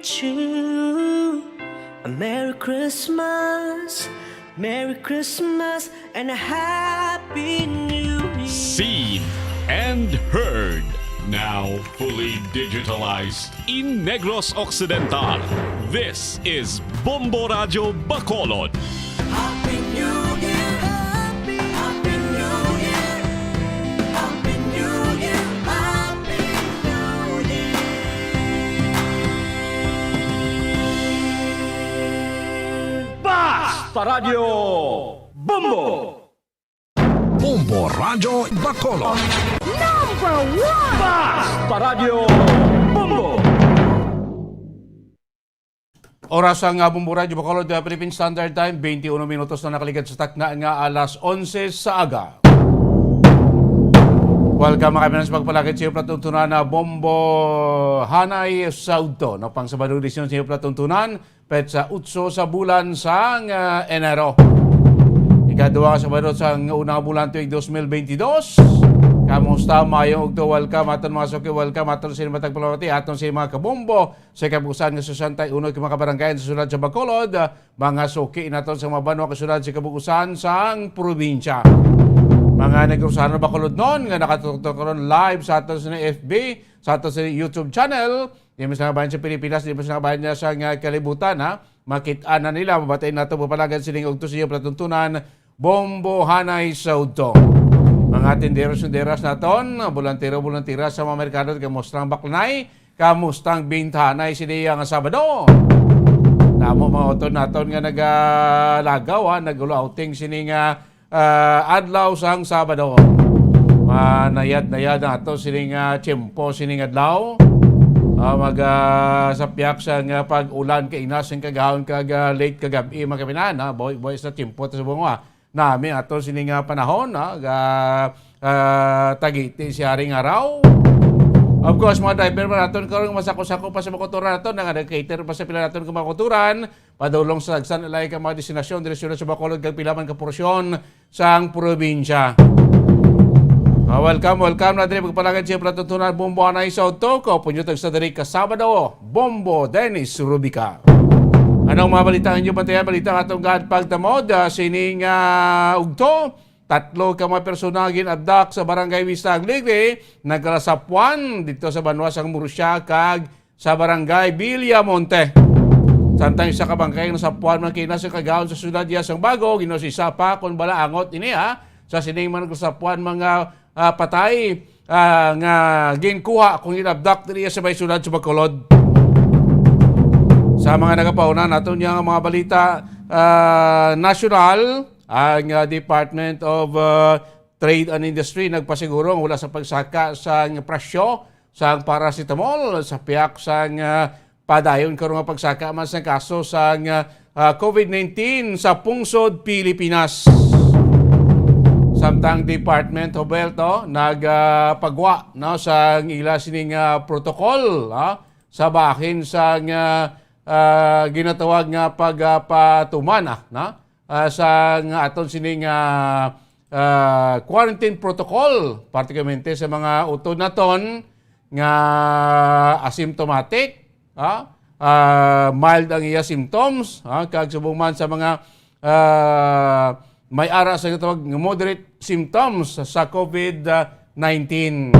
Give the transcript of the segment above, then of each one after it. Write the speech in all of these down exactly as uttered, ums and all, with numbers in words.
you a Merry Christmas, Merry Christmas, and a Happy New Year. Seen and heard, now fully digitalized in Negros Occidental. This is Bombo Radyo Bacolod. Happy New Year! Happy, Happy New Year! Happy New Year! Happy New Year! Basta Radyo Bombo! Bombo Radyo Bacolod. Number one! Basta Radyo Bombo! Oras ang, ah, Bombo Radyo Bacolod, ah, Philippine Standard Time, twenty-one minutos na nakaligad sa takna nga alas onse sa aga. Welcome, mga kaibigan, sa pagpalakit sa iyo, palatuntunan na Bombo Hanay sa Udto, no, pang Sabado edisyon sa iyo, palatuntunan, petsa otso sa bulan sang, ah, Enero. Ikadua nga Sabado sang unang bulan tuig dos mil bentidós. Kamusta? Mayong udto, welcome aton mga suki, welcome aton sa matag palamati, aton sa mga kabombo sa kabuusan nga sesenta y uno ka mga kabarangay sa siyudad sa Bacolod, ah, mga suki naton sa mga banwa kag siyudad sa kabuusan sang probinsya. Mga Negrosanon, Bacolodnon nga nakatutok karon live sa aton sa F B, sa aton sa YouTube channel, di man sa bahin sa Pilipinas, di man sa bahin sa nga kalibutan, ha? Makit-an na nila, mabati nato, mapalagan sining udto sa iyo, palatuntunan, Bombo Hanay sa Udto. Mga tinderos-tinderas naton, bolantero-bolantera sa mga merkado, kamusta ang baklanay? Kamusta ang bintahanay sini nga Sabado? Damo mga utod naton nga nagalagaw, ha, nag-outing sini nga, ah, adlaw sang Sabado. Manayad-nayad nato sini nga tiyempo, sini nga adlaw. Ah, mag, ah, sa piyak sa nga pag-ulan, kainas ang kagahon kag, ah, late kagab-i, mga kapinan, ha? Boy, boy, sa tiyempo to sa bunga. Nami ato sini nga panahon, ha? Ga, ah, tagiti si Haring Araw. Of course, mga driver man naton karon masako-sako pa sa mga kultura naton, nga nag-cater pa sa pila naton ka mga kulturan, padulong sa dagsan alay ka mga destinasyon diri sa siyudad sa Bacolod kag pila man ka porsyon sang probinsya. Ah, welcome, welcome na diri pagpalagad siya palatuntunan Bombo Hanay sa Udto, kaupo nyo tagsa diri ka Sabado, Bombo Dennis Rubica. Anong mga balita ang inyo bantayan? Balita nga atong gaan pagtamod, ah, sining, ah, udto. Tatlo ka mga persona gin-abduct sa Barangay Vista Alegre, nagkalasapuan dito sa banwa sang Murcia kag sa Barangay Villamonte. Samtang isa ka bangkay nga nasapuan man kina sa kagahon sa siyudad iya sang Bago, ginusisa pa kon bala angot ini, ha, sa sining mga nagkalasapuan mga, ah, patay, ah, nga ginkuha kung gin-abduct diri sa may siyudad sa Bacolod. Sa mga nagapauna naton niya nga mga balita, ah, nasyonal, ang, ah, Department of, ah, Trade and Industry nagpasiguro nga wala sa pagsaka sang presyo sang paracetamol sa piyak sang, ah, padayon karon nga pagsaka man sang kaso sang, ah, ah, COVID nineteen sa pungsod Pilipinas. Samtang Department of Health, oh, nag, ah, pagwa, no, sang ila sining, ah, protocol, ah, sa bahin sang, ah, ah, ginatawag nga pagpatuman, ah, no? Ah, sa nga aton sining, ah, ah, quarantine protocol, partikularmente sa mga utod naton nga asymptomatic, ah, ah, mild ang iya symptoms, ah, kag subong man sa mga, ah, may ara sa ginatawag nga moderate symptoms sa COVID nineteen.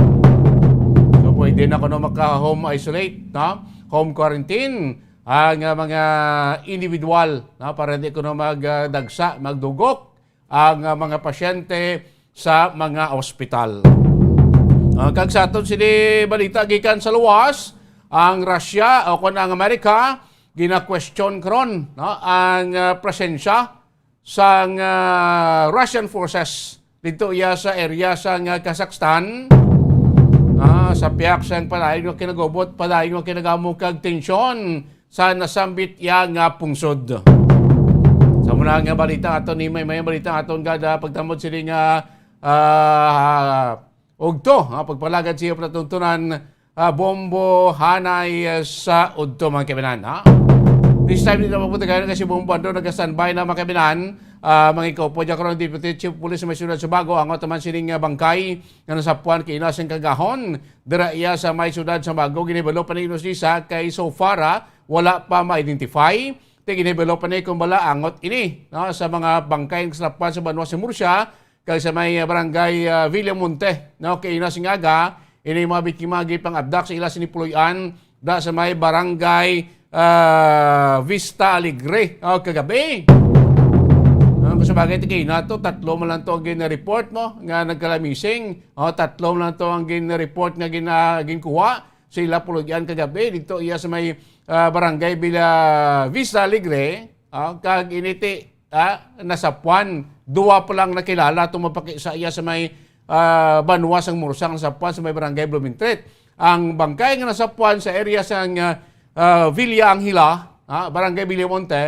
So, pwede na kuno maka-home isolate, no? Home quarantine ang, ah, mga individual, no? Para hindi kuno magdagsa, magdugok ang, ah, mga pasyente sa mga ospital. Ah, kag sa aton sini balita gikan sa luwas, ang Russia o kon ang Amerika gina-question karon, no, ang, ah, presensya sang, ah, Russian forces dito iya sa area sang, ah, Kazakhstan. Ah, sa piyak sang padayon nga kinagubot, padayon nga kinagamo kag tensyon sa nasambit iya nga pungsod. Sa muna nga balita aton ni may may balita aton gada pagtamod sini nga, ah, ugto, ha, pagpalagad siya palatuntunan, ah, Bombo Hanay, ah, sa Udto, mga kaibigan, ha? This time, dito mapunta kayo kasi Bombo Ando nag-standby na, mga kaibigan. Ah, mga ikaw po, dyan karon Deputy Chief of Police sa may siyudad sa Bago, ang otoman sining, ah, bangkay nga nasapuan kay Inas ang Kagahon. Dira iya sa may siyudad sa Bago, ginibalo pa ni Inos Lisa kay so far, ah, wala pa ma-identify. Ti ginhibalo pa ni kung bala angot ini, no, sa mga bangkay nga nasapuan sa banwa sa Murcia, kag sa may, ah, barangay, ah, Villamonte, no, kay ina sing aga, ini mga biktima gipang-abdak sa ila sini puloy-an da sa may barangay, ah, Vista Alegre, oh, kagabi. Ah, kung sa bagay, ti kay na to, tatlo man lang to ang gin-report mo nga nagkala-missing. Oh, tatlo man lang to ang gin-report nga gina-, ginkuha sa ila puloy-an kagabi dito iya sa may, ah, barangay Villa Vista Alegre, ah, kag initi, ah, nasapuan, duwa pa lang nakilala itong mapaki sa iya sa may, ah, banwa sang Murcia nga nasapuan sa may barangay Blumentritt. Ang bangkay nga nasapuan sa area sang, ah, ah, Villa Angela, ah, barangay Villamonte,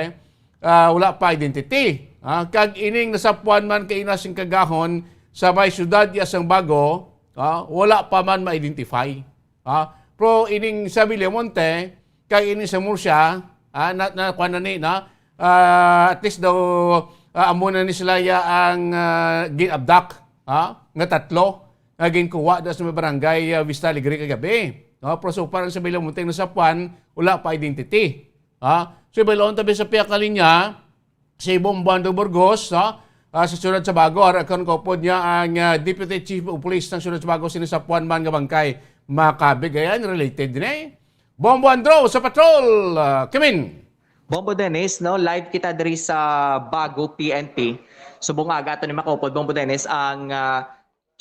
ah, wala pa identity. Ah, kag ining nasapuan man kay ina sing kagahon sa may siyudad iya sang Bago, ah, wala pa man ma-identify. Ha? Pero ining sa Villamonte, kag ining sa Murcia, ha, na, na, kuwan na ni, na, ah, at least daw, ah, amo na ni sila ya ang, ah, gin-abduct, ha, nga tatlo nga ginkuha da sa may barangay, ah, Vista Alegre kagabi. No? Pero so far, ang sa Villamonte nga nasapuan, wala pa identity. Ha? So, ibalon tabi sa piyak na linya, si Bombo Andrew Burgos, no? Ah, sa siyudad sa Bago, ara kon kaupod niya ang, ah, Deputy Chief of Police ng siyudad sa Bago, sini sa Puan man nga bangkay. Makabig ayan, related din eh. Bombo Andrew sa patrol, ah, Kimin. Bombo Dennis, no? Live kita diri sa Bago P N P. Subong aga ato ni makaupod, Bombo Dennis, ang, ah,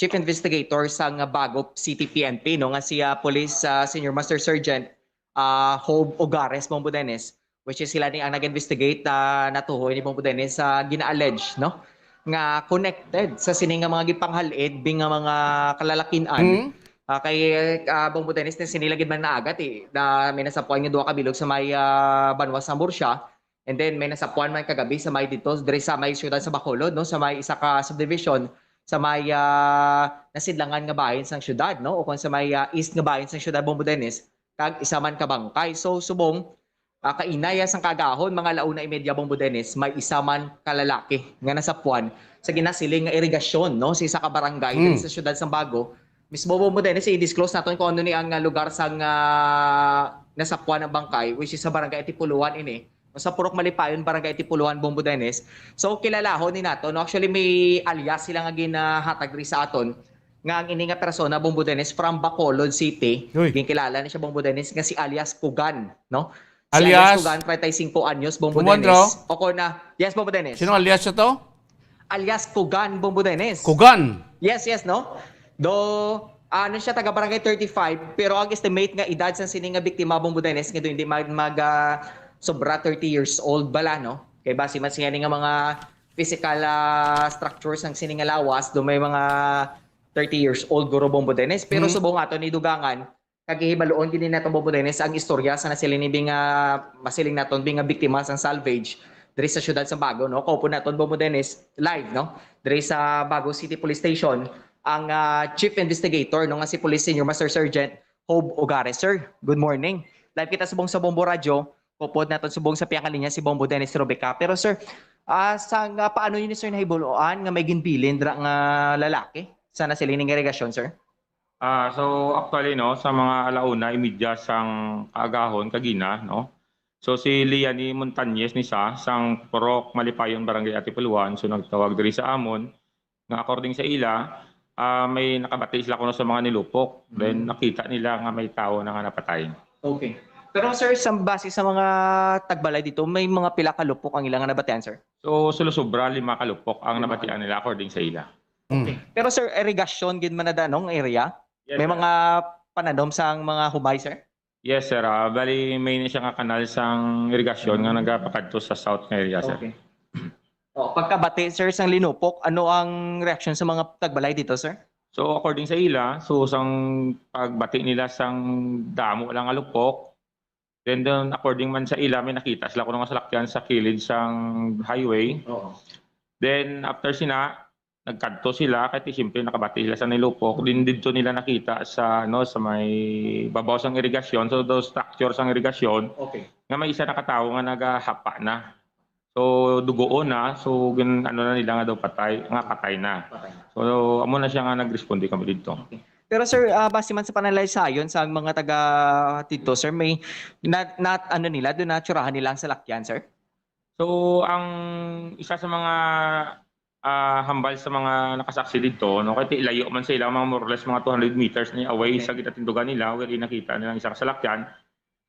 Chief Investigator sang Bago City P N P, no? Nga si, ah, Police, ah, Senior Master Sergeant, ah, Hob Ogares, Bombo Dennis, which is sila ni ang nag-investigate, ah, natuhoy ni Bombo Dennis sa gina-allege, no? Nga connected sa sini nga mga gipanghal-id, bing nga mga kalalakin-an. Mm. Ah, kay, ah, Bombo Dennis, na sini lagi man naagat, eh, na may nasapuan nga duha ka bilog sa may, ah, banwa sa Murcia. And then, may nasapuan man kagabi sa may dito, diri sa may siyudad sa Bacolod, no? Sa may isa ka subdivision, sa may, ah, nasidlangan nga bahin sang siyudad, no? O kung sa may, ah, east nga bahin sang siyudad, Bombo Dennis, kag isa man ka bangkay. So, subong, ah, kainaya sang kagahon, mga alauna y media, Bombo Dennis, may isa man ka lalaki nga nasapuan sa ginasiling nga irigasyon, no, sa isa ka barangay diri Mm. sa siyudad sang Bago. Mismo, Bombo Dennis, i-disclose naton kung ano ni ang, ah, lugar sang, ah, nasapuan ang bangkay, which is sa barangay Antipuluan ini. Sa Purok Malipayon, barangay Antipuluan, Bombo Dennis. So, kilalahon ni nato, no? Actually, may alias sila nga ginahatag diri sa aton nga ang ini nga persona, Bombo Dennis, from Bacolod City. Uy. Ginkilala ni siya, Bombo Dennis, nga si alias Kugan, no? Si alias Alias? Kugan, treinta y cinco anyos, Bombo Kumon, Dennis. Bro? O ko na, yes, Bombo Dennis. Sino alias siya to? Alias Kugan, Bombo Dennis. Kugan? Yes, yes, no? Do, ano siya, taga Barangay thirty-five, pero ang estimate nga edad sa sini nga biktima, Bombo Dennis, nga do hindi mag, mag, ah, sobra thirty years old bala, no? Kay base man siya ni nga mga physical, ah, structures ang sini nga lawas, do may mga thirty years old guro, Bombo Dennis. Pero Hmm. subong ato ni dugangan, kag hibaluon gid naton, Bombo Dennis, ang istorya sa nasiling ni bing, ah, masiling naton bing nga biktima sang salvage diri sa siyudad sa Bago, no? Kaupod naton, Bombo Dennis, live, no? Diri sa Bago City Police Station, ang, ah, Chief Investigator, no, nga si Police Senior Master Sergeant Hob Ogares. Sir, good morning. Live kita subong sa Bombo Radyo. Kaupod naton subong sa pihak nga linya si Bombo Dennis Robeca. Pero, sir, ah, sa nga, paano yun, sir, nahibaluan nga may ginbilin dira nga lalaki sa nasiling ning irigasyon, sir? Ah, so, actually, no, sa mga alauna y media sang kaagahon kagina, no? So, si Liani Montañez ni sa, sang Purok Malipayon, Barangay Antipuluan, so nagtawag diri sa amon, nga according sa ila, ah, may nakabati sila kuno sa mga nilupok. Then, Mm. nakita nila nga may tawo na nga napatay. Okay. Pero, sir, sa base sa mga tagbalay dito, may mga pila ka lupok ang ila nga nabatian, sir? So, sulo-sobra, lima ka lupok ang Lima ka nabatian nila according sa ila. Mm. Okay. Pero, sir, irigasyon gid man na danong area? Yes, May sir. mga pananom sang mga humay, sir? Yes, sir. Ah, bali, may na siya nga kanal sang irigasyon nga Mm. nagapakadto sa south nga area, sir. Okay. Oh, pagkabati, sir, sang linupok, ano ang reaksyon sa mga tagbalay dito, sir? So, according sa ila, so, sang pagbati nila sang damo lang nga lupok, then, then, according man sa ila, may nakita sila kuno nga salakyan sa kilid sang highway. Oo. Then, after sina, nagkadto sila, kay ti, siyempre, nakabati sila sa nilupok. Din didto nila nakita sa, ano, sa may babaw sang irigasyon, so, those structure sang irigasyon, Okay. nga may isa nakatawo nga nagahapa na. So, dugoon na. So, gin-, ano na nila nga daw patay, nga patay na. Patay na. So, amo na siya nga nagresponde kami didto. Okay. Pero sir, ah, base man sa pananalay sayon sa mga taga dito, sir, may na, na ano nila, doon natsurahan nila ang salakyan, sir? So, ang isa sa mga ah, hambal sa mga nakasaksi dito, no, kay layo man sa ila, mga more or less mga two hundred meters ni away Okay. sa ginatindugan nila, wherein nakita nila ang isa ka salakyan.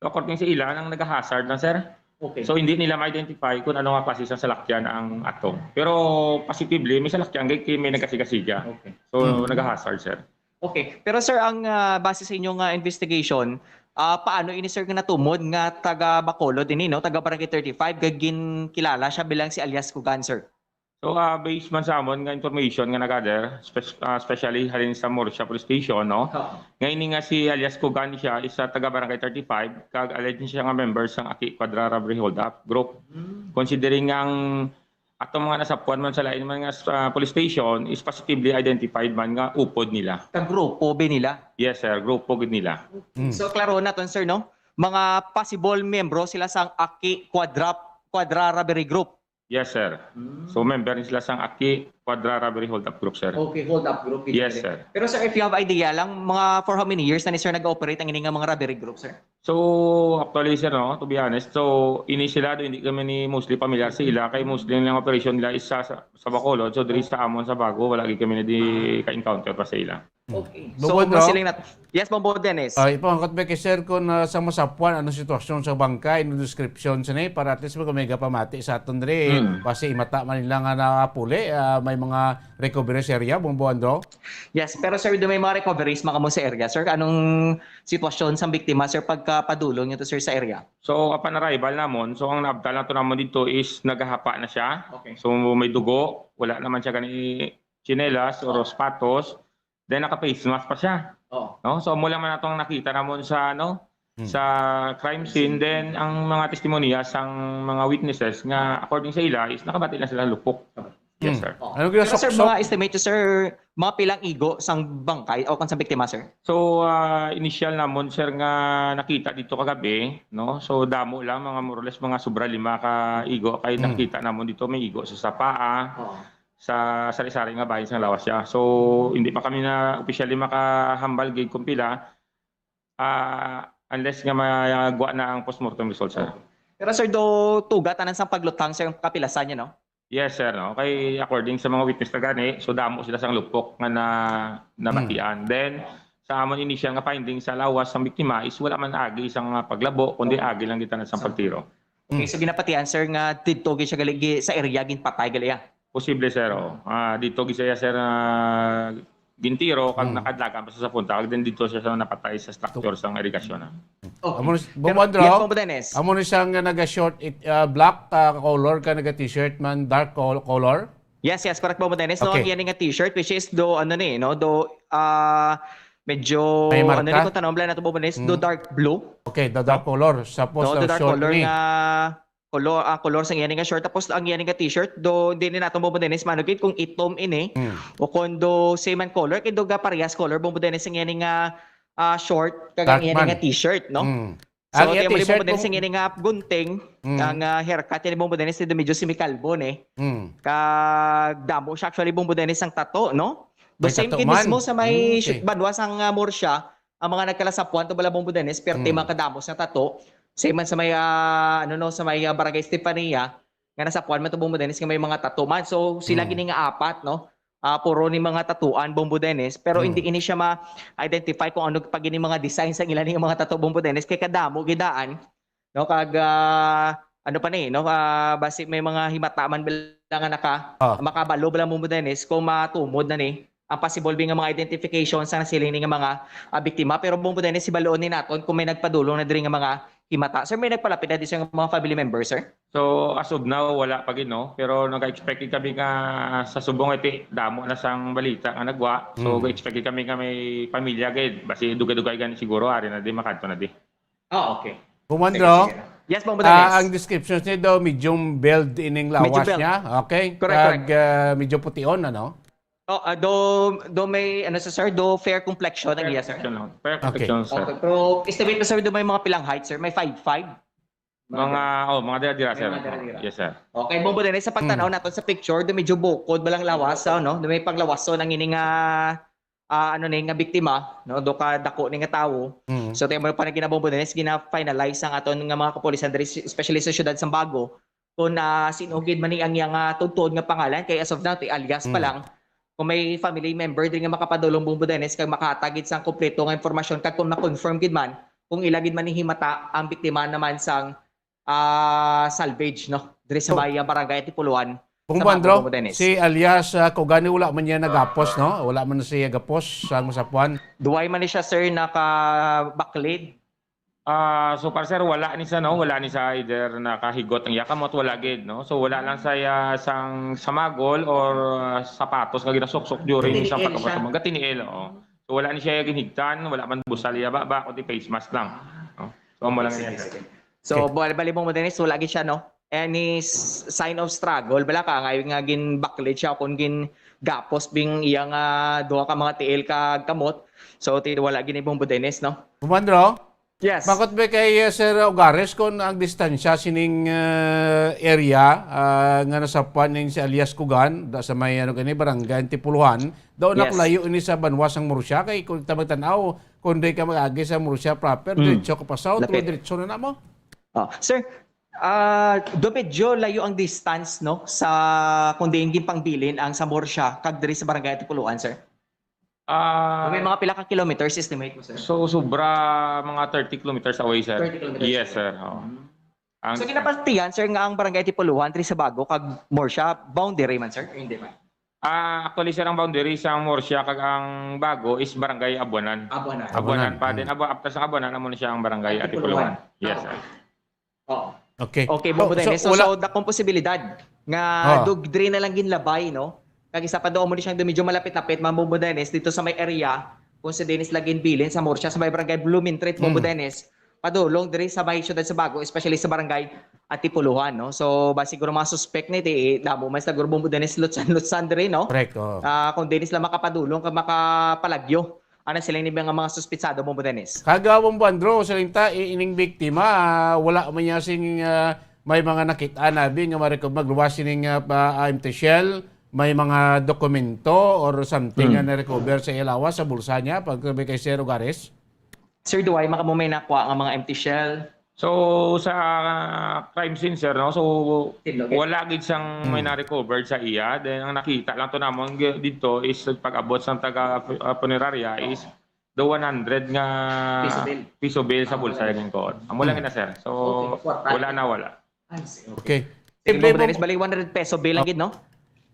So, according sa ila, nang nagahazard lang, sir. Okay. So, hindi nila ma-identify kung ano nga klase sa salakyan ang ato. Pero positively, may salakyan kay, kay may nagasiga-siga. Okay. So, Mm. nagahazard, sir. Okay. Pero sir, ang ah, base sa inyong ah, investigation, ah, paano ini sir nga natumod nga taga Bacolod ini, no? Taga Barangay thirty-five, kag ginkilala siya bilang si alias Kugan, sir? So, ah, based man sa amon nga information nga na-gather, spe- ah, especially halin sa Murcia Police Station, no? Oo. Nga ini nga si alias Kugan siya, isa taga Barangay thirty-five, kag alleged siya nga member sang Aki Quadra Robbery Hold-up Group. Hmm. Considering nga ang atong mga nasapuan man sa lain man nga ah, police station is positively identified man nga upod nila. Kagrupo ba nila? Yes, sir. Grupo gid nila. Mm. So, klaro naton, sir, no? Mga possible miyembro sila sang Aki Quadra, Quadra Robbery Group. Yes, sir. Hmm. So, member ni sila sang Aki Quadra Robbery Hold-up Group, sir. Okay, hold up group. Yes, sir. Pero sir, if you have idea lang, mga for how many years na ni sir nag-operate ang ini nga mga robbery group, sir? So, actually, sir, no, to be honest, so, ini sila, do, hindi kami ni mostly pamilyar sa ila, kay mostly ang operation nila is sa, sa, sa Bacolod, so, diri sa amon sa Bago, wala gid kami na di ka-encounter pa sa ila. Okay. Bukod, So, mas no? siling nat-, yes, Bombo Dennis. Ay, ipangkat ba kay sir kung ah, sa masapuan, anong sitwasyon sa bangkay, anong description sa ni para at least may gapamati sa aton diri. Mm. Basi imata man nila nga napuli, ah, may mga recovery sa area, Bombo Andro? Yes, pero sir, do may mga recoveries man kamo sa area, sir? Anong sitwasyon sa biktima, sir, pagkapadulong nito, sir, sa area? So, upon arrival namon, so, ang naabtan lang to namon dito is nagahapa na siya. Okay. So, may dugo, wala naman siya gani tsinelas or sapatos. Then, naka-face mask pa siya. Oh. No? So, amo lang man atong nakita namon sa, ano, Hmm. sa crime scene. Then, ang mga testimonya sang mga witnesses nga, according sa ila, is nakabati lang sila lupok. Yes, Hmm. sir. Oh. Ano Pero sir, ginasukso? Mga estimate, sir, mga pilang igo sang bangkay o kung sa biktima, sir? So, ah, initial namon, sir, nga nakita dito kagabi, no? So, damo lang, mga more or less, mga sobra lima ka igo. Kay Hmm. nakita namon dito, may igo sa sapaa, Oo. sa sari-sari nga bahin sang lawas siya. So, hindi pa kami na officially makahambal gid kung pila, ah, unless nga magwa na ang postmortem result, sir. Pero sir, do tuga tanan sang pagluthang, sir, ang kapilasan niya, no? Yes, sir, no? Kay according sa mga witness na gani, so damo sila sang lupok nga na nabatian. Then, sa amon initial nga finding sa lawas sang biktima is wala man agi sang, ah, paglabo, kundi agi lang gid tanan sang pagtiro. Okay, Mm. so ginapatian, sir, nga didto gid siya gali, gi-, sa area ginpatay gali, ah. Posible, sir, oh. Ah, dito gid siya, sir, ah, gintiro kag Mm. nakadlagan pa sa punta, kag then dito siya sa napatay sa structure sang irigasyon, ah. Okay. Amo ni, Pero, Bombo Andro? Yes, Bombo Dennis. Amo ni siya nga naga-short, it, ah, black ah, color ka naga-t-shirt man, dark col- color? Yes, yes, correct, Bombo Dennis. No, Okay. Ang yan nga t-shirt, which is do, ano ni, no, do, ah, medyo, May ano marka? ni, kung tanong lang nato, Bombo Dennis, do Hmm. dark blue. Okay, the dark color. Tapos No, the do dark short color ni. Nga color, ah, color sang yan nga short. Tapos ang yan nga t-shirt, do, hindi ni nato, Bombo Dennis, manugit kung itom ini, Hmm. o kung do same and color, kay do ga parehas color, Bombo Dennis, ang yan nga ah, short, kag ang Dark yan man. Nga t-shirt, no? Hmm. So, Ang tiyan mo t-shirt Bombo Dennis, ang yan nga gunting, Mm. ang ah, haircut, yan, Bombo Dennis, medyo semikalbo, eh. Mm. Kag damo siya actually, Bombo Dennis, ang tato, no? The May same tato kid man. Mismo sa may Mm, okay. Banwa sang ah, Murcia, ang mga nagkalasapuan to bala, Bombo Dennis, pero Mm. mga kadamo sa tato. Same man sa may, ah, ano, no, sa may ah, Barangay Estefania, nga nasapuan man to, Bombo Dennis, nga may mga tato man. So, sila Mm. gini nga apat, no? Ah, puro ni mga tatuan, Bombo Dennis, pero Mm. hindi ini siya ma-identify kung ano pa gini mga design sa ila ni mga tato, Bombo Dennis, kay kadamo gidaan, no? Kag ah, ano pa ni, no? Ah, basi may mga himata man bilang nga naka Ah. makabalo bala, Bombo Dennis, kung matumod na ni ang possible bi nga mga identification sa nasiling ni nga mga ah, biktima. Pero, Bombo Dennis, hibaluon ni naton kung may nagpadulong na diri nga mga himata. Sir, may nagpalapit na di, sir, nga mga family member, sir? So, as of now, wala pa gid, no? Pero nag-expect kami nga sa subong iti, damo na sang balita nga nagwa. So, Mm. expect kami nga may pamilya gid. Basi dugay-dugay gani siguro, ari na di, makadto na di. Ah, okay. Bombo Sige, Andro, sige. Yes, Bombo ah, Dennis. Ang description niya daw, medium build ining Medium lawas build. niya. Okay? Correct, Kag, ah, medyo pution, ano? Oh, ah, do, do may, ano sa sir, do fair complexion ang iya, sir? Protection lang. Fair Okay. protection, sir. Okay, pero estimate na, sir, do may mga pilang height, sir? May five five? Mga, oh, mga dira-dira, May sir. mga dira-dira. Yes, sir. Okay, Bombo Dennis, sa pagtanaw Mm. naton sa picture, do medyo bukod ba lang lawas, no? Do may panglawason ang ini nga ah, ano ni nga biktima, no, do ka dako ni nga tawo. Mm. So, tayo mo pa na ginabombo din, is gina-finalize ang aton nga mga kapulisan diri, especially sa siyudad Sambago, kung, ah, sino gid man ni ang iyang, ah, tugtuon nga pangalan, kay as of now, ti alias pa Mm. lang. Kung may family member diri nga makapadulong, Bombo Dennis, kag makahatag gid sang kompleto nga impormasyon, kag kung ma-confirm gid man, kung ila gid man ni himata ang biktima naman sang, ah, salvage, no? Diri sa So, may, ah, barangay Antipolo one, Kung sa Bago, Bandro, Bombo Dennis. Si alias, ah, Kugani, wala man niya nagapos, no? Wala man siya gapos sa masapuan. Duway man ni siya, sir, nakabaklid. Ah, so far, sir, wala ni sa, no? Wala ni sa either nakahigot ang iya kamot, wala gid, no? So, wala lang sa iya sang samagol or, ah, sapatos nga ginasuksok during Tiniil sa siya. pagkapasabang. Gatiniil, oo. So, wala ni siya ginhigtan, wala man busal iya baba, kundi face mask lang. No? So, amo lang Sige, yan, sir. sige. So, Okay. bali, bali, Bombo Dennis, wala gid siya, no? Any s-, sign of struggle, bala ka, nga, nga ginbaklid siya, kung gin gapos bing iya nga duha ka mga tiil ka kamot. So, ti-, wala gid ni Bombo Dennis, no? Commander, oh? Yes. Bakit ba kay, uh, Sir Ogares, kung ang distansya sining, uh, area, uh, nga nasapuan ning si alias Kugan, da sa may, ano, gani, barangay Antipuluhan, daw Yes. nakalayo ini sa banwa sang Murcia, kay kung ta magtan-aw, kung di ka mag-agi sa Murcia proper, Mm. diretso ka pa south, Lapit. Diretso na na mo. Oh, sir, ah, do medyo layo ang distance, no, sa kung diin ginpangbilin ang sa Murcia kag diri sa barangay Antipuluhan, sir? Ah, May mga pila ka kilometers estimate mo, sir? So, sobra mga thirty kilometers away, sir. Thirty kilometers Yes, away. sir. Oo. Mm. Ang So, ginapatihan, sir, nga ang barangay Antipuluhan diri sa Bago kag Murcia, boundary man, sir? Hindi man? Ah, actually, sir, ang boundary sa Murcia kag ang Bago is barangay Abuanan. Abuanan. Abuanan Abuanan. pa. Then, Mm. Abu-, after sa Abuanan, amo na siya ang barangay Antipuluhan. Antipuluhan. Yes, Ah, sir. okay. Oo. Okay. Okay, So, Bombo so, Dennis. So, wala so, dakong posibilidad nga Ah. dug-, diri na lang ginlabay, no? Kag isa pa doon mo ni siyang medyo malapit-lapit, Ma'am Bombo Dennis, dito sa may area, kung si Dennis lagi bilin sa Murcia, sa may barangay Blumentritt, Bombo Mm. Dennis, padulong diri sa may siyudad sa Bago, especially sa barangay Antipuluhan, no? So, ba siguro mga suspect ni, di, damo man siguro, Bombo Dennis, lutsan-lutsan diri, no? Correct, oo. Ah, kung Dennis lang makapadulong, kag makapalagyo, ano sila ni mga, mga suspitsado, Bombo Dennis? Kag, ah, Bombo Andrew, sa linta, i-, ining biktima, ah, wala man niya sing, ah, may mga nakit-an, abi, nga ma-reco-, magluwas sining, ah, pa, ah, empty shell, may mga dokumento or something Hmm. nga na-recover sa iya lawas, sa bulsa niya, pag sabi kay Sir Ogares? Sir, do ay maka mo may nakuha nga mga empty shell? So, sa crime scene, sir, no? So, Tinlo, okay. wala gid sang may Hmm. na-recovered sa iya. Then, ang nakita lang to namon gi-, dito is pag-abot sang taga, ah, punerarya is the one hundred nga Piso bill. piso bill sa Ah, bulsa okay. Yung kuon. Amo lang Hmm. na, sir. So, Okay, kwarta. wala na, wala. I see, okay. Okay. Sige, Siyempre, Bombo Dennis, Bom-, bali one hundred peso bill lang Oh. gid, no?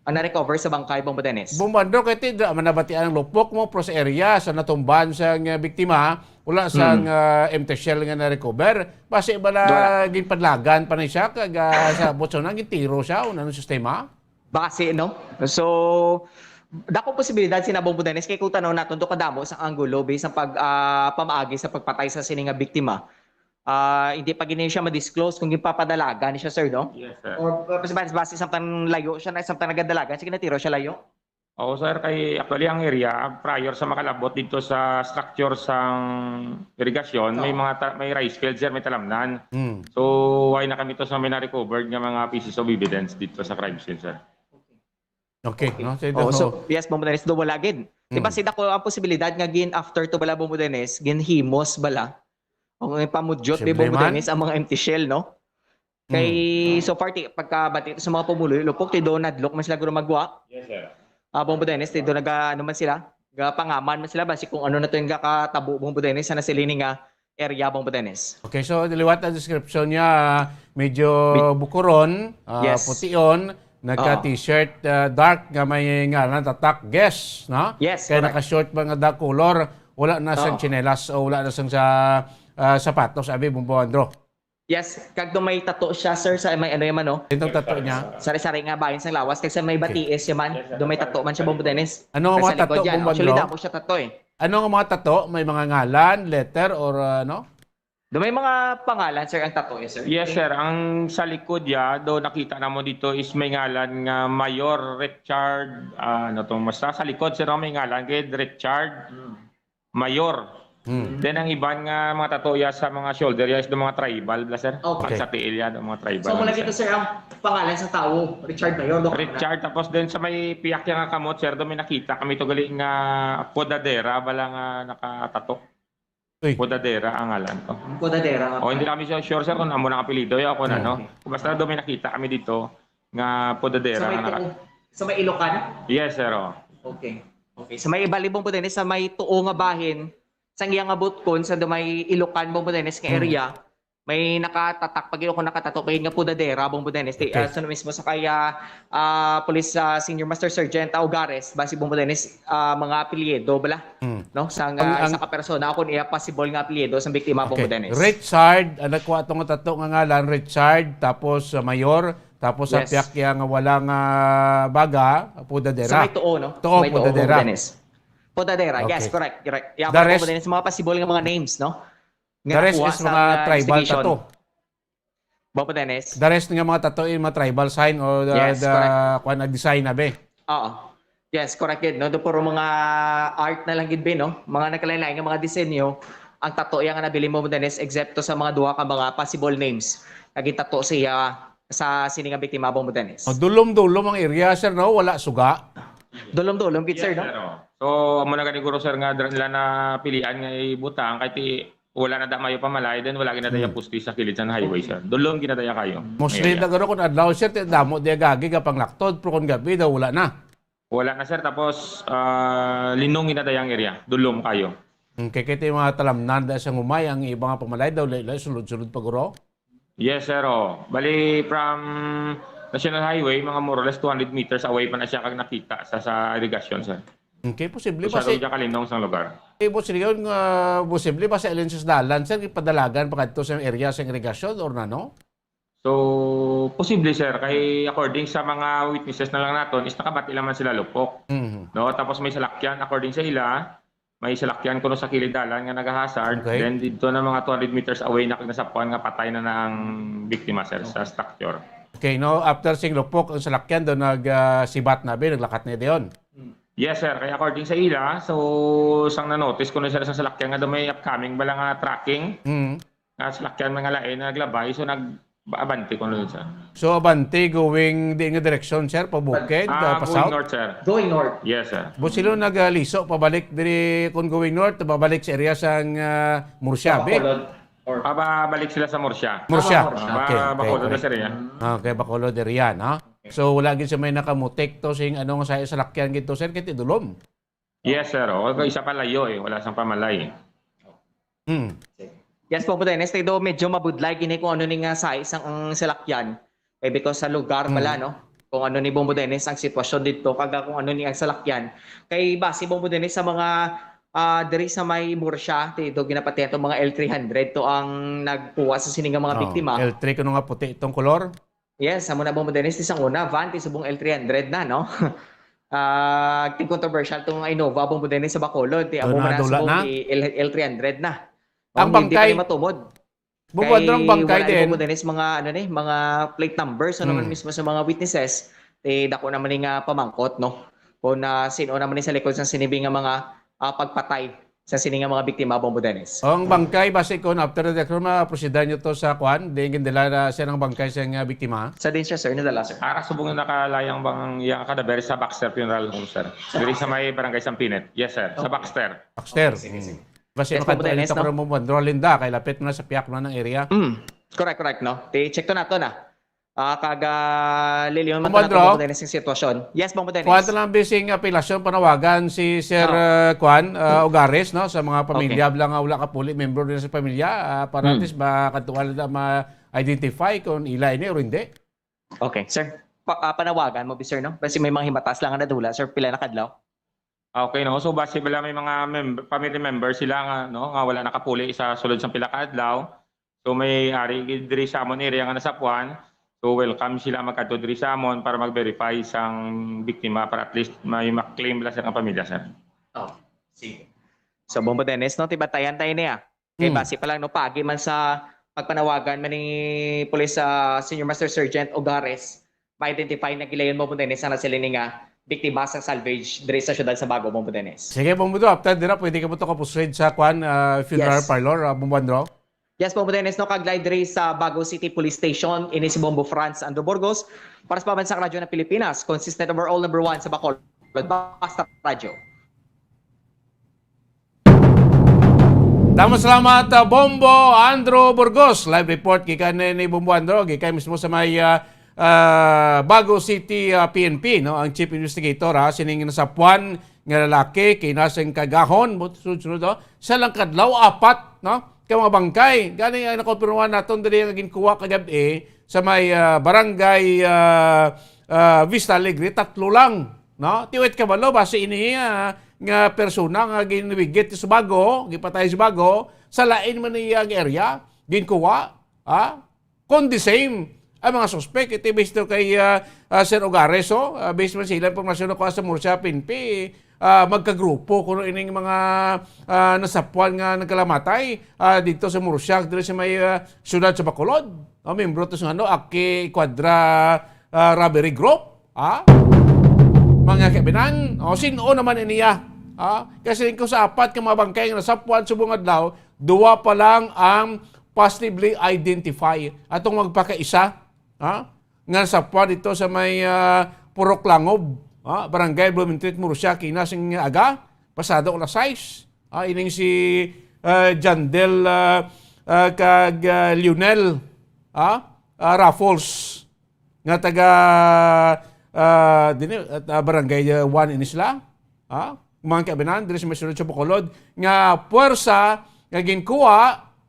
Ang na-recover sa bangkay, Bombo Dennis. Bombo Andrew, kay ti, di man nabatian ang lupok mo, pros area sa natumban sa nga biktima, wala sang, Hmm. ah, empty shell nga na-recover. Basi bala Wala. ginpadlagan pa ni siya, kag, ah, sa butso na, gintiro siya, o anong sistema? Basi, no? So, dakong posibilidad, sina Bombo Dennis, kay kung tanaw naton to kadamo sa anggulo, based sa pag, ah, pamaagi sa pagpatay sa sini nga biktima. Ah, hindi pa gini siya ma-disclose kung gipapadalagan ni siya, sir, no? Yes, sir. Or, or basi, basi, samtang layo siya na, samtang nagadalagan, sige, natiro siya layo? Oo, sir. Kay actually, ang area, prior sa makalabot dito sa structure sang irigasyon, may Oo. mga ta-, may rice field, sir, may talamnan. Mm. So, why na kami to sa may na-recovered nga mga pieces of evidence dito sa crime scene, sir. Okay, Okay. no? So, ito, Oo, so, so, yes, Bombo Dennis, do wala gid. Di ba, Mm. sida ko ang posibilidad nga gin after to bala, Bombo Dennis, ginhimos bala? O nga pamudyot, Siyempre Bombo man. Dennis, ang mga empty shell, no? Kay, Mm. so far, ti-, pagkabati sa mga pumuloy, lupok, ti do nadlok man sila guro magwa. Yes, sir. Ah, Bombo Dennis, ti do naga-, ano man sila, gapangaman man sila, basi kung ano na to yung gakatabo, Bombo Dennis, sa nasiling nga area, Bombo Dennis. Okay, so liwat ang description niya, medyo Bi- bukuron, ah, Yes. pution, nagka Oo. t-shirt, ah, dark nga may ngalan, tatak, guess, no? Yes, Kaya correct. naka-short man nga dark color, wala na sang Oo. tsinelas o wala na sang sa, ah, sapatos, abi, Bombo Andro. Yes, kag do may tato siya, sir, sa may ano yaman, no? Itong tato niya. Sari-sari nga bahin sang lawas, kag sa may Okay. batiis yaman, Yes, sir. do may tato man siya, Bombo Dennis. Ano nga Kag mga sa likod tato, yan, Bombo actually, Andro? damo siya tato, eh. Ano nga mga tato? May mga ngalan, letter, or, ah, ano? Do may mga pangalan, sir, ang tattoo, eh, sir? Yes, sir. Ang sa likod ya, do nakita namo dito is may ngalan nga Mayor Richard, ah, ano to, basta sa likod, sir, may ngalan kay Richard Hmm. Mayor. Hmm. Then ang iban nga mga tato ya sa mga shoulder ya is do mga tribal bala, sir. Okay. Pag sa tiil ya, do mga tribal. So, mula sir. Dito, sir, ang pangalan sa tao, Richard Mayor, no? Richard, tapos then sa may piyak ya nga kamot, sir, do may nakita kami to gali nga Podadera, bala nga nakatato. Uy. Podadera ang ngalan to. Podadera. O hindi kami so sure, sir, kung amo na ang apelyido ya o kung Hmm. ano. Basta do may nakita kami dito nga Podadera Sa may, nga naka- tuo- sa may Ilocan? Yes, sir. Oh. Okay. Okay. Sa may bali, Bong Budenes, sa may tuo nga bahin, sa iya nga butkon, sa do may Ilocan, Bong Budenes nga Hmm. area, may nakatatak pag ako nakatato pa nga Podadera, Bong Budenes. Ti, Okay. ah, sa mismo sa kaya ah, Police ah, Senior Master Sergeant Ogares, basi, Bong Budenes, ah, mga apelyido bala, Hmm. no? Sa Ang- nga ang- isa ka persona ako niya possible nga apelyido sa biktima, Bong Okay. Budenes. Richard, ang nagkuha tong tato nga ngalan, Richard, tapos sa Mayor, tapos sa Yes. piyak ya nga wala nga baga, Podadera. Sa may tuo, no? Tuo, May tuo, Podadera. Bong Budenes. Podadera, yes, Okay. correct, correct. Yeah, The Bong rest- Budenes, mga possible nga mga names, no? The rest nakuha is sa, mga ah, tribal investigation. tato. Bong Budenes. The rest nga mga tato in mga tribal sign or the, Yes, the correct. kuan, ang design na be. Oo. Yes, correct gid, no? Do puro mga art na lang gid, be, no? Mga nagkalain-lain nga mga disenyo ang tato ya nga nabilin, Bong Budenes, except to sa mga duha ka mga possible names nga gitato siya sa sini nga biktima, Bong Budenes. O, dulom-dulom ang area, sir, no? Wala suga. Dulom-dulom gid, sir, Yes, no? Sir, oh. So, amo na gani guro, sir, nga dira nila na pilian nga ibutang kay ti wala na da mayo pamalay, then wala gina daya Hmm. pusti sa kilid sa highway, sir. Dulom gina daya kayo. Mostly Area. na garo kung adlaw, sir, ti damo di gabi ka panglaktod, pero kung gabi daw wala na. Wala na, sir. Tapos, ah, linong gina daya ang area. Dulom kayo. Okay, kay ti mga talamnan da sa humay, ang iba nga pamalay daw, lain-lain, sulod-sulod pa guro. Yes, sir. Oh. Bali, from National Highway, mga more or less two hundred meters away pa na siya kag nakita sa, sa irigasyon, sir. Okay, posible Masyado kasi, siya kalinong sang lugar. eh, boss Leon, nga posible ba sa Alensis Dalan, sir, ipadalagan pa kadto sa area sa irigasyon or nano? So, posible, sir, kay according sa mga witnesses na lang naton, is nakabati naman sila lupok. Mhm. No, tapos may salakyan, according sa ila, may salakyan kuno sa kilid dalan nga nagahazard. Okay. Then dito na mga two hundred meters away na kag nasapuan nga patay na na ang biktima, sir, sa structure. Okay, no, after sing lupok ang salakyan, doon nag ah, sibat na bi, naglakat na dayon. Yes, sir. Kaya according sa ila, so sang na-notice ko na, sir, sa salakyan nga daw may upcoming bala nga tracking, Mm. nga salakyan mga lain na naglabay, so nag-abante ko na dun, sir. So abante going di nga direksyon, sir, pa bukid, Ah, ah, pa going south? North, sir. Going north. Yes, sir. Bo sila nagliso pabalik diri kung going north, pabalik sa area sang ah, Murcia, bi? Bacolod. Or Pabalik sila sa Murcia. Murcia. Ah, Murcia. Okay, Pa-, okay, Bacolod, okay. sir, yan. Okay, Bacolod area, no? So wala gid sa may nakamutik to sing ano nga sa salakyan gid to, sir, kay ti dulom. Yes, sir. O, isa pa layo eh. Wala sang pamalay. Hmm. Yes, Bong Budenes, do medyo mabudlay gini kung ano ni nga size ang, ang salakyan. Eh, because sa lugar Mm. pala, no? Kung ano ni, Bong Budenes, ang sitwasyon dito, kag kung ano ni ang salakyan. Kay base, Bong Budenes, sa mga ah, diri sa may Murcia, ti do ginapatihan to mga L three hundred to ang nagkuha sa sini nga mga Oh, biktima. L three kuno nga puti itong kolor. Yes, amo na, Bong Budenes, ti sang una, van, ti subong L three hundred na, no? Ah, ti controversial tong Innova, Bong Budenes, sa Bacolod, ti amo Doon na, man na dula subong na. ti L, L three hundred na. Ang Ang hindi pa bangkay, ni matumod. Bong Budenes, ang bangkay Wala ni, din. Bong Budenes, mga, ano ni, mga plate numbers, ano man Hmm. mismo sa mga witnesses, ti dako naman ni nga pamangkot, no? Kung ah, sino naman ni sa likod sa sini bi nga mga ah, pagpatay sa sini nga mga biktima, Bong Budenes. Oh, ang bangkay, basi kun after the death, ma-proceedan nyo to sa kwan, di gindala na siya ng bangkay sa nga biktima. Sa din siya, sir, nadala, sir. Ara subong na nakalayang bang iyang kadaber sa Baxter Funeral Home, sir. Diri sa may barangay Sampinet. Yes, sir. Sa Baxter. Baxter. Sige, sige. Hmm. Basi Yes, makadto Bong Budenes, ta no? Bong Budenes, Linda, kay lapit na sa piyak na ng area. Mm. Correct, correct, no? Ti check to nato na. Ah, kag ah, liliwan man Bong to nato, Budenes. Bong Budenes, ang sitwasyon. Yes, Bong Budenes. Kuwan lang bising apelasyon, panawagan si Sir Oh. uh, Kwan uh, Ogares, no, sa mga pamilya Okay. lang nga wala kapuli, member din sa pamilya, ah, para at Hmm. least makadtuan na ma-identify kung ila ini o hindi. Okay, sir. Pa, ah, panawagan mo bi, sir, no? Kasi may mga himatas lang nga nadula, sir, pila na kadlaw. Okay, no? So, base bala may mga member, family member sila nga, no, nga wala nakapuli sa sulod sang pila ka adlaw. So, may ari gid diri sa amon area nga nasapuan. So, welcome sila magkadto diri sa amon para mag-verify sang biktima para at least may ma-claim bala sa pamilya, sir. Oh, sige. So, Bong Budenes, no? Ti batayan tayo niya. Kay Hmm. base pa lang, no, paagi man sa pagpanawagan man ni Police ah, Senior Master Sergeant Ogares, ma-identify na gilayon mo, Bong Budenes, sana sila ni nga biktima sang salvage diri sa siyudad sa Bago, Bombo Dennis. Sige, Bombo Andrew, after dira, pwede ka mo to kapusuhin sa kwan, ah, funeral Yes. parlor, ah, Bombo Andrew? Yes, Bombo Dennis, no, kag live diri sa Bago City Police Station, ini si Bombo Franz Andrew Burgos, para sa Pambansang Radyo ng Pilipinas, consistent overall number one sa Bacolod. Basta Radyo. Damo salamat, ah, Bombo Andrew Burgos. Live report gikan ni, ni Bombo Andrew, gikan mismo sa may, ah, ah, Bago City, ah, P N P, no? Ang chief investigator, ha, sining nasapuan nga lalaki, kay nasing kagahon, mo sunod-sunod, oh. Sa lang kadlaw, apat, no? Ka mga bangkay. Gani ang nakumpirmahan naton diri nga ginkuha kagab-i sa may, ah, barangay, ah, ah, Vista Alegre, tatlo lang. No? Tiwit kabalo, basi ini, ah, nga persona nga ginwigit sa Bago, gipatay sa Bago, sa lain man niya nga area, ginkuha, ah, kung the same, ang mga suspect, iti based to kay, ah, ah, Sir Ogares, oh, ah, based man sila impormasyon nakuha sa Murcia P N P, ah, magkagrupo kuno ining mga, ah, nasapuan nga nagkalamatay, ah, dito sa Murcia, diri sa may, ah, siyudad sa Bacolod. Oh, membro to sa ano, Aki Quadra, ah, Robbery Group. Ha? Mga kaibinan, o, sin-o naman iniya? Ha? Kasi kung sa apat ka mga bangkay nga nasapuan subong adlaw, duwa pa lang ang positively identify. Atong magpakaisa, ha? Nga nasapuan dito sa may, ah, Purok Langob, ha? Barangay Blumentritt, Murcia, kina sing aga, pasado alas sais. Ha? Ining si, ah, Jandel, ah, ah, kag, ah, Lionel, ha? Ah, Raffles. Nga taga, ah, dini, at, ah, Barangay, ah, one ini sila. Ha? Mga kaibinan, diri sa may sulod sa Bacolod, nga puwersa nga ginkuha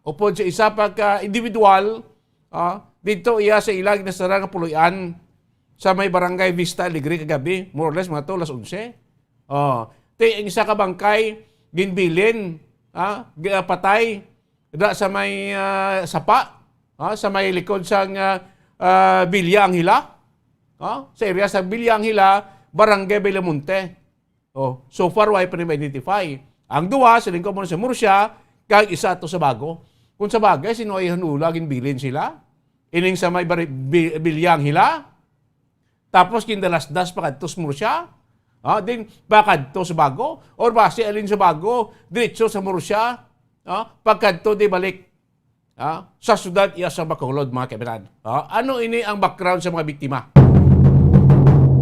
upod sa isa pa ka individual, ah, dito iya sa ila ginasara nga puloy-an sa may Barangay Vista Alegre kagabi, more or less, mga to, alas onse. Oh, ti, ang isa ka bangkay, ginbilin, ah, gapatay, da sa may, ah, sapa, ah, sa may likod sang, ah, ah, Villa Angela. Ah, sa area sa Villa Angela, Barangay Belamonte. Oh, so far, wala pa ni ma-identify. Ang duwa, siling ko muna sa Murcia, kag isa ato sa Bago. Kung sa bagay, sino ay hanula, ginbilin sila? Ining sa may Bari-, Bi-, Villa Angela? Tapos gindalasdas pa kadto sa Murcia. Ah, din pa kadto sa Bago, or basi alin sa Bago, diretso sa Murcia. Ah, pagkadto di balik. Ah, sa siyudad iya sa Bacolod, mga kaibigan. Ah, ano ini ang background sa mga biktima?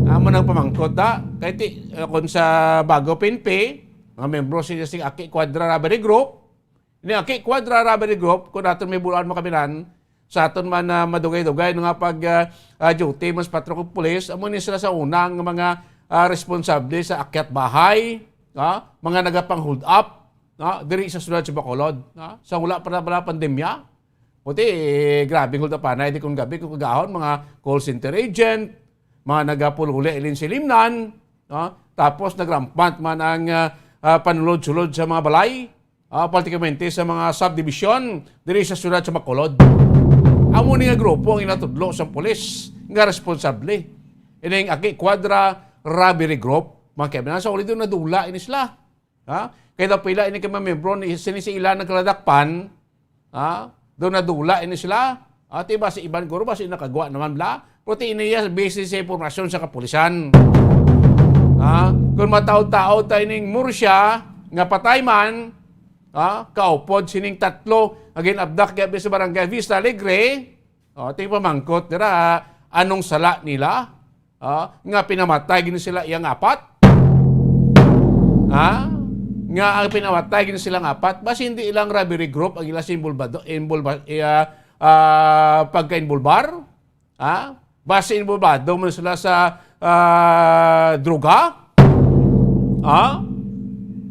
Amo nang pamangkot, da. Kay ti, eh, kung sa Bago P N P, mga membro sila sing Aki Quadra Robbery Group, Ni Aki Quadra Robbery Group, kung aton may bulan mo kaminan, sa aton man, ah, madugay-dugay nga pag, ah, ah, duty, mas patrol kag pulis, amo ni sila sa unang mga, ah, responsable sa akyat bahay, ah, mga nagapang-hold up, ah, diri sa siyudad sa Bacolod, ah, sa wala pa na pala pandemya. Puti, eh, grabe ang hold up anay, di kung gabi, kung kagahon, mga call center agent, mga nagapululi, ilin silimnan, ah, tapos nagrampant man ang, ah, ah, panulod-sulod sa mga balay. Ah, praktikamente sa mga subdivision diri sa siyudad sa Bacolod. Amo ni nga grupo ang inatudlo sa pulis nga responsable ining Aki Quadra Robbery Group. Mga kaibigan, sa uli doon nadula ini sila. Ha? Kaya daw pila ini ka mga membro ni sini sa ila nagkaladakpan. Ha? Doon nadula ini sila. Ati ba sa iban guro ba sa nakagwa naman bla? Pero ti iniya base sa impormasyon sa kapulisan. Ha? Kung mataod-taod ta ining Murcia nga patay man, ha? Kaupod sining tatlo nga gin-abduct gabi sa Barangay Vista Alegre. O, ting pamangkot dira, anong sala nila? Ha? Nga pinamatay gini sila iyang apat? Ha? Nga ang pinamatay gini sila nga apat, basi hindi ilang robbery group ang ila sa involvado, involva-, iya, ah, pagka-involbar? Ha? Basi involvado man sila sa, ah, droga? Ha?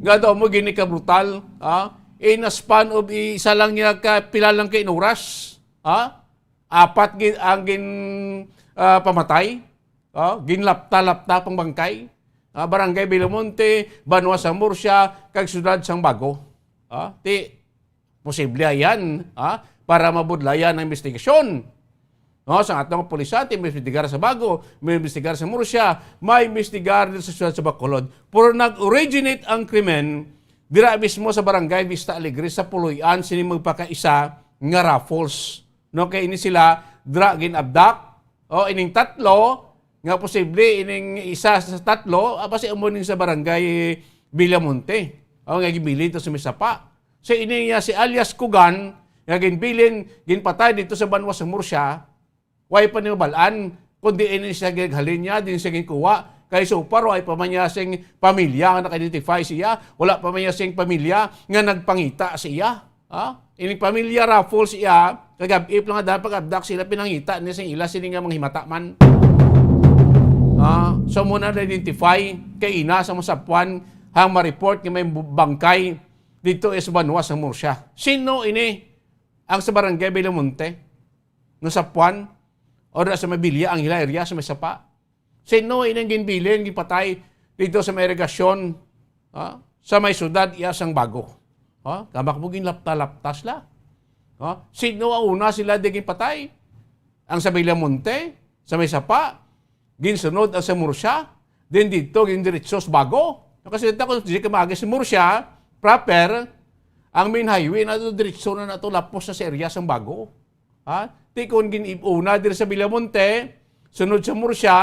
Nga daw mo gini ka brutal, ha? In a span of isa lang niya ka, pila lang ka inuras, ha? Apat gin-, ang gin-, ah, pamatay, ha? Ginlapta-lapta pang bangkay, ha? Barangay Villamonte, Banwa sa Murcia, kag Siyudad sang Bago. Ha? Ti, Posible yan, ha? Para mabudlayan ang investigasyon. No, sa atong pulisan, may investigar sa Bago, may investigar sa Murcia, may investigar din sa siyudad sa Bacolod. Pero nag-originate ang krimen dira mismo sa Barangay Vista Alegre sa Puloy-an sini magpakaisa nga raffles. No, kay ini sila dira gin-abduct. O, ining tatlo, nga posible ining isa sa tatlo, ah, basi amo ning sa barangay Villamonte. O, nga ginbilin to sa may sapa. So, ini nga si alias Kugan, nga ginbilin, ginpatay dito sa banwa sa Murcia, way pa ni mabal-an, kundi ini siya ginhalin niya, din siya ginkuha. Kay so far, way pa man niya sing pamilya nga naka-identify siya, wala pa man niya sing pamilya nga nagpangita siya. Ha? Ining pamilya Raffles iya, kagab-i pa lang nga pag-abdak sila, pinangita ni sing ila sini nga mga himata man. Ha? So, mo na na-identify kay ina sa mga sapuan, hang ma-report nga may bu-, bangkay dito is banwa sa Murcia. Sino ini ang sa barangay Villamonte? Nga sapuan? O da sa Mabilia, ang hila area sa may sapa? Sino ini ang ginbilin, gipatay dito sa may irigasyon, ha? Sa may syudad iya sang Bago. Ha? Kamak mo ginlapta-laptas la. Ha? Sino ang una sila di ginpatay? Ang sa Villamonte, sa may sapa, ginsunod ang sa Murcia, din dito gindiretso sa Bago. Kasi dito kung di ka maagi sa Murcia, proper, ang main highway na to, diretso na na to, lapos na sa area sang Bago. Ha? Ti kon gin-, una diri sa Villamonte, sunod sa Murcia,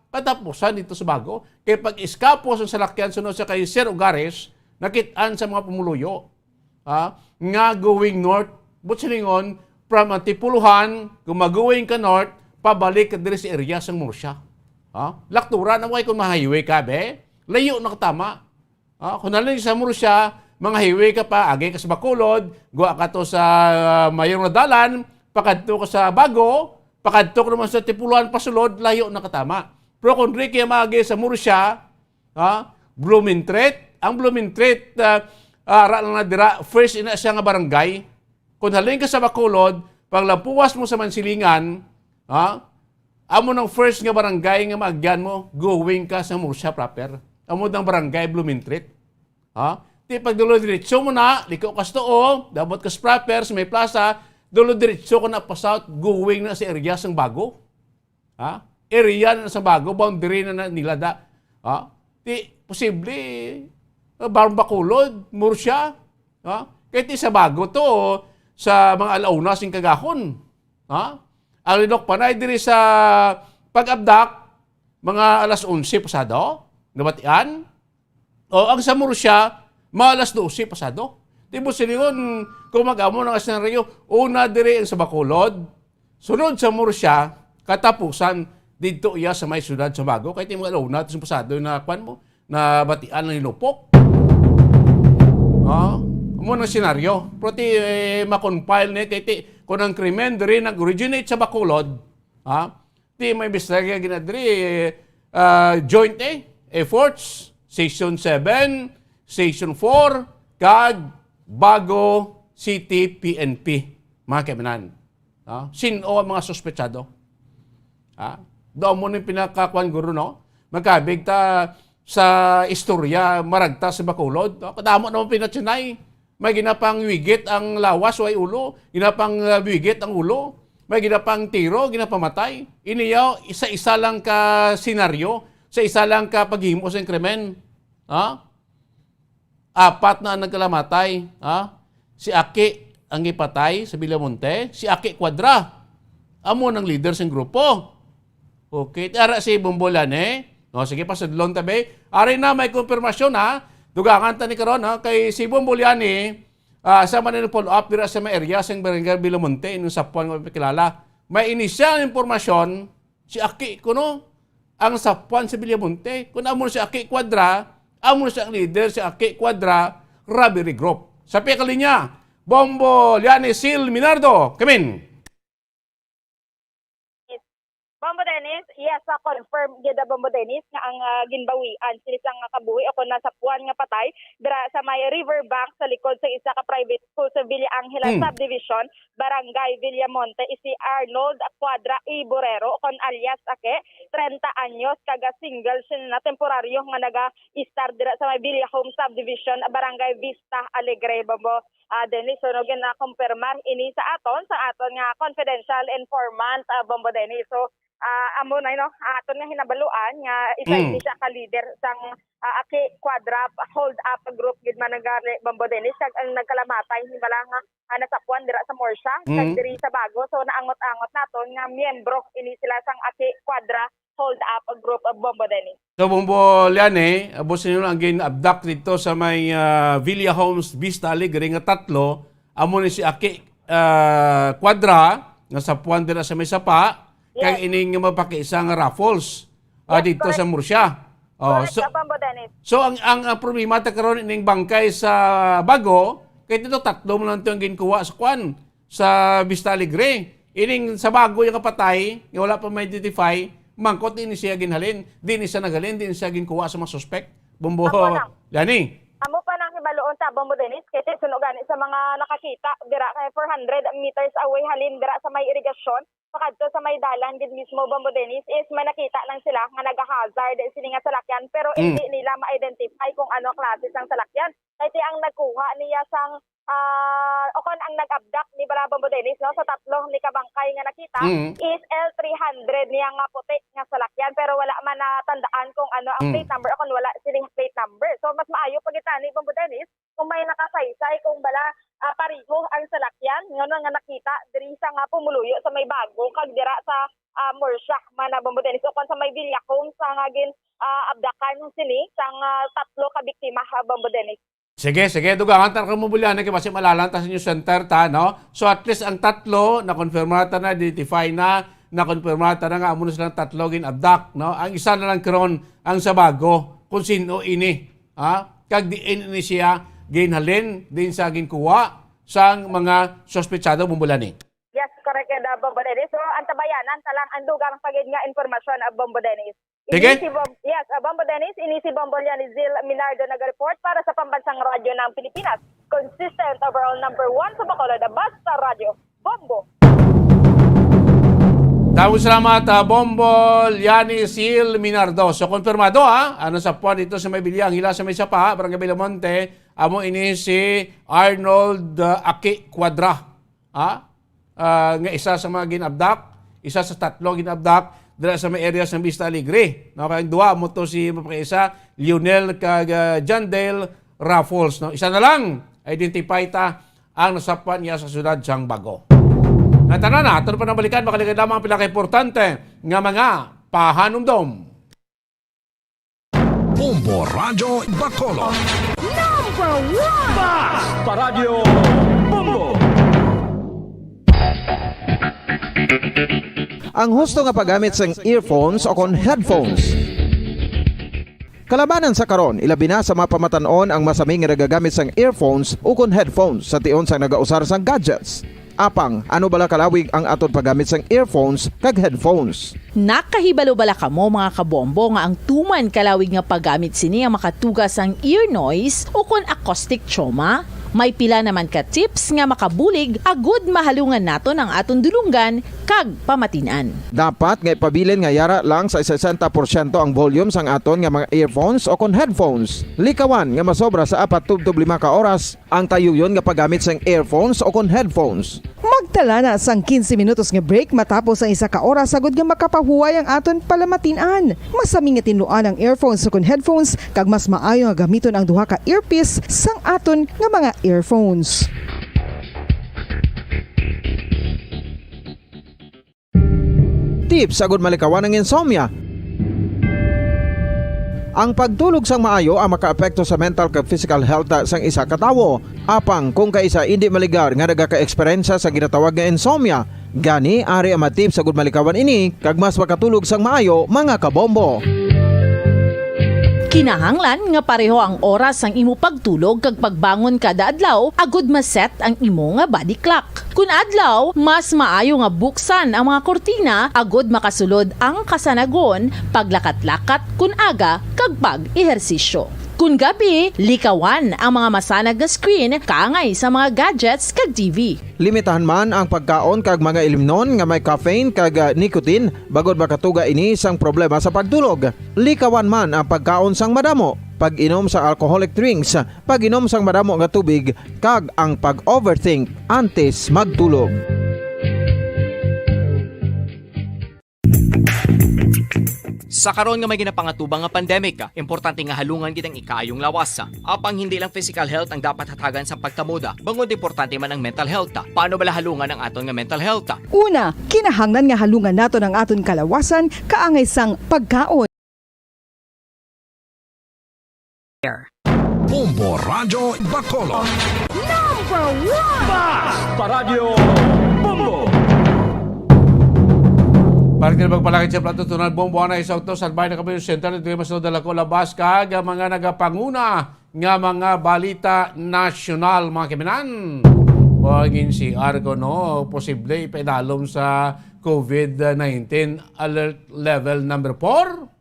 katapusan dito sa Bago. Kay pag iskapos ang salakyan sunod sa kay Sir Ugares, nakit-an sa mga pumuluyo, ha? Nga going north, but silingon, from Antipolo-han, kung mag-going ka north, pabalik ka diri sa area sang Murcia. Ha? Laktura na mo kay kung ma-highway ka, be, layo na katama. Ah, kung halin sa Murcia, mga highway ka pa, agi ka sa Bacolod, gwa ka to sa, ah, mayor nga dalan, pakadto ka sa Bago, pakadto ka naman sa Antipolo-han, pasulod, layo na katama. Pero kung di kaya maagi sa Murcia, ha, Blumentritt, ang Blumentritt, ah, ara lang na dira, first ina siya nga barangay. Kung halin ka sa Bacolod, paglampuwas mo sa Mansilingan, ha, amo nang first nga barangay nga maagyan mo, going ka sa Murcia proper. Amo nang barangay Blumentritt. Ha? Ti pag dulo diretso mo na, liko ka sa tuo, dabot ka sa proper, sa may plaza, dulo diretso ka na pa south, going na sa area sang Bago. Ha? Area na sa Bago, boundary na, na nila da. Ha? Ti posible, ah, Barong Bacolod, Murcia. Ha? Kay ti sa Bago to, sa mga alauna sing kagahon. Ha? Ang Linok Panay diri sa pag-abdak, mga alas onse pasado, nabatian. O, ang sa Murcia, mga alas dose pasado. Di mo silingon, kung mag-amo na nga senaryo, una diri ang sa Bacolod, sunod sa Murcia, katapusan didto iya sa may siyudad sa Bago. Kay ti mga alauna, ito sa pasado na, kwan mo, nabatian ang nilupok. Ha? Amo nang senaryo. Pero ti, eh, ma-compile ni, kay ti, kung ang krimen diri nag-originate sa Bacolod, ha? Ti may bisaya ginadri, ah, joint, eh, efforts, Section seven, Section four, kag Bago City P N P, mga kaimanan. Ah, sin-o ang mga suspetsado? Ah, daw mo ning pinakakuan, guro, no? Magkabig ta sa istorya, maragta sa Bacolod. No? Kadamo naman pinatsinay. May ginapang wigit ang lawas, way ulo. Ginapang, ah, wigit ang ulo. May ginapang tiro, ginapamatay. Iniyaw, isa-isa lang ka senaryo, sa isa lang ka paghimo sa krimen. Ha? Apat na ang nagkalamatay. Ha? Si Aki ang gipatay sa Villamonte, si Aki Cuadra. Amo nang leader sang grupo. Okay, ti ara si Bombo Lani. No, sige, pasudlon ta, be. Ari na, may konfirmasyon, ha. Dugangan ta ni karon, ha, kay si Bombo Lani, ah, sa man follow up dira sa may area sang Barangay Villamonte, inong sapuan nga pakilala. May inisyal nga impormasyon, si Aki kuno ang sapuan sa Villamonte. Kung amo si Aki Cuadra, amo siya ang leader, si Aki Cuadra, Robbery Group. Sa pia ka linya, Bombo Lani Sil Minardo. Kamin. Bombo Dennis, yes, sa confirm gid, Bombo Dennis, nga ang, ah, ginbawian sini sang kabuhi o kon nasapuan nga patay dira sa may river bank sa likod sa isa ka private school sa Villa Angela Hmm. Subdivision, Barangay Villamonte, is si Arnold Cuadra Iborero, o kon alias Ake, treinta anyos, kaga single siya na temporaryo nga naga-istar dira sa may Villa Home Subdivision, Barangay Vista Alegre, Bombo. Ah, Dennis, so, no, ginakumpirmar ini sa aton, sa aton nga confidential informant, ah, Bombo Dennis. So, ah, amo na, no, aton nga hinabaluan nga isa Mm. ini siya ka leader sang, ah, Aki Cuadra hold up group gid man nga ni Bombo Dennis, kag ang nagkalamatay ni bala nga, ah, nasapuan dira sa Murcia, kag Mm. diri sa Bago. So, naangot-angot naton nga miyembro ini sila sang Aki Cuadra hold-up group, Bombo Dennis. So, Bombo Liani, amo sini ang gin-abduct dito sa may, ah, Villa Homes, Vista Alegre nga tatlo, amo ni si Aki, ah, Cuadra, nga sapuan dira sa may sapa, kag Yes. ining mapakiisa nga Raffles, ah, Yes, dito correct. sa Murcia. Oh, Correct, so, Bombo Dennis. so ang, ang, ang problema ta karon ining bangkay sa Bago, kay dito tatlo mo lang ito ang ginkuha sa kwan, sa Vista Alegre. Ining sa Bago yung kapatay, nga wala pa ma-identify, mangkot din siya ginhalin, din siya naghalin, din siya ginkuha sa mga suspek. Bombo, Amo lang. Lani. Amo pa nang hibaluon ta, Bombo Dennis, kay suno gani sa mga nakakita, dira kay four hundred meters away halin dira sa may irigasyon, pakadto sa may dalan gid mismo, Bombo Dennis, is may nakita lang sila nga nag-hazard sini nga salakyan, pero Mm. hindi nila ma-identify kung ano ang klase sang salakyan. Kay ti ang nagkuha niya sang, ah, o kon ang nag-abduct ni bala, Bombo Dennis, no, sa tatlo ni kabangkay nga nakita Mm. is L three hundred niya nga puti nga salakyan, pero wala man natandaan kung ano ang Mm. plate number o kung wala sining plate number. So, mas maayo pa gid tani, Bombo Dennis, kung may nakasaysay kung bala, ah, pariho ang salakyan, ngano nga nakita diri sa nga pumuluyo sa may Bago kag dira sa, ah, Murcia man na, Bombo Dennis, o kon sa may Villa Homes sa nga gin, ah, abdakan sini sang, ah, tatlo ka biktima, ah, Bombo Dennis. Sige, sige, dugangan ta kamo, Bombo Liani, kay basi malalan ta sa inyo center ta, no? So, at least ang tatlo, nakonfirma ta na, identify na, nakonfirma ta na nga amo na silang tatlo gin-abduct, no? Ang isa na lang karon ang sa Bago, kung sino ini, ha? Kag diin ini siya ginhalin, din sa ginkuha sang mga suspetsado, Bombo Liani. Yes, correct, uh, Bombo Dennis. So, antabayanan ta lang ang dugang pa gid nga impormasyon, uh, Bombo Dennis. Sige. Ini si Bom-, yes, uh, Bombo Dennis, ini si Bombo Lianizil Minardo nag-report para sa Pambansang Radyo ng Pilipinas. Consistent overall number one sa Bacolod, basta radyo, Bombo. Damo salamat, ah, Bombo Lianizil Minardo. So, konfirmado, ha? Ano sa puwan dito sa may Bilyang, hila sa may sapa, Barangay Villamonte, amo ini si Arnold, ah, Aki Cuadra. Ha? Ah, nga isa sa mga ginabdak, isa sa tatlo ginabdak dira sa may area sa Vista Alegre. No, kay ang duha mo to si mapakaisa, Lionel kag, ah, John Dale Raffles, no? Isa na lang, identify ta ang nasapan niya sa siyudad sang Bago. Nga tanan na, aton pa nang balikan, makaligad lamang ang pinakaimportante nga mga pahanumdom. Bombo Radyo Bacolod. Number one! Bas! Paradyo Bombo! Ang husto nga paggamit sang earphones o kon headphones. Kalabanan sa karon, ilabi na sa mga pamatan-on ang masami nga nagagamit sang earphones o kon headphones sa tion sang nagausar sang gadgets. Apang, ano bala kalawig ang aton paggamit sang earphones kag headphones? Nakahibalo bala kamo, mga kabombo, nga ang tuman kalawig nga paggamit sini ang makatuga sang ear noise ukon acoustic trauma? May pila naman ka tips nga makabulig agud mahalungan naton ang aton dulonggan kag pamatin-an. Dapat nga ipabilin nga yara lang sa sesenta porsyento ang volume sang aton nga mga earphones o kon headphones. Likawan nga masobra sa apat tubtob lima ka oras ang tayuyon nga paggamit sang earphones o kon headphones. Magtala na sang quince minutos nga break matapos ang isa ka oras agud nga makapahuway ang aton palamatin-an. Masami nga tinluan ang earphones o kon headphones, kag mas maayo nga gamiton ang duha ka earpiece sang aton nga mga earphones. Tips agud malikawan ang insomnia. Ang pagtulog sang maayo ang makaapekto sa mental kag physical health sang isa ka tawo. Apang kung kaisa indi maligar nga nagaka-eksperyensya sa ginatawag nga insomnia, gani ari ang mga tips agud malikawan ini kag mas makatulog sang maayo, mga kabombo. Kinahanglan nga pareho ang oras sang imo pagtulog kag pagbangon kada adlaw agud ma-set ang imo nga body clock. Kun adlaw, mas maayo nga buksan ang mga kurtina agud makasulod ang kasanagon, paglakat-lakat kun aga, kag pag-ehersisyo. Kun gabi, likawan ang mga masanag nga screen kaangay sa mga gadgets kag T V. Limitahan man ang pagkaon kag mga ilimnon nga may caffeine kag, ah, nicotine, bangod makatuga ini sang problema sa pagtulog. Likawan man ang pagkaon sang madamo, pag-inom sa alcoholic drinks, pag-inom sang madamo nga tubig, kag ang pag-overthink antes magtulog. Sa karon nga may ginapangatubang nga pandemic, importante nga halungan gid ang ikaayong lawas. Apang hindi lang physical health ang dapat hatagan sa pagkamuda, bangod importante man ang mental health. Paano bala halungan ang aton nga mental health? Una, kinahanglan nga halungan naton ang aton kalawasan kaangay sang pagkaon. Bombo Radyo Bacolod. Number one! Basta Radyo Bombo! Para kita magpalakit sa plato, tunal bombo na isang to, salbay na kami sa center, ito yung mas nadala ko, labas ka, ang mga nagapanguna nga mga balita nasyonal, mga kaminan. Pagin si Arco, no, posible ipaidalom sa COVID nineteen alert level number four.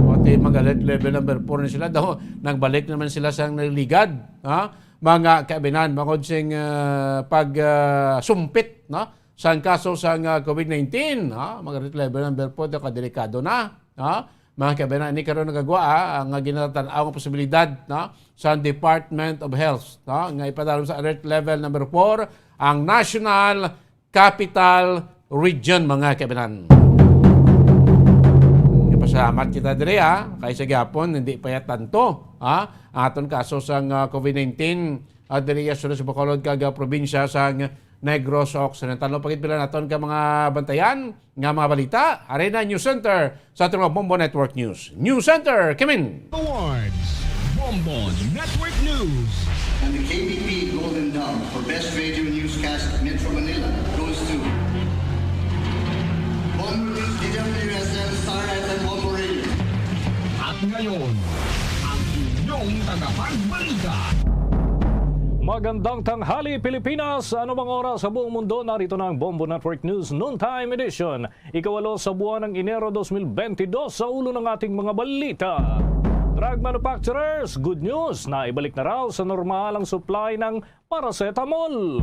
Pati mag-alert level number four na sila. Daw, nagbalik naman sila sa nagligad, ha? Mga kaabinan, bangod sing ah, pag ah, sumpit, no? Sang kaso sang ah, COVID nineteen, ha? Mag-alert level number four, daw kadelikado na, ha? Mga kaabinan, ini karon nagagwa, ah, ang ah, ginatanaw nga posibilidad, no? Sa Department of Health, no? Nga ipadalom sa alert level number four ang National Capital Region, mga kaibanan. Pasalamat kita diri, ha, kay sa gyapon hindi pa ya tanto, ha, ang aton kaso sang ah, COVID nineteen, ah, diri sa Bacolod kag ah, probinsya sang Negros Occidental. No, pagitbilan naton ka mga bantayan nga mga balita, Arena News Center sa aton mga Bombo Network News. News Center, Kimin! Awards, Bombo Network News. And the K B P Golden Dove for Best Radio Newscast Metro Manila goes to Bombo News, D W S M, Star F M, Bombo Radio. At ngayon, ang inyong tagapagbalita. Magandang tanghali, Pilipinas! Ano bang oras sa buong mundo? Narito na ang Bombo Network News Noontime Edition. Ikawalo sa buwan ng Enero dos mil bentidós sa ulo ng ating mga balita. Drug manufacturers, good news, naibalik na raw sa normal ang supply ng paracetamol.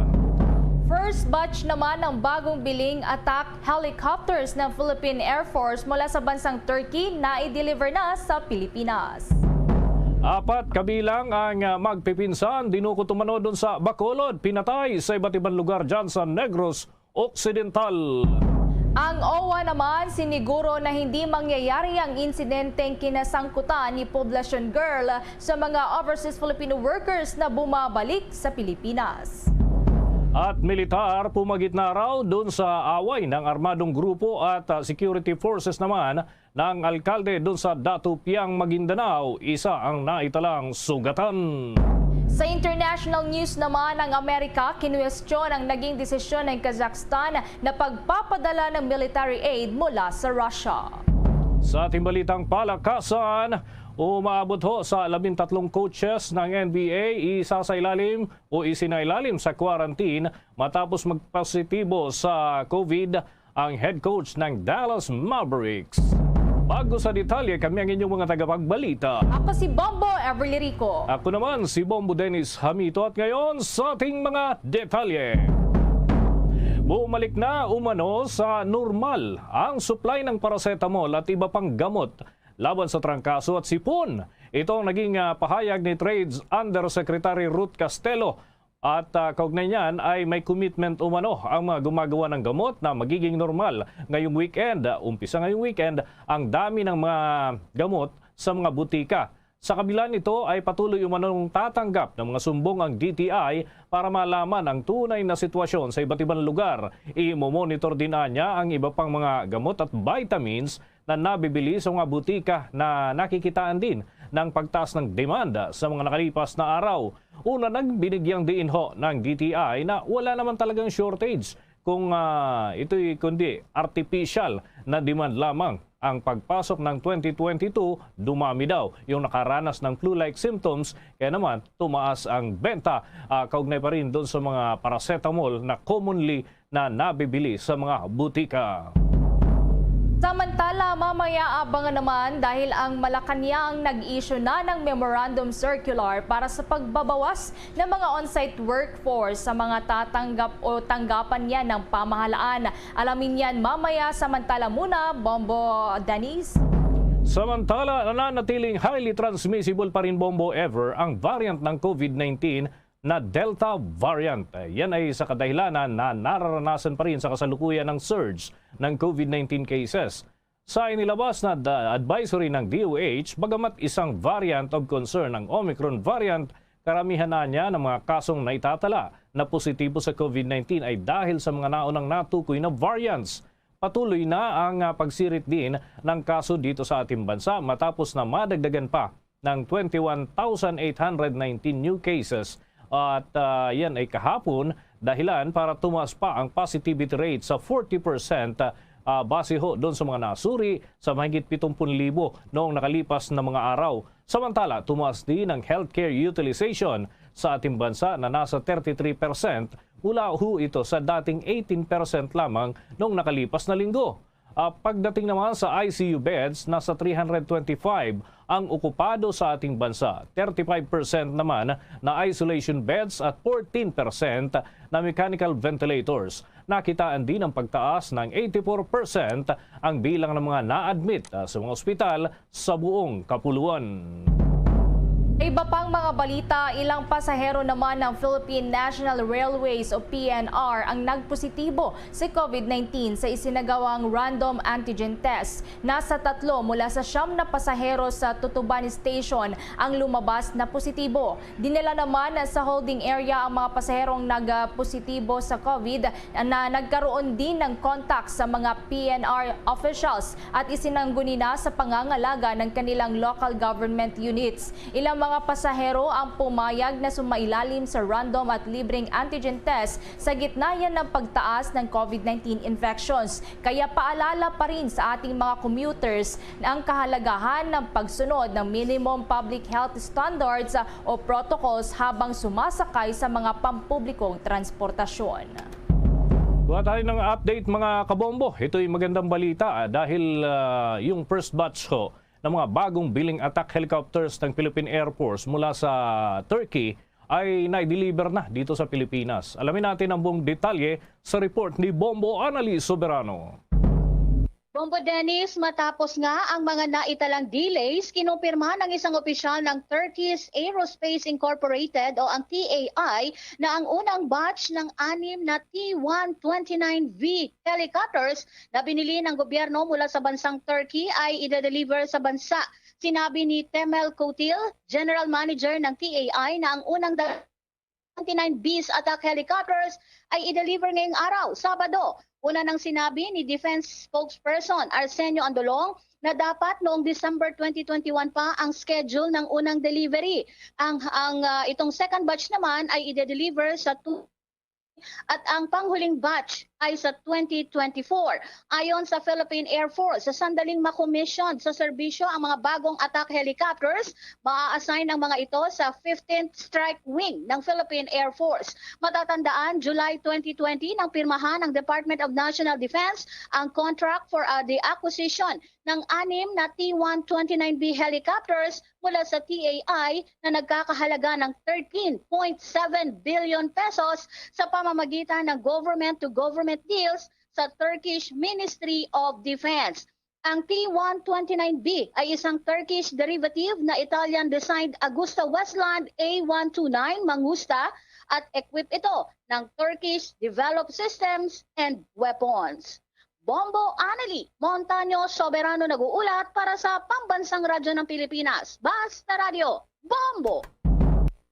First batch naman ng bagong biling attack helicopters ng Philippine Air Force mula sa bansang Turkey na i-deliver na sa Pilipinas. Apat kabilang ang ah, magpipinsan dinukot umano doon sa Bacolod, pinatay sa iba't ibang lugar dyan sa Negros Occidental. Ang OWWA naman siniguro na hindi mangyayari ang insidenteng kinasangkutan ni Poblacion Girl sa mga overseas Filipino workers na bumabalik sa Pilipinas. At militar, pumagit na raw doon sa away ng armadong grupo at ah, security forces naman ng alkalde doon sa Datupiang, Maguindanao, isa ang naitalang sugatan. Sa international news naman, ang Amerika kinuwestiyon ang naging desisyon ng Kazakhstan na pagpapadala ng military aid mula sa Russia. Sa ating balitang palakasan, umaabot ho sa labing tatlong coaches ng N B A, isa sa ilalim o isinailalim sa quarantine matapos magpositibo sa COVID ang head coach ng Dallas Mavericks. Bago sa detalye, kami ang inyong mga tagapagbalita. Ako si Bombo Everly Rico. Ako naman si Bombo Dennis Hamito at ngayon sa ating mga detalye. Bumalik na umano sa normal ang supply ng paracetamol at iba pang gamot laban sa trangkaso at sipon. Ito ang naging ah, pahayag ni Trades Undersecretary Ruth Castelo. At ah, kaugnay niyan ay may commitment umano ang mga gumagawa ng gamot na magiging normal ngayong weekend. Umpisa ngayong weekend ang dami ng mga gamot sa mga butika. Sa kabila nito ay patuloy umanong tatanggap ng mga sumbong ang D T I para malaman ang tunay na sitwasyon sa iba't ibang lugar. Imo-monitor din anya ang iba pang mga gamot at vitamins na nabibili sa mga butika na nakikitaan din ng pagtaas ng demanda sa mga nakalipas na araw. Una, nagbinigyang diin ho ng D T I na wala naman talagang shortage kung ah, ito'y kundi artificial na demand lamang. Ang pagpasok ng twenty twenty-two, dumami daw yung nakaranas ng flu-like symptoms, kaya naman tumaas ang benta. Ah, kaugnay pa rin doon sa mga paracetamol na commonly na nabibili sa mga butika. Samantala, mamaya abangan naman dahil ang Malacañang nag-issue na ng memorandum circular para sa pagbabawas ng mga on-site workforce sa mga tatanggap o tanggapan niya ng pamahalaan. Alamin yan mamaya. Samantala muna, Bombo Dennis. Samantala, nananatiling highly transmissible pa rin, Bombo, ever ang variant ng COVID nineteen na Delta variant. Yan ay sa kadahilanan na nararanasan pa rin sa kasalukuyan ng surge ng COVID nineteen cases. Sa inilabas na da-, advisory ng D O H, bagamat isang variant of concern ang Omicron variant, karamihan na niya ng mga kasong naitatala na positibo sa COVID nineteen ay dahil sa mga naunang natukoy na variants. Patuloy na ang, ah, pagsirit din ng kaso dito sa ating bansa matapos na madagdagan pa ng twenty-one thousand eight hundred nineteen new cases at, ah, yan ay kahapon, dahilan para tumaas pa ang positivity rate sa forty percent, ah, base ho doon sa mga nasuri sa mahigit pitong libo noong nakalipas na mga araw. Samantala, tumaas din ang healthcare utilization sa ating bansa na nasa thirty-three percent mula ho ito sa dating eighteen percent lamang noong nakalipas na linggo. Ah, pagdating naman sa I C U beds, nasa three hundred twenty-five ang okupado sa ating bansa, thirty-five percent naman na isolation beds at fourteen percent na mechanical ventilators. Nakitaan din ang pagtaas ng eighty-four percent ang bilang ng mga na-admit, ah, sa mga ospital sa buong kapuluan. Iba pang mga balita, ilang pasahero naman ng Philippine National Railways o P N R ang nagpositibo sa COVID nineteen sa isinagawang random antigen test. Nasa tatlo mula sa siyam na pasahero sa Tutuban Station ang lumabas na positibo. Dinala naman sa holding area ang mga pasaherong nagpositibo sa COVID na nagkaroon din ng contact sa mga P N R officials at isinangguni na sa pangangalaga ng kanilang local government units. Ilang mga pasahero ang pumayag na sumailalim sa random at libreng antigen test sa gitna yan ng pagtaas ng COVID nineteen infections. Kaya paalala pa rin sa ating mga commuters ang kahalagahan ng pagsunod ng minimum public health standards o protocols habang sumasakay sa mga pampublikong transportasyon. Kuha tayo ng update, mga kabombo. Ito'y magandang balita, ah, dahil, ah, yung first batch ho ng mga bagong biling attack helicopters ng Philippine Air Force mula sa Turkey ay nai-deliver na dito sa Pilipinas. Alamin natin ang buong detalye sa report ni Bombo Anali Soberano. Bombo Dennis, matapos nga ang mga naitalang delays, kinumpirma ng isang opisyal ng Turkish Aerospace Incorporated o ang T A I na ang unang batch ng anim na T one twenty-nine V helicopters na binili ng gobyerno mula sa bansang Turkey ay ide-deliver sa bansa. Sinabi ni Temel Kotil, General Manager ng T A I, na ang unang da-, twenty-nine Bs attack helicopters ay i-deliver ngayong araw, Sabado. Una nang sinabi ni Defense Spokesperson Arsenio Andolong na dapat noong December twenty twenty-one pa ang schedule ng unang delivery. Ang, ang, ah, itong second batch naman ay i-deliver sa tu-, at ang panghuling batch ay sa twenty twenty-four. Ayon sa Philippine Air Force, sa sandaling makomisyon sa serbisyo ang mga bagong attack helicopters, maa-assign ang mga ito sa fifteenth Strike Wing ng Philippine Air Force. Matatandaan, July twenty twenty nang pirmahan ng Department of National Defense ang contract for, uh, the acquisition ng anim na T one twenty-nine B helicopters mula sa T A I na nagkakahalaga ng thirteen point seven billion pesos sa pamamagitan ng government-to-government deals sa Turkish Ministry of Defense. Ang T one twenty-nine B ay isang Turkish derivative na Italian-designed Agusta Westland A one two nine Mangusta at equip ito ng Turkish developed systems and weapons. Bombo Anali Montaño Soberano nag-uulat para sa Pambansang Radyo ng Pilipinas, Basta Radyo, Bombo!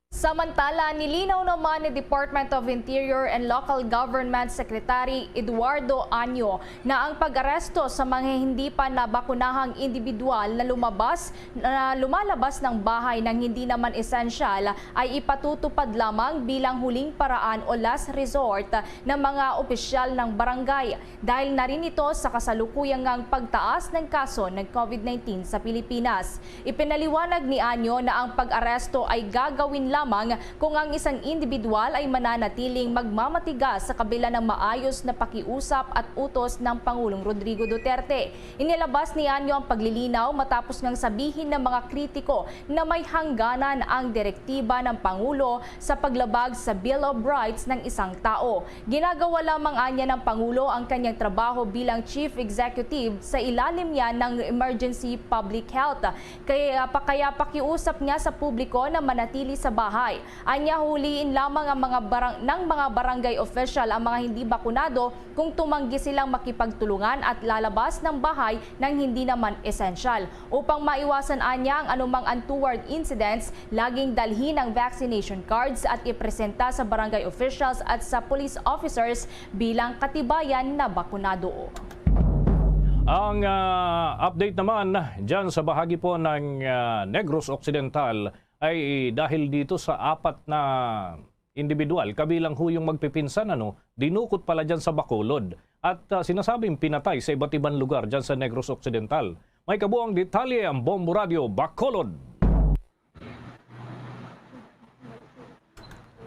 Samantala, nilinaw naman ni Department of Interior and Local Government Secretary Eduardo Año na ang pag-aresto sa mga hindi pa nabakunahang individual na lumabas, na lumalabas ng bahay nang hindi naman esensyal ay ipatutupad lamang bilang huling paraan o last resort ng mga opisyal ng barangay. Dahil na rin ito sa kasalukuyang ngang pagtaas ng kaso ng COVID nineteen sa Pilipinas. Ipinaliwanag ni Anyo na ang pag-aresto ay gagawin lamang kung ang isang individual ay mananatiling magmamatigas sa kabila ng maayos na pakiusap at utos ng Pangulong Rodrigo Duterte. Inilabas ni Anyo ang paglilinaw matapos ngang sabihin ng mga kritiko na may hangganan ang direktiba ng Pangulo sa paglabag sa Bill of Rights ng isang tao. Ginagawa lamang anya ng Pangulo ang kanyang trabaho bilang Chief Executive sa ilalim niya ng Emergency Public Health. Kaya, kaya pakiusap niya sa publiko na manatili sa bahay Ay, anya huliin lamang ang mga barang-, ng mga barangay official ang mga hindi bakunado kung tumanggi silang makipagtulungan at lalabas ng bahay nang hindi naman esensyal. Upang maiwasan anya ang anumang untoward incidents, laging dalhin ang vaccination cards at ipresenta sa barangay officials at sa police officers bilang katibayan na bakunado. Ang, ah, update naman dyan sa bahagi po ng, ah, Negros Occidental ay dahil dito sa apat na individual, kabilang ho yung magpipinsan, ano, dinukot pala dyan sa Bacolod. At, ah, sinasabing pinatay sa iba't ibang lugar dyan sa Negros Occidental. May kabuang detalye ang Bombo Radio Bacolod.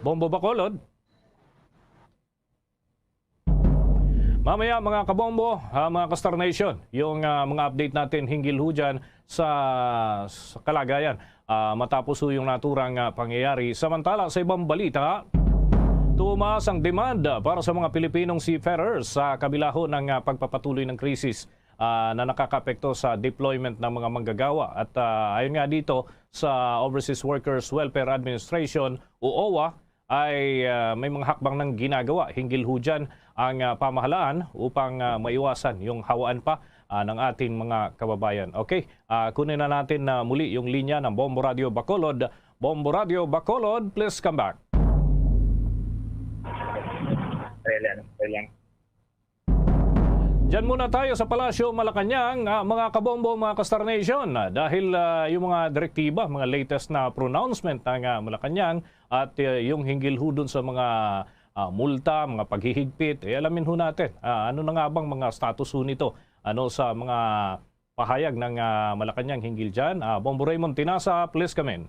Bombo Bacolod. Mamaya, mga kabombo, ah, mga ka-Star Nation, yung, ah, mga update natin hinggil ho dyan sa, sa kalagayan, ah, matapos ho yung naturang, ah, pangyayari. Samantala, sa ibang balita, tumaas ang demand, ah, para sa mga Pilipinong seafarers sa kabila ho ng, ah, pagpapatuloy ng krisis, ah, na nakakaapekto sa deployment ng mga manggagawa. At, ah, ayon nga dito sa Overseas Workers Welfare Administration o owa, ay, ah, may mga hakbang nang ginagawa hinggil ho dyan ang, ah, pamahalaan upang, ah, maiwasan yung hawaan pa, ah, ng ating mga kababayan. Okay, ah, kunin na natin na muli yung linya ng Bombo Radio Bacolod. Bombo Radio Bacolod, please come back. Diyan muna tayo sa Palasyo, Malacañang, ah, mga kabombo, mga ka-Star Nation, ah, dahil, ah, yung mga direktiba, mga latest na pronouncement ng, ah, Malacañang at, ah, yung hinggil ho dun sa mga, ah, multa, mga paghihigpit, eh, alamin ho natin, ah, ano na nga bang mga status ho nito, ano, sa mga pahayag ng, ah, Malacañang hinggil dyan. Ah, Bombo Raymond Tinasa, please come in.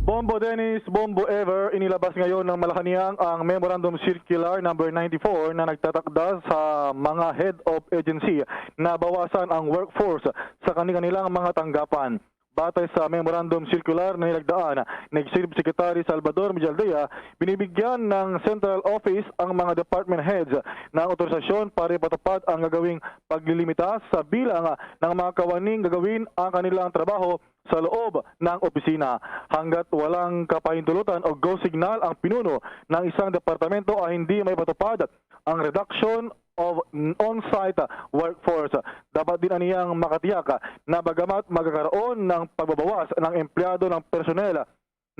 Bombo Dennis, Bombo Ever, inilabas ngayon ng Malacañang ang Memorandum Circular number ninety-four na nagtatakda sa mga head of agency na bawasan ang workforce sa kani-kanilang mga tanggapan. Batay sa Memorandum Circular na nilagdaan ni Executive Secretary Salvador Mijaldea, binibigyan ng Central Office ang mga department heads ng otorisasyon para ipatupad ang gagawing paglilimita sa bilang ng mga kawaning gagawin ang kanilang trabaho sa loob ng opisina. Hanggat walang kapahintulutan o go signal ang pinuno ng isang departamento ay hindi maipatupad ang reduction of on-site workforce. Dapat din aniyang makatiyak na bagamat magkakaroon ng pagbabawas ng empleyado ng personel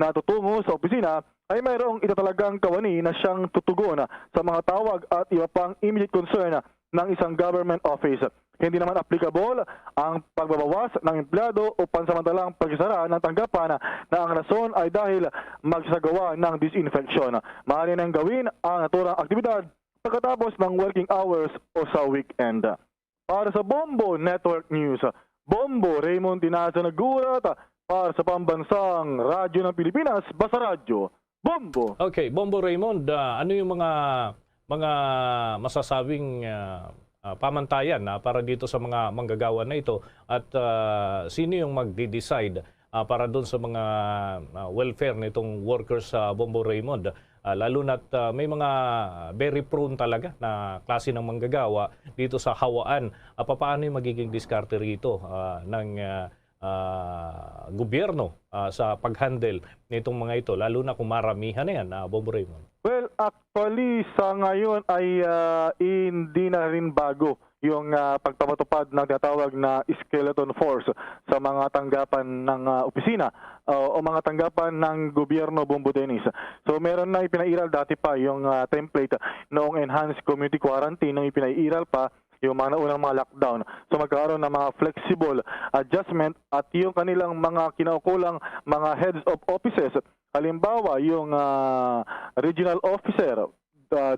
na tutungo sa opisina, ay mayroong itatalagang kawani na siyang tutugon sa mga tawag at iba pang immediate concern ng isang government office. Hindi naman applicable ang pagbabawas ng empleyado o pansamantalang pagsasara ng tanggapan na ang rason ay dahil magsasagawa ng disinfection. Maaari nang gawin ang naturang aktibidad pagkatapos ng working hours o sa weekend. Para sa Bombo Network News, Bombo Raymond Tinaza nag-uulat para sa Pambansang Radyo ng Pilipinas, Basa Radyo, Bombo. Okay, Bombo Raymond, ah, ano yung mga, mga masasabing, ah, ah, pamantayan, ah, para dito sa mga manggagawa na ito? At, ah, sino yung magde-decide, ah, para doon sa mga, ah, welfare nitong workers sa Bombo Raymond? Ah, lalo na't, ah, may mga very prone talaga na klase ng manggagawa dito sa hawaan. Ah, papaano yung magiging diskarte rito, ah, ng, ah, ah, gobyerno, ah, sa pag-handle nitong mga ito, lalo na kung maramihan na yan, ah, Bombo Raymond? Well, actually, sa ngayon ay, ah, hindi na rin bago yung, ah, pagpapatupad ng tinatawag na skeleton force sa mga tanggapan ng, ah, opisina, ah, o mga tanggapan ng gobyerno, Bombo Dennis. So, meron na ipinairal dati pa yung, ah, template noong enhanced community quarantine, nung ipinairal pa yung mga naunang mga lockdown. So, magkakaroon ng mga flexible adjustment at yung kanilang mga kinaukulang mga heads of offices. Halimbawa, yung, ah, regional officer, ah,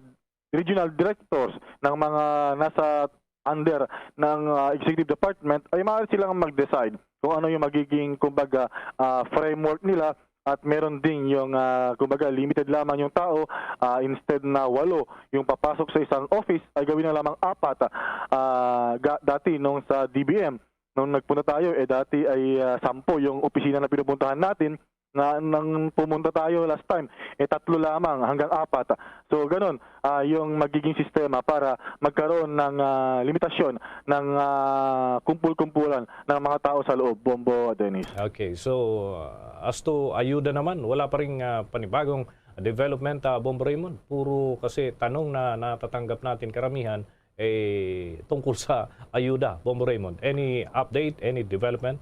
regional directors ng mga nasa under ng, ah, executive department ay maaari silang mag-decide kung ano yung magiging, kumbaga, ah, framework nila, at meron din yung, ah, kumbaga, limited lamang yung tao, ah, instead na walo yung papasok sa isang office, ay gawin na lamang apat. Ah, ga-, dati nung sa D B M, nung nagpunta tayo, eh, dati ay, ah, sampo yung opisina na pinupuntahan natin, Na, nang pumunta tayo last time, eh, tatlo lamang hanggang apat. So, ganun, ah, yung magiging sistema para magkaroon ng, ah, limitasyon ng, ah, kumpul-kumpulan ng mga tao sa loob, Bombo, Dennis. Okay, so, uh, as to ayuda naman, wala pa ring, uh, panibagong development, uh, Bombo Raymond. Puro kasi tanong na natatanggap natin karamihan, eh, tungkol sa ayuda, Bombo Raymond. Any update, any development?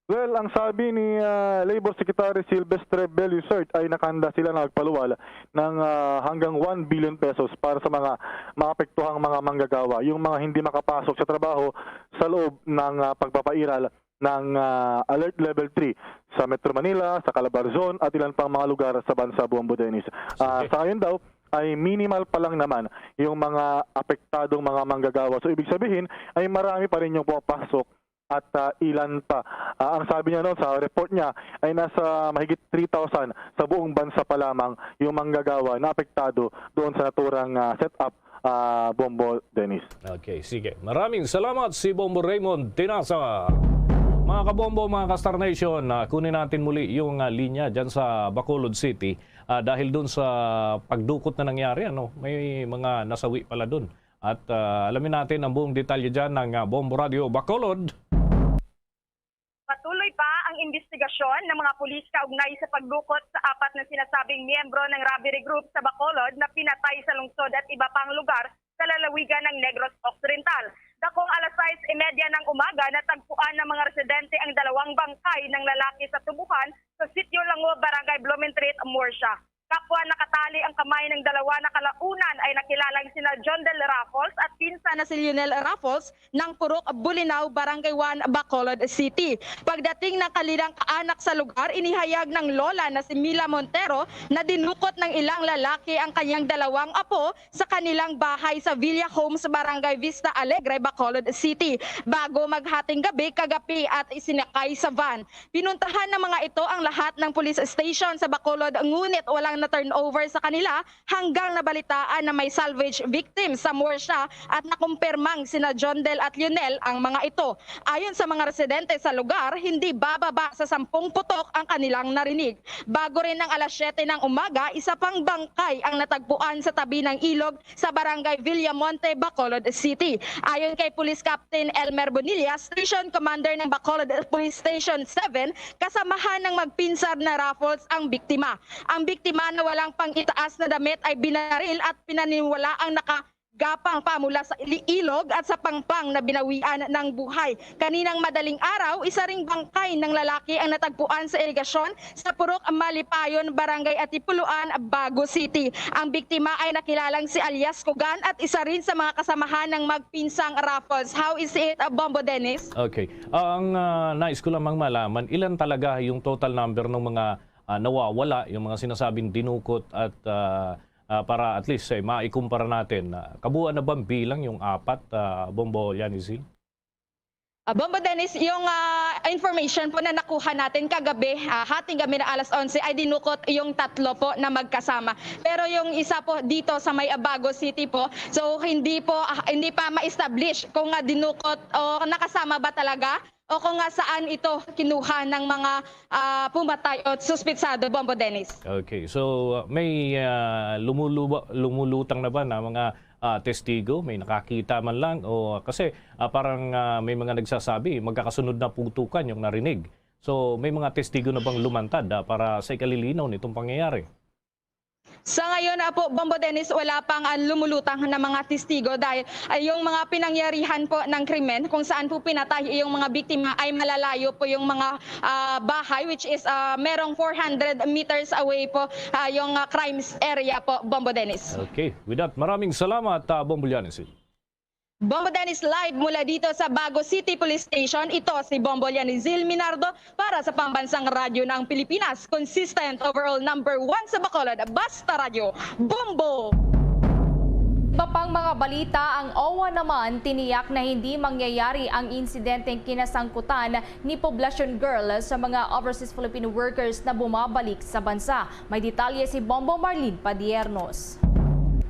Well, ang sabi ni, ah, Labor Secretary Silvestre Bellucert ay nakahanda sila na magpaluwal ng, ah, hanggang one billion pesos para sa mga maapektuhang mga manggagawa, yung mga hindi makapasok sa trabaho sa loob ng, ah, pagpapairal ng, ah, Alert Level three sa Metro Manila, sa Calabarzon at ilan pang mga lugar sa bansa, Bombo, Dennis. Ah, Sige. Sa ngayon daw ay minimal pa lang naman yung mga apektadong mga manggagawa. So, ibig sabihin ay marami pa rin yung pumapasok at, ah, ilan pa. Ah, ang sabi niya, no, sa report niya ay nasa mahigit three thousand sa buong bansa pa lamang yung manggagawa na apektado doon sa naturang, ah, setup, ah, Bombo, Dennis. Okay, sige. Maraming salamat si Bombo Raymond Tinasa. Mga kabombo, mga ka-Star Nation, ah, kunin natin muli yung, ah, linya dyan sa Bacolod City. Ah, dahil dun sa pagdukot na nangyari, ano, may mga nasawi pala dun. At, ah, alamin natin ang buong detalye dyan ng, ah, Bombo Radio Bacolod. Patuloy pa ang imbestigasyon ng mga pulis kaugnay sa pagdukot sa apat na sinasabing miyembro ng robbery group sa Bacolod na pinatay sa lungsod at iba pang lugar sa lalawigan ng Negros Occidental. Dakong alas sais y media ng umaga, natagpuan ng mga residente ang dalawang bangkay ng lalaki sa tubuhan sa Sitio Lango, Barangay Blumentritt, Murcia. Kapwa nakatali ang kamay ng dalawa na kalaunan ay nakilalang sina John Del Raffles at pinsan na si Lionel Raffles ng Purok Bulinaw, Barangay one, Bacolod City. Pagdating ng kanilang kaanak sa lugar, inihayag ng lola na si Mila Montero na dinukot ng ilang lalaki ang kanyang dalawang apo sa kanilang bahay sa Villa Homes, Barangay Vista Alegre, Bacolod City, bago maghating gabi kagabi at isinakay sa van. Pinuntahan ng mga ito ang lahat ng police station sa Bacolod, ngunit walang na-turnover sa kanila hanggang nabalitaan na may salvage victim sa Murcia at nakumpirmang sina John Del at Lionel ang mga ito. Ayon sa mga residente sa lugar, hindi bababa sa sampung putok ang kanilang narinig. Bago rin ang alas siyete ng umaga, isa pang bangkay ang natagpuan sa tabi ng ilog sa Barangay Villamonte, Bacolod City. Ayon kay Police Captain Elmer Bonilla, Station Commander ng Bacolod Police Station seven, kasamahan ng magpinsan na Raffles ang biktima. Ang biktima na walang pang-itaas na damit ay binaril at pinaniwalaang nakagapang pa mula sa ili-, ilog at sa pangpang na binawian ng buhay. Kaninang madaling araw, isa ring bangkay ng lalaki ang natagpuan sa irigasyon sa Purok Malipayon, Barangay Atipuluan, Bago City. Ang biktima ay nakilalang si alias Kugan at isa rin sa mga kasamahan ng magpinsang Raffles. How is it, uh, Bombo Dennis? Okay. Ang, ah, nais ko lamang malaman, ilan talaga yung total number ng mga, ah, nawawala, yung mga sinasabing dinukot at, ah, ah, para at least, eh, maikumpara natin, ah, kabuuan na bang bilang yung apat, ah, Bombo Lianizil? Ah, Bombo Dennis, yung, ah, information po na nakuha natin kagabi, ah, hating gabi na alas onse ay dinukot yung tatlo po na magkasama. Pero yung isa po dito sa may Abago City po, so hindi po, ah, hindi pa ma-establish kung, ah, dinukot o nakasama ba talaga o kung, ah, saan ito kinuha ng mga, ah, pumatay o suspitsado, Bombo Dennis. Okay. So, uh, may, ah, lumuluba-, lumulutang na ba na mga, ah, testigo? May nakakita man lang? O, kasi, ah, parang, ah, may mga nagsasabi, magkakasunod na putukan yung narinig. So, may mga testigo na bang lumantad, ah, para sa ikalilinaw nitong pangyayari? Sa ngayon, ah, po, Bombo Dennis, wala pang, ah, lumulutang na mga testigo dahil, ah, yung mga pinangyarihan po ng krimen kung saan po pinatay yung mga biktima ay malalayo po yung mga, ah, bahay, which is, ah, merong four hundred meters away po, ah, yung, ah, crimes area po, Bombo Dennis. Okay. With that, maraming salamat, ah, Bombo Lianizil. Bombo Dennis, live mula dito sa Bago City Police Station. Ito si Bombo Lianizil Minardo para sa Pambansang Radyo ng Pilipinas. Consistent overall number one sa Bacolod. Basta Radyo, Bombo! Iba pang mga balita, ang OWWA naman tiniyak na hindi mangyayari ang insidenteng kinasangkutan ni Poblacion Girl sa mga overseas Filipino workers na bumabalik sa bansa. May detalye si Bombo Marlene Padiernos.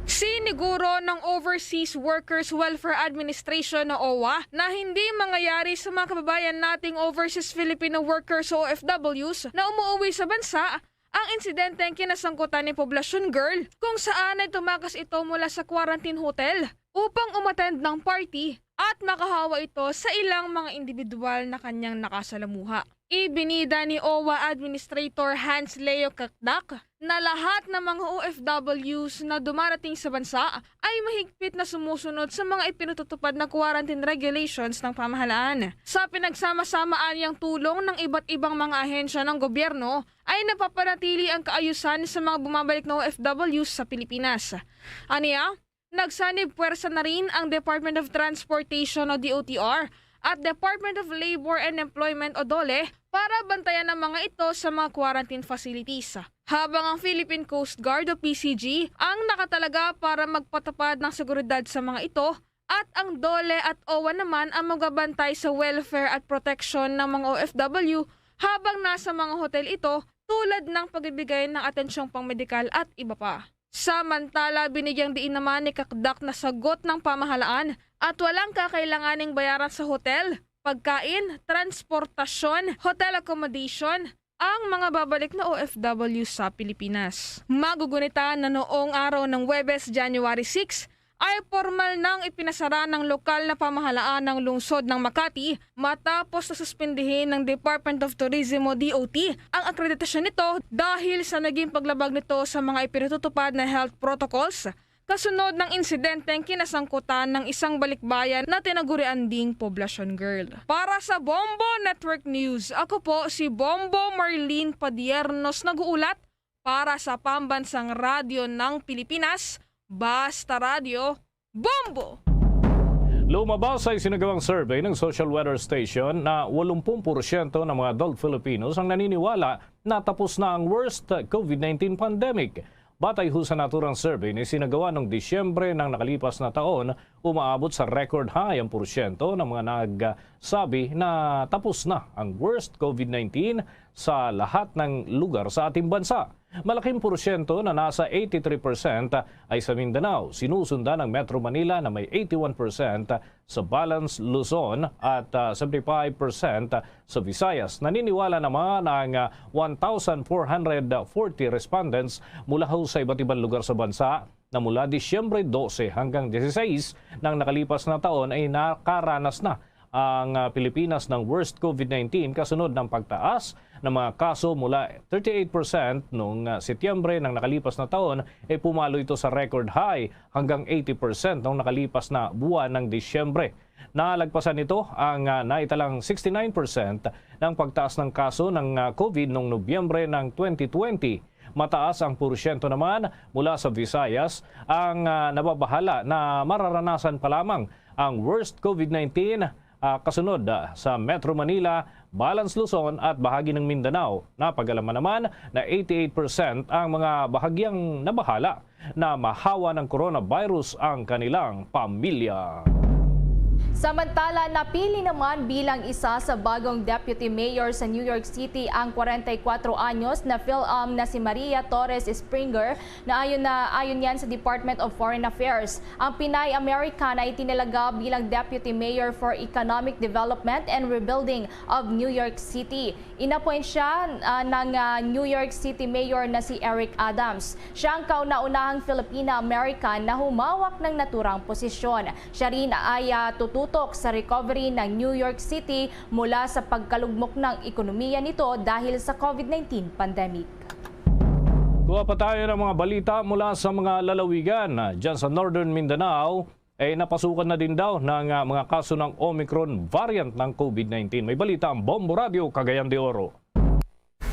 Siniguro ng Overseas Workers Welfare Administration o OWWA na hindi mangyayari sa mga kababayan nating overseas Filipino workers o O F Ws na umuwi sa bansa ang insidenteng kinasangkutan ni Poblacion Girl, kung saan ay tumakas ito mula sa quarantine hotel upang umattend ng party at makahawa ito sa ilang mga individual na kanyang nakasalamuha. Ibinida ni OWWA Administrator Hans Leo Kakdak na lahat ng mga O F Ws na dumarating sa bansa ay mahigpit na sumusunod sa mga ipinatutupad na quarantine regulations ng pamahalaan. Sa pinagsama-samaan niyang tulong ng iba't ibang mga ahensya ng gobyerno, ay napapanatili ang kaayusan sa mga bumabalik na O F Ws sa Pilipinas. Aniya, nagsanib puwersa na rin ang Department of Transportation o D O T R at Department of Labor and Employment o DOLE para bantayan ang mga ito sa mga quarantine facilities. Habang ang Philippine Coast Guard o P C G ang nakatalaga para magpatupad ng seguridad sa mga ito, at ang DOLE at OWWA naman ang magabantay sa welfare at protection ng mga O F W habang nasa mga hotel ito, tulad ng pagbibigay ng atensyong pangmedikal at iba pa. Samantala, binigyang diin naman ni Kakdak na sagot ng pamahalaan at walang kakailanganing bayaran sa hotel, pagkain, transportasyon, hotel accommodation, ang mga babalik na O F W sa Pilipinas. Magugunita na noong araw ng Huwebes, January six, ay pormal nang ipinasara ng lokal na pamahalaan ng lungsod ng Makati matapos na suspindihin ng Department of Tourism o D O T ang akreditasyon nito dahil sa naging paglabag nito sa mga ipinatutupad na health protocols kasunod ng insidenteng kinasangkutan ng isang balikbayan na tinagurian ding Poblacion Girl. Para sa Bombo Network News, ako po si Bombo Marlene Padiernos, nag-uulat para sa Pambansang Radyo ng Pilipinas, Basta Radyo, Bombo! Lumabas sa isinagawang survey ng Social Weather Station na walumpung porsyento ng mga adult Filipinos ang naniniwala na tapos na ang worst COVID nineteen pandemic. Batay ho sa naturang survey na isinagawa noong Disyembre ng nakalipas na taon, umaabot sa record high ang porsyento ng mga nagsabi na tapos na ang worst COVID nineteen sa lahat ng lugar sa ating bansa. Malaking porsyento na nasa eighty-three percent ay sa Mindanao. Sinusundan ang Metro Manila na may eighty-one percent, sa balance Luzon at, ah, seventy-five percent sa Visayas. Naniniwala naman ang, ah, one thousand four hundred forty respondents mula ho sa iba't ibang lugar sa bansa na mula Disyembre dose hanggang dieciséis ng nakalipas na taon ay nakaranas na ang, ah, Pilipinas ng worst COVID nineteen kasunod ng pagtaas ng mga kaso mula thirty-eight percent noong, ah, Setyembre ng nakalipas na taon, ay pumalo ito sa record high hanggang eighty percent noong nakalipas na buwan ng Disyembre. Nalagpasan nito ang, ah, naitalang sixty-nine percent ng pagtaas ng kaso ng, ah, COVID noong Nobyembre ng twenty twenty. Mataas ang porsyento naman mula sa Visayas ang, ah, nababahala na mararanasan pa lamang ang worst COVID nineteen, ah, kasunod, ah, sa Metro Manila, Balance Luzon at bahagi ng Mindanao. Napag-alaman naman na eighty-eight percent ang mga bahagyang nabahala na mahawa ng coronavirus ang kanilang pamilya. Samantala, napili naman bilang isa sa bagong deputy mayor sa New York City ang forty-four anyos na Phil-Am na si Maria Torres Springer, na ayon na ayon yan sa Department of Foreign Affairs. Ang Pinay American ay itinalaga bilang deputy mayor for economic development and rebuilding of New York City. Inappoint siya, ah, ng, ah, New York City Mayor na si Eric Adams. Siya ang kauna-unahang Filipina-American na humawak ng naturang posisyon. Siya rin ay, ah, tututok sa recovery ng New York City mula sa pagkalugmok ng ekonomiya nito dahil sa COVID nineteen pandemic. Kuha pa tayo ng mga balita mula sa mga lalawigan. Diyan sa Northern Mindanao, eh, napasukan na din daw ng, ah, mga kaso ng Omicron variant ng COVID nineteen. May balita ang Bombo Radio, Cagayan de Oro.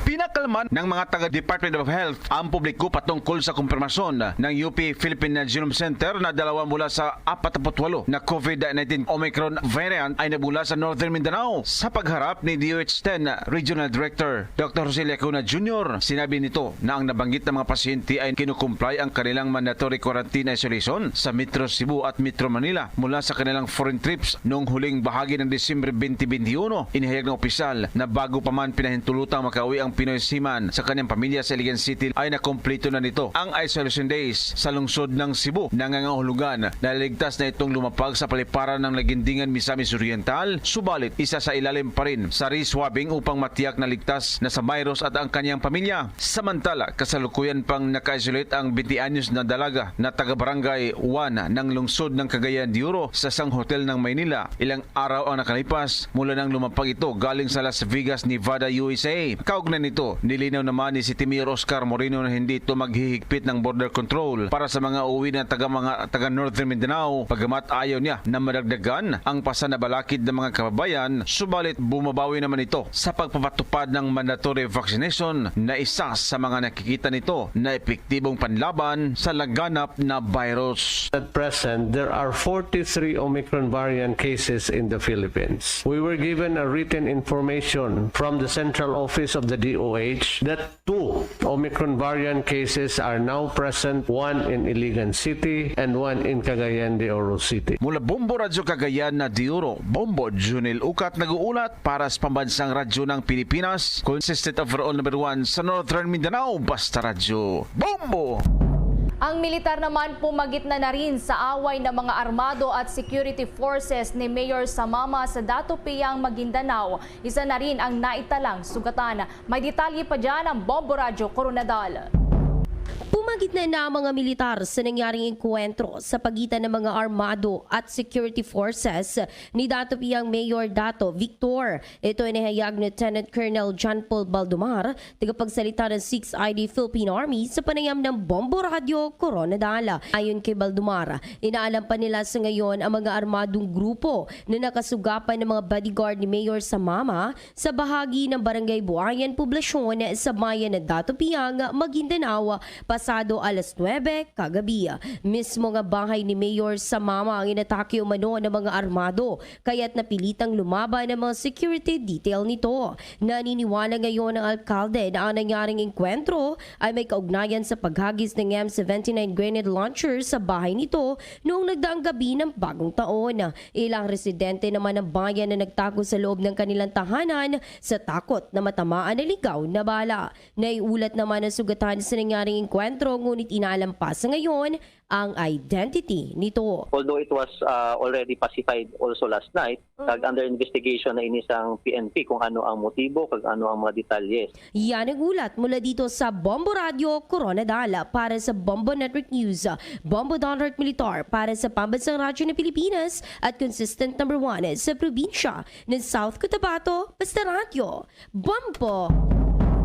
Pinakalman ng mga taga Department of Health ang publiko patungkol sa kumpirmasyon ng U P Philippine Genome Center na dalawa mula sa apat na put walo na COVID nineteen Omicron variant ay nagmula sa Northern Mindanao. Sa pagharap ni D O H ten Regional Director Doctor Jose Lacuna Junior, sinabi nito na ang nabanggit na mga pasyente ay kinukumply ang kanilang mandatory quarantine isolation sa Metro Cebu at Metro Manila mula sa kanilang foreign trips noong huling bahagi ng Disyembre twenty twenty-one. Inihayag ng opisyal na bago pa man pinahintulutang makauwi ang Pinoy seaman sa kanyang pamilya sa Iligan City ay nakumpleto na nito ang isolation days sa lungsod ng Cebu. Nangangahulugan na ligtas na itong lumapag sa paliparan ng Lagindingan, Misamis Oriental, subalit isa sa ilalim pa rin sa reswabbing upang matiyak na ligtas na sa virus at ang kanyang pamilya. Samantala, kasalukuyan pang naka-isolate ang twenty anyos na dalaga na taga-barangay one ng lungsod ng Cagayan de Oro sa isang hotel ng Maynila. Ilang araw ang nakalipas mula nang lumapag ito galing sa Las Vegas, Nevada, U S A. Kaugnay nito, nilinaw naman ni City Mayor Oscar Moreno na hindi ito maghihigpit ng border control para sa mga uuwi na taga, mga, taga Northern Mindanao, pagamat ayaw niya na madagdagan ang pasanabalakid ng mga kababayan, subalit bumabawi naman ito sa pagpapatupad ng mandatory vaccination na isa sa mga nakikita nito na epektibong panlaban sa laganap na virus. At present, there are forty-three Omicron variant cases in the Philippines. We were given a written information from the central office of the D O H that two Omicron variant cases are now present, one in Iligan City and one in Cagayan de Oro City. Mula Bombo Radyo Cagayan de Oro, Bombo Junel Ukat nag-uulat para sa Pambansang Radyo ng Pilipinas, consistent overall number one sa Northern Mindanao, Basta Radyo. Bombo! Ang militar naman pumagitna na rin sa away ng mga armado at security forces ni Mayor Samama sa Dato Piyang, Maguindanao. Isa na rin ang naitalang sugatan. May detalye pa dyan ang Bombo Radyo Koronadal. Pumagitna na ang mga militar sa nangyaring engkwentro sa pagitan ng mga armado at security forces ni Dato Piyang Mayor Dato Victor. Ito ay nahayag ni Lieutenant Colonel John Paul Baldomar, tagapagsalita ng six I D Philippine Army, sa panayam ng Bombo Radyo Koronadal. Ayon kay Baldomar, inaalam pa nila sa ngayon ang mga armadong grupo na nakasugapan ng mga bodyguard ni Mayor Samama sa bahagi ng Barangay Buayan, Poblacion, sa bayan ng Dato Piyang, Maguindanao, pasado alas nuebe kagabi. Mismo nga bahay ni Mayor Samama ang inatake umano ng mga armado, kaya't napilitang lumaban ang mga security detail nito. Naniniwala ngayon ang alkalde na ang nangyaring engkwentro ay may kaugnayan sa paghagis ng M seventy-nine grenade launcher sa bahay nito noong nagdaang gabi ng Bagong Taon. Ilang residente naman ng bayan na nagtago sa loob ng kanilang tahanan sa takot na matamaan ng ligaw na bala. Naiulat naman ang sugatan sa nangyaring engkwentro, ngunit inaalam pa sa ngayon ang identity nito. Although it was, uh, already pacified also last night, Mm. kag under investigation na ini sang P N P kung ano ang motibo kag ano ang mga detalye. Yan ang ulat mula dito sa Bombo Radyo Koronadal. Para sa Bombo Network News, Bombo Donald Militar para sa Pambansang Radyo ng Pilipinas at consistent number one sa probinsya ng South Cotabato, Basta Radyo, Bombo!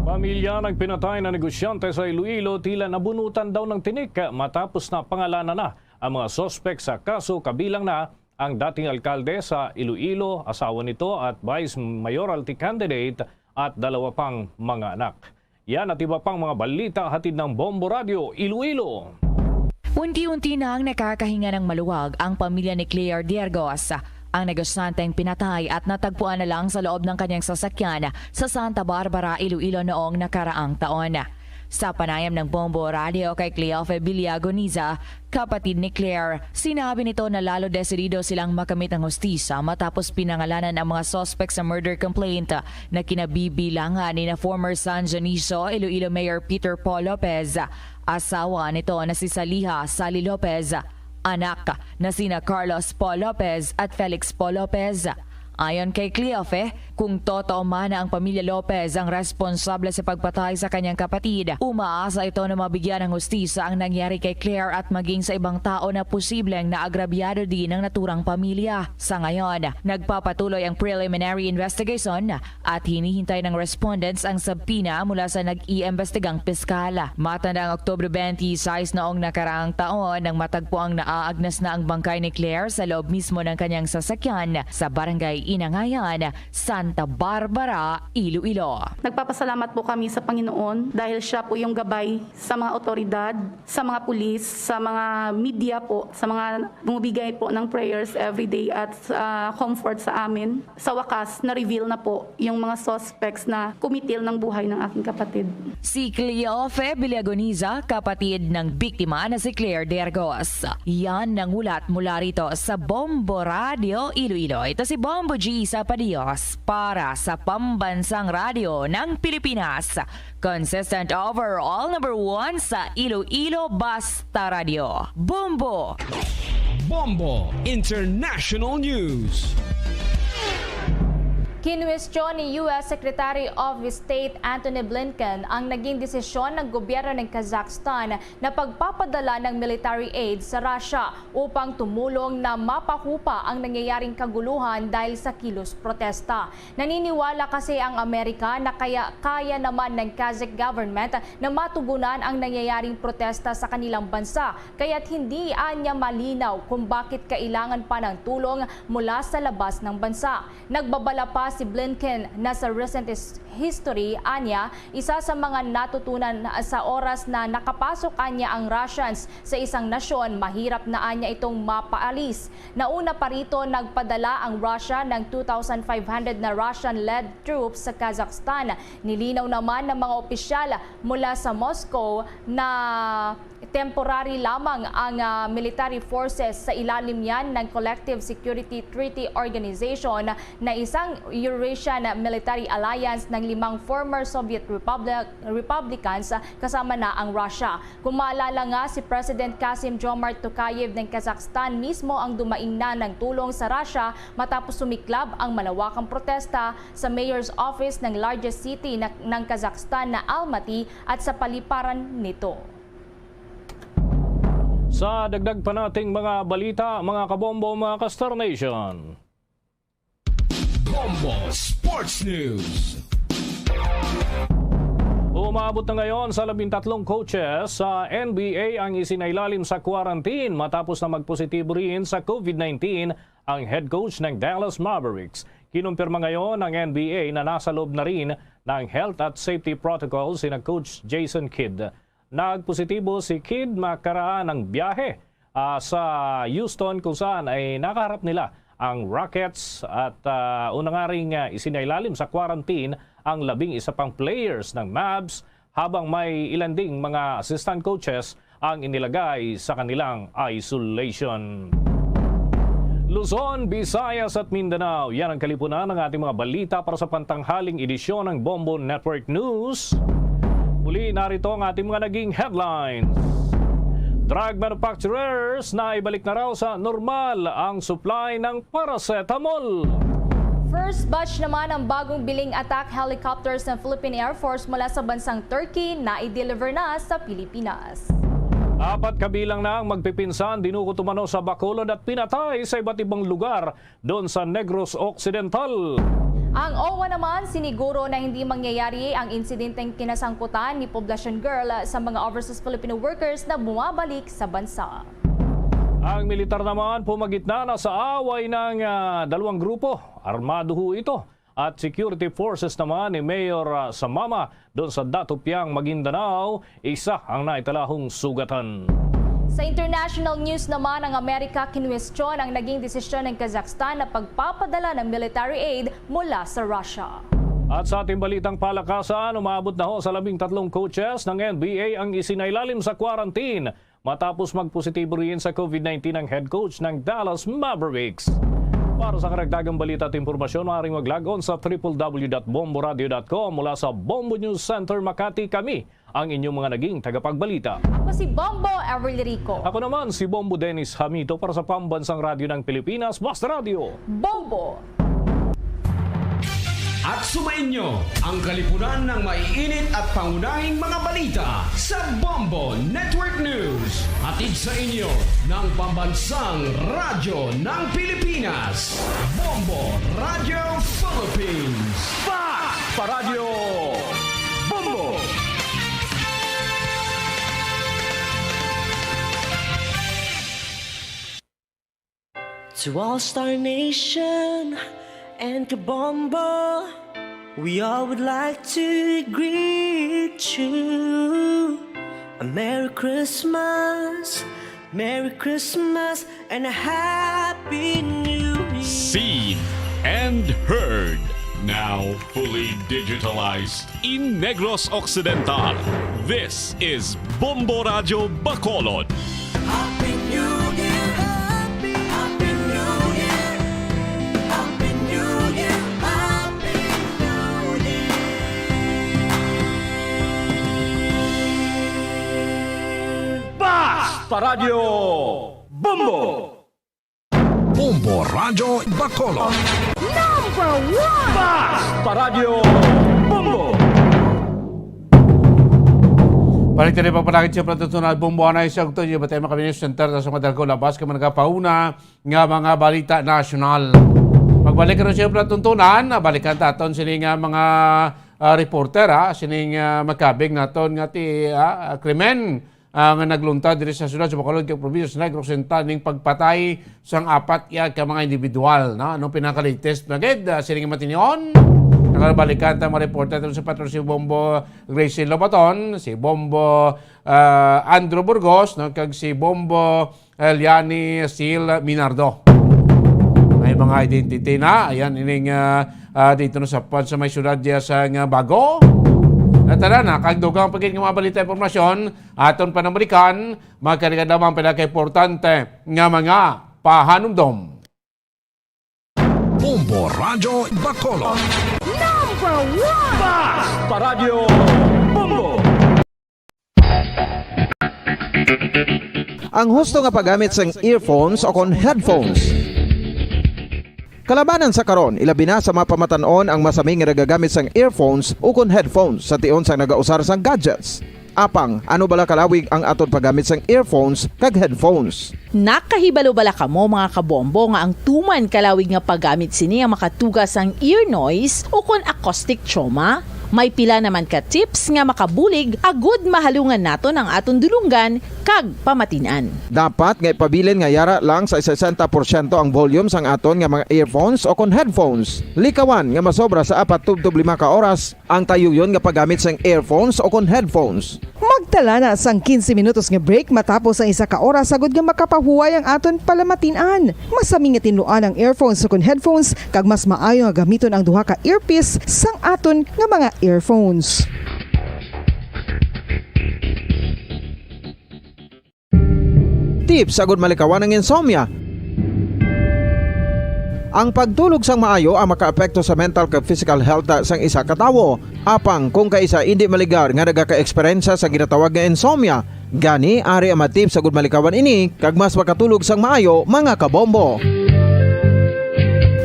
Pamilya ng pinatay na negosyante sa Iloilo tila nabunutan daw ng tinik matapos na pangalanan na ang mga suspek sa kaso, kabilang na ang dating alkalde sa Iloilo, asawa nito at vice mayoralty candidate, at dalawa pang mga anak. Yan at iba pang mga balita hatid ng Bombo Radio Iloilo. Unti-unti nang nakakahinga ng maluwag ang pamilya ni Claire Diergos, ang negosyanteng pinatay at natagpuan na lang sa loob ng kanyang sasakyan sa Santa Barbara, Iloilo noong nakaraang taon. Sa panayam ng Bombo Radio kay Cleofe Villagoniza, kapatid ni Claire, sinabi nito na lalo desidido silang makamit ang hustisya matapos pinangalanan ang mga suspek sa murder complaint na kinabibilangan ni na former San Dionisio, Iloilo Mayor Peter Paul Lopez, asawa nito na si Saliha Sally Lopez, anak na sina Carlos Paul Lopez at Felix Paul Lopez. Ayon kay Cleofe, kung totoo man na ang pamilya Lopez ang responsable sa pagpatay sa kanyang kapatid, umaasa ito na mabigyan ng hustisya ang nangyari kay Claire at maging sa ibang tao na posibleng naagrabyado din ang naturang pamilya. Sa ngayon, nagpapatuloy ang preliminary investigation at hinihintay ng respondents ang subpoena mula sa nag-iimbestigang piskal. Matandang Oktubre twenty-six noong nakaraang taon nang matagpo ang naaagnas na ang bangkay ni Claire sa loob mismo ng kanyang sasakyan sa Barangay Inangayan, Santa Barbara, Iloilo. Nagpapasalamat po kami sa Panginoon dahil siya po yung gabay sa mga otoridad, sa mga pulis, sa mga media po, sa mga bumibigay po ng prayers everyday at, ah, comfort sa amin. Sa wakas, na-reveal na po yung mga suspects na kumitil ng buhay ng aking kapatid. Si Cleofe Villagoniza, kapatid ng biktima na si Claire Dergos. Yan ang ulat mula rito sa Bombo Radio Iloilo. Ito si Bombo Gisa Padios para sa Pambansang Radyo ng Pilipinas. Consistent overall number one sa Iloilo, Basta Radyo. Bombo! Bombo International News. Kinwestiyon ni U S Secretary of State Antony Blinken ang naging desisyon ng gobyerno ng Kazakhstan na pagpapadala ng military aid sa Russia upang tumulong na mapahupa ang nangyayaring kaguluhan dahil sa kilos protesta. Naniniwala kasi ang Amerika na kaya, kaya naman ng Kazakh government na matugunan ang nangyayaring protesta sa kanilang bansa, kaya't hindi anya malinaw kung bakit kailangan pa ng tulong mula sa labas ng bansa. Nagbabala pa si Blinken na sa recent is-, history, anya, isa sa mga natutunan sa oras na nakapasok anya ang Russians sa isang nasyon, mahirap na anya itong mapaalis. Nauna pa rito, nagpadala ang Russia ng two thousand five hundred na Russian-led troops sa Kazakhstan. Nilinaw naman ng mga opisyal mula sa Moscow na temporary lamang ang, ah, military forces sa ilalim yan ng Collective Security Treaty Organization na isang Eurasian military alliance ng limang former Soviet Republic, republicans, kasama na ang Russia. Kung maalala nga, si President Kasim Jomart Tokayev ng Kazakhstan mismo ang dumaing na ng tulong sa Russia matapos sumiklab ang malawakang protesta sa mayor's office ng largest city na, ng Kazakhstan na Almaty at sa paliparan nito. Sa dagdag pa nating mga balita, mga kabombo, mga ka-Star Nation. Bombo Sports News. Umabot na ngayon sa labing tatlong coaches sa N B A ang isinailalim sa quarantine matapos na magpositibo rin sa COVID nineteen ang head coach ng Dallas Mavericks. Kinumpirma ngayon ng N B A na nasa loob na rin ng health at safety protocols sina Coach Jason Kidd. Nagpositibo si Kidd makaraan ng biyahe, ah, sa Houston, kung saan ay nakaharap nila ang Rockets at, ah, una nga ring, ah, isinailalim sa quarantine ang labing isa pang players ng Mavs, habang may ilan ding mga assistant coaches ang inilagay sa kanilang isolation. Luzon, Visayas at Mindanao, yan ang kalipunan ng ating mga balita para sa pantanghaling edisyon ng Bombo Network News. Muli, narito ang ating mga naging headlines. Drug manufacturers, naibalik na raw sa normal ang supply ng paracetamol. First batch naman ang bagong biling attack helicopters ng Philippine Air Force mula sa bansang Turkey na i-deliver na sa Pilipinas. Apat kabilang na ang magpipinsan dinukot umano sa Bacolod at pinatay sa iba't ibang lugar doon sa Negros Occidental. Ang OWWA naman siniguro na hindi mangyayari ang insidenteng kinasangkutan ni Poblacion Girl sa mga overseas Filipino workers na bumabalik sa bansa. Ang militar naman pumagitna na sa away ng, ah, dalawang grupo. Armado ho ito. At security forces naman ni Mayor, ah, Samama doon sa Datupiang, Maguindanao, isa ang naitalahong sugatan. Sa international news naman, ang Amerika kinwestiyon ang naging desisyon ng Kazakhstan na pagpapadala ng military aid mula sa Russia. At sa ating balitang palakasan, umabot na ho sa labing tatlong coaches ng N B A ang isinailalim sa quarantine matapos magpositibo riin sa COVID nineteen ang head coach ng Dallas Mavericks. Para sa karagdagang balita at impormasyon, maaaring mag-log on sa triple W dot bomboradio dot com. Mula sa Bombo News Center, Makati, kami ang inyong mga naging tagapagbalita. Ako si Bombo Everly Rico. Ako naman si Bombo Dennis Hamito para sa Pambansang Radyo ng Pilipinas, Basta Radyo. Bombo! At sumainyo ang kalipunan ng maiinit at pangunahing mga balita sa Bombo Network News. Hatid sa inyo ng Pambansang Radyo ng Pilipinas, Bombo Radio Philippines. Fact pa Radyo Bombo! To all Star Nation and Kabombo, we all would like to greet you a Merry Christmas, Merry Christmas, and a Happy New Year. Seen and heard, now fully digitalized. In Negros Occidental, this is Bombo Radyo Bacolod. Happy New Year! Happy, Happy New Year! Happy New Radyo Bombo. Bombo Radyo Bacolod. Number one! Basta Radyo Bombo. Balik tayo pagpanakit sa Plato Tunal Bombo, anay sa October, batay mga kaminis, center sa mga dagko, labas ka mga nagapauna nga mga balita nasyonal. Pagbalik karon sa Plato Tuntunan, balikan ta aton sini nga mga, ah, reporter, ah, sining, ah, makabig naton nga ti, ah, krimen, ah, nga nagluntad diri sa siyudad sa Bacolod kag probinsya sa Negros Oriental ning pagpatay sang apat ya ka mga individual, no? Anong pinaka-latest na gid, ah, sining matinyon? Nakabalikan ta mga reporter aton sa Patrol, si Bombo Gracie Lobaton, si Bombo, ah, Andrew Burgos, no? Kag si Bombo Eliani Sil Minardo. May mga identity na. Ayan, ining, ah, ah, dito na sa, sa may syudad diya sa nga Bago. At tara na, kag dugang pa gid nga mga balita, impormasyon, aton panambalikan, magkalikan lamang pila ka importante nga mga pahanumdom. Bombo Radyo Bacolod. Number one! Basta Radyo Bombo. Ang husto nga paggamit sang earphones o kon headphones. Kalabanan sa karon, ilabi na sa mga pamatan-on ang masami nga nagagamit sang earphones o kon headphones sa tion sang nagausar sang gadgets. Apang, ano bala kalawig ang aton paggamit sang earphones kag headphones? Nakahibalo bala kamo, mga kabombo, nga ang tuman kalawig nga paggamit sini ang makatuga sang ear noise o kon acoustic trauma? May pila naman ka tips nga makabulig agud mahalungan naton ang aton dulonggan kag pamatin-an. Dapat nga ipabilin nga yara lang sa sesenta porsyento ang volume sang aton nga mga earphones o kon headphones. Likawan nga masobra sa apat tubtob lima ka oras ang tayuyon nga paggamit sang earphones o kon headphones. Magtala na sang quince minutos nga break matapos ang isa ka oras agud nga makapahuway ang aton palamatin-an. Masami nga tinluan ang earphones o kon headphones, kag mas maayo nga gamiton ang duha ka earpiece sang aton nga mga earphones. Tips agud malikawan ang insomnia. Ang pagtulog sang maayo ang makaapekto sa mental kag physical health sang isa ka tawo. Apang kung kaisa indi maligar nga nagaka-eksperyensya sa ginatawag nga insomnia, gani ari ang mga tips agud malikawan ini kag mas makatulog sang maayo, mga kabombo.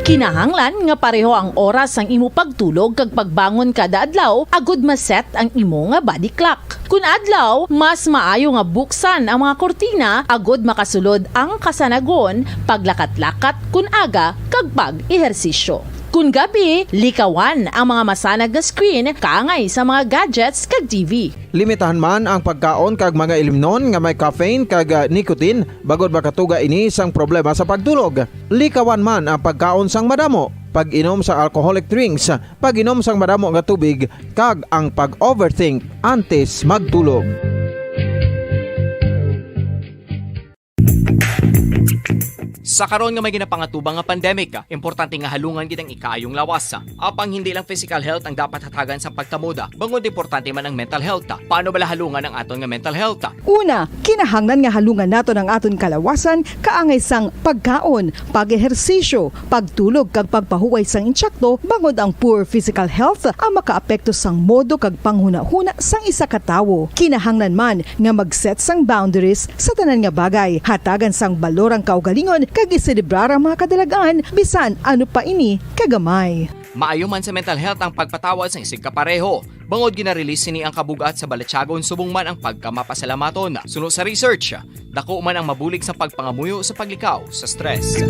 Kinahanglan nga pareho ang oras sang imo pagtulog kag pagbangon kada adlaw agud ma-set ang imo nga body clock. Kun adlaw, mas maayo nga buksan ang mga kurtina agud makasulod ang kasanagon, paglakat-lakat kun aga, kag pag-ehersisyo. Kun gabi, likawan ang mga masanag nga screen kaangay sa mga gadgets kag T V. Limitahan man ang pagkaon kag mga ilimnon nga may caffeine kag, ah, nicotine, bangod makatuga ini sang problema sa pagtulog. Likawan man ang pagkaon sang madamo, pag-inom sa alcoholic drinks, pag-inom sang madamo nga tubig, kag ang pag-overthink antes magtulog. Sa karon nga may ginapangatubang nga pandemic, importante nga halungan gid ang ikaayong lawas. Apang hindi lang physical health ang dapat hatagan sa pagtamod, bangod importante man ang mental health. Paano bala halungan ang aton nga mental health? Una, kinahanglan nga halungan naton ang aton kalawasan kaangay sang pagkaon, pag-ehersisyo, pagtulog kag pagpahuway sang intsakto, bangod ang poor physical health ang makaapekto sang modo kag panghunahuna sang isa ka tawo. Kinahanglan man nga mag-set sang boundaries sa tanan nga bagay, hatagan sang balor ang kaugalingon kag iselebrar ang mga kadalag-an bisan ano pa ini kagamay. Maayo man sa mental health ang pagpatawad sang isigkapareho, bangod gina-release sini ang kabug-at sa balatyagon subong man ang pagkamapasalamaton. Suno sa research, dako man ang mabulig sa pagpangamuyo sa paglikaw sa stress.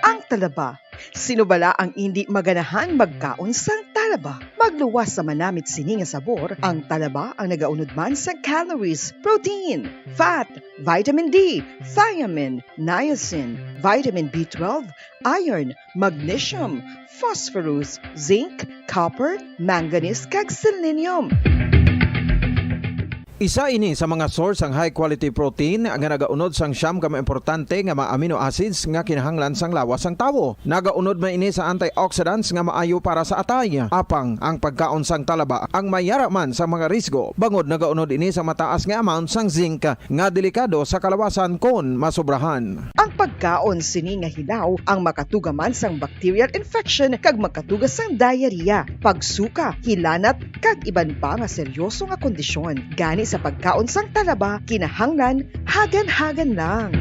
Ang talaba. Sino bala ang indi maganahan magkaon sang talaba? Magluwas sa manamit sini nga sabor, ang talaba ang nagaunod man sa calories, protein, fat, vitamin D, thiamine, niacin, vitamin B twelve, iron, magnesium, phosphorus, zinc, copper, manganese, kag selenium. Isa ini sa mga source sang high quality protein nga nagaunod sang siyam ka mga importante nga mga amino acids nga kinahanglan sang lawas sang tawo. Nagaunod man ini sa antioxidants nga maayo para sa atay. Apang ang pagkaon sang talaba ang may yara man sa mga risgo, bangod nagaunod ini sa mataas nga amount sang zinc nga delikado sa kalawasan kon masobrahan. Ang pagkaon sini nga hilaw ang makatuga man sang bacterial infection kag makatuga sang diarrhea, pagsuka, hilanat, kag iban pa nga seryoso nga kondisyon. Gani sa pagkaon sang talaba, kinahanglan hagan-hagan lang.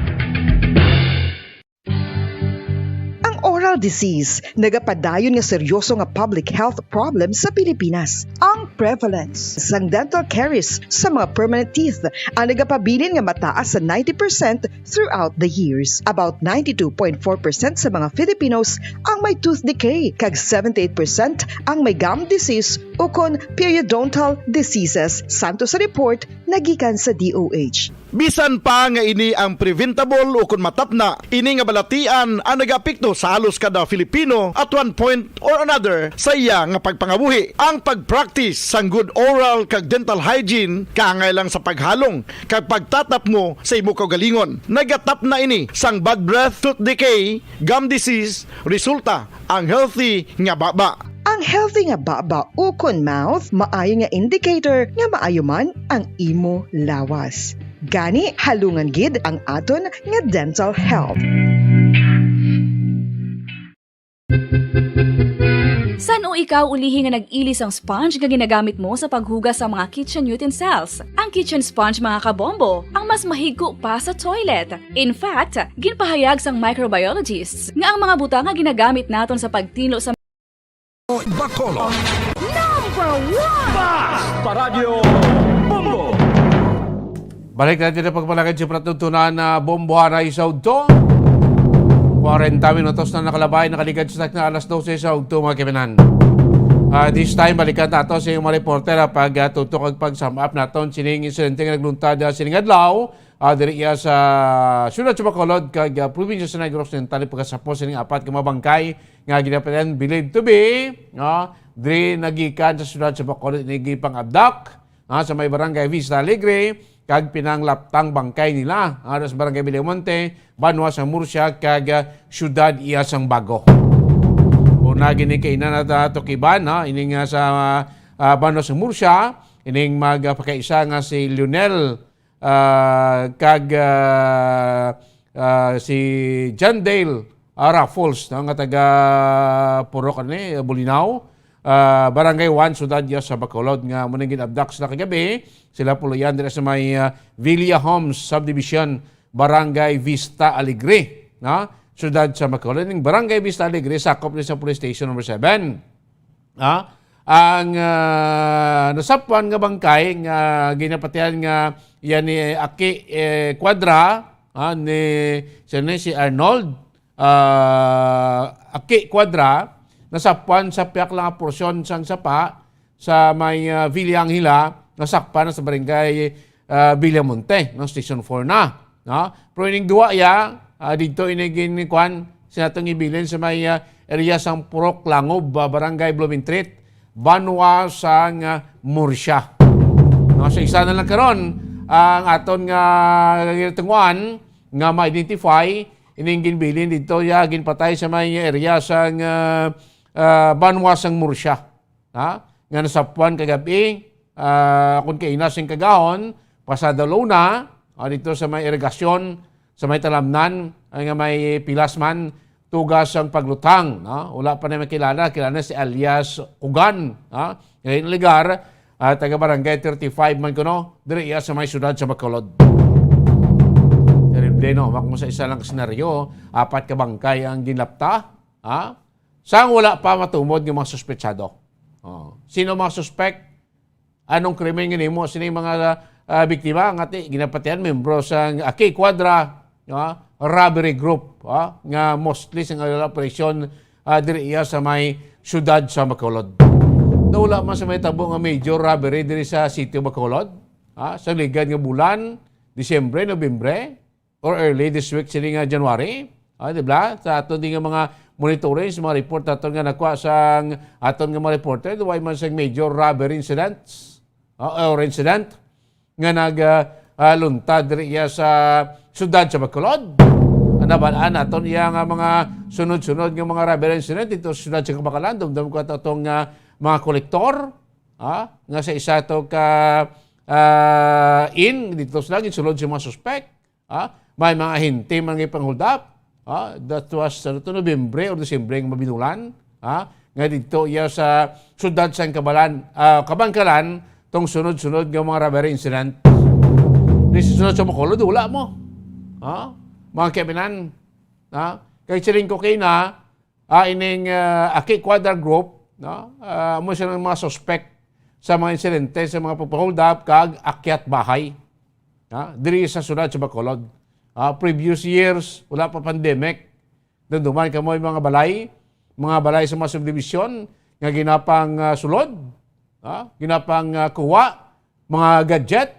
Ang oral disease nagapadayon nga seryoso nga public health problem sa Pilipinas. Ang prevalence sang dental caries sa mga permanent teeth ang nagapabilin nga mataas sa ninety percent throughout the years. About ninety-two point four percent sa mga Filipinos ang may tooth decay, kag seventy-eight percent ang may gum disease ukon periodontal diseases, santo sa report nagikan sa D O H. Bisan pa nga ini ang preventable ukon matapna, ini nga balatian ang nagaapekto sa halos kada Filipino at one point or another sa iya nga pagpangabuhi. Ang pag-practice sang good oral kag dental hygiene kaangay lang sa paghalong kag pagtatapmo sa imo kaugalingon. Nagatapna ini sang bad breath, tooth decay, gum disease, resulta ang healthy nga baba. Ang healthy nga baba ukon mouth maayo nga indicator nga maayo man ang imo lawas. Gani, halungan gid ang aton nga dental health. San-o ikaw ulihi nga nag-ili sang sponge nga ginagamit mo sa paghugas sa mga kitchen utensils? Ang kitchen sponge, mga kabombo, ang mas mahigko pa sa toilet. In fact, ginpahayag sang microbiologists nga ang mga butang nga ginagamit naton sa pagtinlo sa Bacolod. Number one! Basta Radyo Bombo! Balik natin ang pagpalakad sa palatuntunan na bombohanay sa udto. Kwarenta minutos na nakalabay, nakaligad sa takna alas dose sa udto, mga kaibigan. Ah, this time, balikan nato sa iyong mga reporter, ah, pag, ah, tutok ang pag-sum up naton sining insidente nga nagluntad, ah, sining adlaw, ah, diri iya sa siyudad sa Bacolod kag, ah, probinsya sa Negros Oriental, pagkasapos sining apat ka mga bangkay nga ginapatian believed to be, ah, diri nagikan sa siyudad sa Bacolod, ini gipang-abduct, ah, sa may barangay Vista Alegre, kag pinanglaptang bangkay nila, ah, sa barangay Villamonte, banwa sa Murcia, kag, ah, siyudad iya sang Bago. Una gini kainan at, ah, tukiban, ha, ining, ah, sa, ah, banwa sa Murcia, ining magpakaisa nga si Lionel, ah, kag, ah, ah, si John Dale, ah, Raffles, no, nga taga Purok, ano ni, Bulinaw, ah, Barangay one, Siyudad iya sa Bacolod, nga amo nang gin-abduct sila kagabi. Sila puluyan dira sa may, ah, Villa Homes Subdivision, Barangay Vista Alegre, no? Siyudad sa Bacolod. Ang Barangay Vista Alegre, sakop ni sa Police Station Number seven. Ha? Ang, ah, nasapwan nga bangkay nga ginapatihan nga yan ni Aki, eh, Cuadra, ha, ni, sino ni, si Arnold, ah, Aki Cuadra, nasapwan sa pihak lang nga porsyon sang sapa sa may, ah, Villa Angela, nasakpan na sa barangay, ah, Villamonte, no, Station four na, no? Pero ining duwa iya, ah, didto ini gin-, kuan, sa atong ibilin sa may, ah, area sang Purok Langob, ah, Barangay Blumentritt, banwa sang, ah, Murcia. No, so isa na lang karon ang aton nga ginatunguan nga ma-identify ining ginbilin didto iya ginpatay sa may area sang, ah, ah, banwa sang Murcia, ha? Nga nasapwan kagabi, ah, kon kaina sing kagahon, pasado Luna, ah, dito sa may irigasyon, sa may talamnan, ay nga may pilas man, tugas ang pagluthang, no? Wala pa na makilala, kilala si alias Ugan, ha? Ngayon lugar, ah, taga Barangay thirty-five man kuno, diri iya sa may siyudad sa Bacolod. Terrible, no? Kung sa isa lang senaryo, apat ka bangkay ang ginlapta, ha? Sang wala pa matumod nga mga suspetsado. Oh. Sino mga suspek? Anong krimen nga nimo sini mga, ah, biktima? Nga ti, ginapatihan, membro sa Aki Cuadra, ah, robbery group, ah, nga mostly sa operasyon, ah, diri iya sa may siyudad sa Bacolod. Nawala man sa may tabo nga major robbery diri sa sitio Bacolod, ah, sa ligad nga bulan, Disyembre, Nobyembre, or early this week sini nga January. Ah, di ba? Sa aton din nga mga monitoring, sa mga report aton nga nakuha sa aton nga mga reporter, duway man sa major robbery incidents, ah, or incident. nga nag, ah, ah, luntad diri iya sa siyudad sa Bacolod. Nabal-an naton iya nga mga sunod-sunod nga mga robbery incident dito sa siyudad sa Kabacalan. Dumdum ko ato atong, ah, mga kolektor, ah, nga sa isa to ka, ah, inn dito sila ginsulod sa mga suspek. Ah, may mga ahente man nga ipang-hold up. Ah, that was, ano to, Nobyembre or Disyembre nga mabinulan. Ah, nga dito iya sa siyudad sang Kabalan, ah, Kabacalan, tong sunod-sunod nga mga robbery incident. Di sa sunod sa Bacolod, wala mo. Ah, mga kabinan. Ah, kay siling ko kina, ah, ining, ah, Aki Quadra Group, no? Ah, amo sila ang mga suspect sa mga insidente sa mga pagpa-hold up kag akyat bahay. Ah, diri sa siyudad sa Bacolod. Ah, previous years, wala pa pandemic, dumduman kamo yung mga balay, mga balay sa mga subdivision nga ginapang, ah, sulod, ah, ginapang, ah, kuha, mga gadget,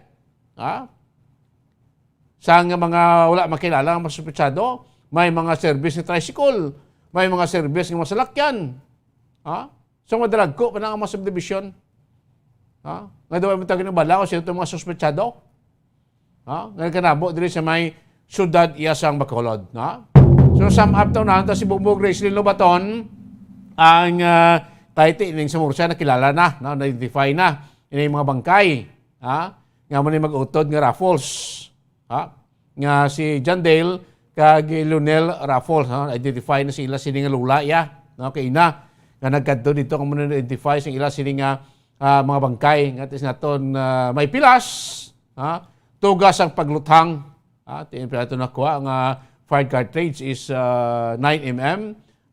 ah, sa nga mga wala makilala nga mga suspetsado, may mga service nga tricycle, may mga service nga mga salakyan. Ha? So, madalagko pa na ang mga subdivision. Ha? Nga daw ay matawag ng bala o sino itong mga suspetsado? Ha? Nga nagkanabo diri sa may siyudad iya sang Bacolod. Ha? So, sum up to na, si Bongbong Gracelyn Lobaton, ang, ah, kahit ining sa Murcia, nakilala na, no? Na-identify na. Ining mga bangkay. Ha? Nga mo ni mag-utod nga Raffles. Ha? Nga si John Dale kag Lionel Raffles, ha? Identify na sila sini nga lula, ya. No? Kay ina, nga nagkadto dito, nga mo na identify sa ila sini nga, ah, mga bangkay. Nga tis naton, ah, may pilas, ha? Tugas ang pagluthang. Ha? Ti-, ito nakuha nga fired cartridge is, ah, nine M M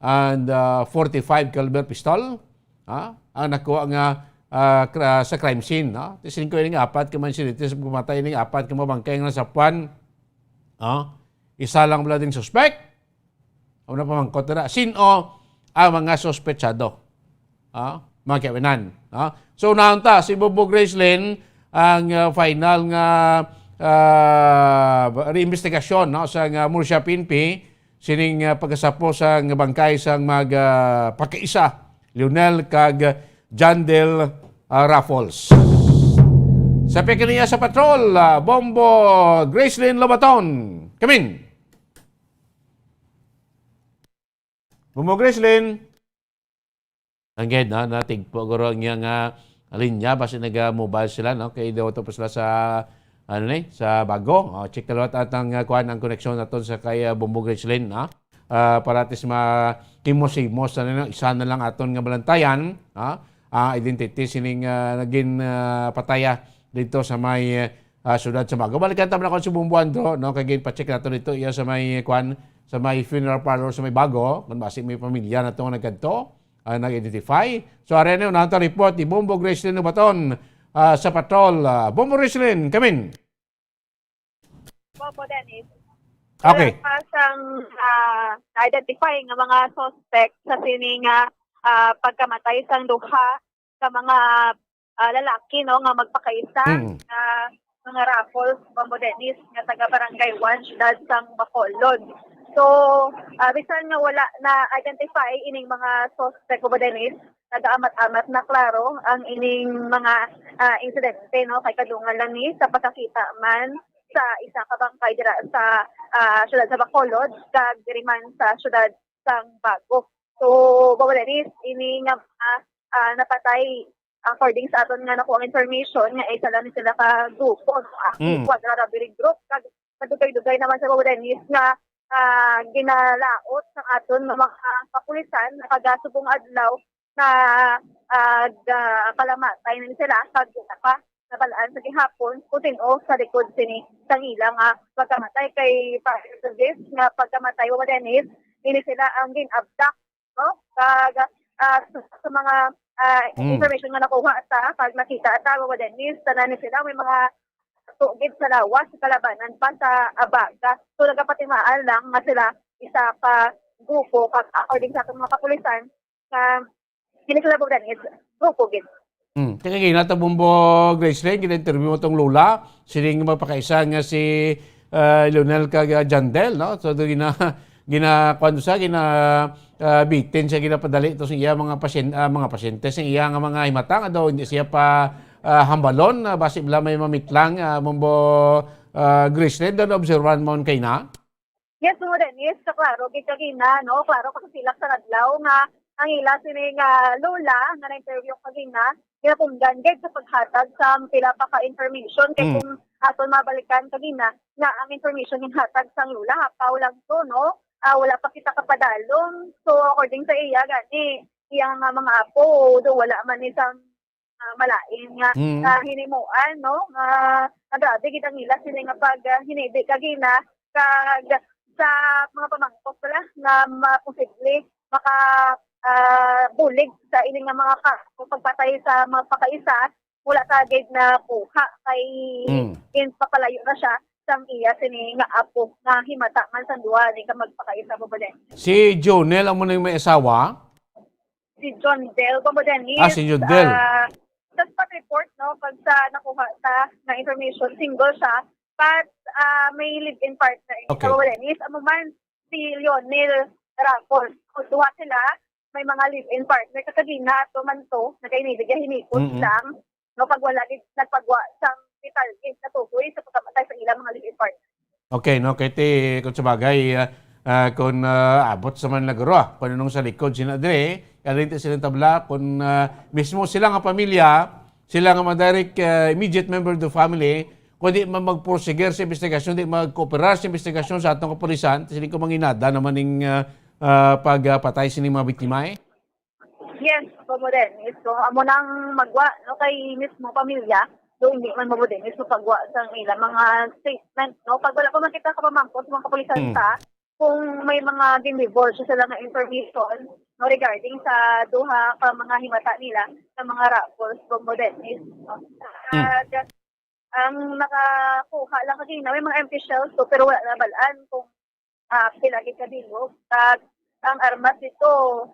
and, ah, forty-five caliber pistol. Ha? Ang nakuha nga, ah, kra-, sa crime scene, no? Ti singko ini nga apat ka mga insidente sa pagkamatay ini nga apat ka mga bangkay nga nasapuan. Ha? Isa lang bala ding suspect. Ang una pamangkot na, sino ang mga suspetsado? Ha? Mga kiawinan. Ha? So, naunta si Bobo Gracelyn ang, ah, final nga, ah, reimbestigasyon, no, sa nga Murcia P N P sining, ah, pagkasapo sa nga bangkay sang mag, ah, pagkaisa, Lionel kag Jandel, ah, Raffles. Sa pagkaniya sa patrol, ah, Bombo Gracelyn Lobaton. Kamin. Bombo Gracelyn. Ang gid, no, natigpo guro ang iyang, ah, linya, basi naga-mobile sila, no? Kay daw to pa sila sa, ano ni, sa Bago. Oh, check na liwat atang, ah, kuan, ang koneksyon naton sa kay, ah, Bombo Gracelyn, no? Ah, para at least ma-, himos-himos na, no? Isa na lang aton nga balantayan, ha? Ah, identity sining, ah, naging, ah, pataya dito sa may, ah, siyudad sa Bago. Balikan ta man ako si Bombo Andro, no? Kay ginpa-check nato dito iya sa may, kuan, sa may funeral parlor sa may Bago, kung basi may pamilya na to nga nagkadto, ah, nag-identify. So, ari na, unahon ta report ni Bombo Gracelyn Ubaton, ah, sa patrol. Ah, Bombo Gracelyn, kamin. Bombo Dennis. Okay. Wala pa sang, ah, na-identify nga mga suspect sa sini nga, ah, pagkamatay sang duha ka mga, ah, lalaki, no, nga magpakaisa Mm. nga mga Raffles, Bombo Dennis, nga taga Barangay One, siyudad sang Bacolod. So, ah, bisan nga wala na-identify ining mga suspect, Bombo Dennis, nagaamat-amat na klaro ang ining mga, ah, insidente, no, kay kadungan lang ni sa pagkakita man sa isa ka bangkay dira sa, ah, siyudad sa Bacolod, kag diri man sa siyudad sang Bago. So, Bombo Dennis, ini nga mga, ah, napatay, according sa aton nga nakuha nga information, nga isa lang ni sila ka grupo, no? Ang Mm. Quadra Robbery Group, kag madugay-dugay naman sa, Bombo Dennis, nga, ah, ginalaot sa aton nga mga kapulisan, nga kagasubong adlaw nga, ah, ga-, kalamatay na sila, kag isa pa, nabalaan sa gihapon, kung sin-o sa likod sini sang ila nga pagkamatay. Kay pa-, this nga pagkamatay, Bombo Dennis, ini sila ang gin-abduct, no? Kag, ah, sa, sa mga, ah, Mm. information nga nakuha ta, kag nakita ta, Bombo Dennis, tanan ni sila may mga tugid sa lawas, sa kalabanan pa sa abaga. So, nagapatimaan lang nga sila isa ka grupo, kag according sa atong mga kapulisan, nga hindi sila, Bombo Dennis, grupo gid. Hmm. Kaya gina ta, Bombo Gracelyn, gina-interview mo tong lola, siling magpakaisa nga si, ah, Lionel kag, ah, Jandel, no? So, do gina-, gina-, kuwan sa, gina-, ah, bitin siya, ginapadali to sa iya mga pasyen-, ah, mga pasyente, sa iya nga mga himata nga daw hindi siya pa, ah, hambalon, ah, basi bala may mamitlang, ah, Bombo, ah, Gracelyn, daw naobserbahan mo kay na? Yes, Bombo Dennis, so klaro gid kagina, no? Klaro ka sa silak sa adlaw nga ang ila sini nga lola nga na-interview kagina, ginatungdan gid sa paghatag sa pila pa ka information kay Mm. kung aton mabalikan kagina nga ang information nga hatag sang lola hapaw lang to, no? Ah, wala pa kita kapadalom. So, according sa iya gani, iya nga mga apo, do wala man ni sang ah, malain nga, Mm. nga hinimuan, no? Nga, nga grabe gid ang ila sini nga pag, ah, hinidi kagina kag sa mga pamangkot pala nga ma-, posible maka, ah, bulig sa ini nga mga kaso pagpatay sa mga pakaisa, wala ta gid nakuha kay Mm. ginpapalayo na siya sang iya sini nga apo nga himata man sang duha ni ka magpakaisa mo ba din? Si Jonel amo na yung may asawa? Si John Del, Bombo Dennis. Ah, si John Del. Ah, sa spot report, no, pag sa nakuha sa na information, single siya, but, ah, may live-in partner. Okay. Sa Bombo Dennis, amo man si Lionel Raffles. Kung duha sila, may mga live-in partner. Kakagina, ato man to, nagkainibig, hinipot Mm-mm. lang. No, pag wala gid nagpagwa sang detalye sa tukoy sa pagkamatay sa ilang mga live-in partner. Okay, no, kay ti, kung sa bagay, ah, ah, kung, ah, abot sa man nagro, ah, kung anong sa likod sina dire, kalinti silang tabla, kung, ah, mismo sila nga pamilya, sila nga mga direct, ah, immediate member of the family, kung di man magporsiger sa investigasyon, di magkooperar sa investigasyon sa atong kapulisan, sila ko manginada naman ning, ah, ah, pagpatay sini mga biktima, eh? Yes, Bombo Dennis. So, amo nang magwa, no, kay mismo pamilya, do hindi man, Bombo Dennis, so pagwa sang ila mga statement, no? Pag wala pa man kita kapamangkot sa mga kapulisan Mm. ta, kung may mga gin-divulge sila nga information, no, regarding sa duha ka mga himata nila sa mga Raffles, Bombo Dennis, no? Mm. Kag ang nakakuha lang kagina, may mga empty shells to, pero wala nabal-an kung, ah, pila gid ka bilog. Kag ang armas dito,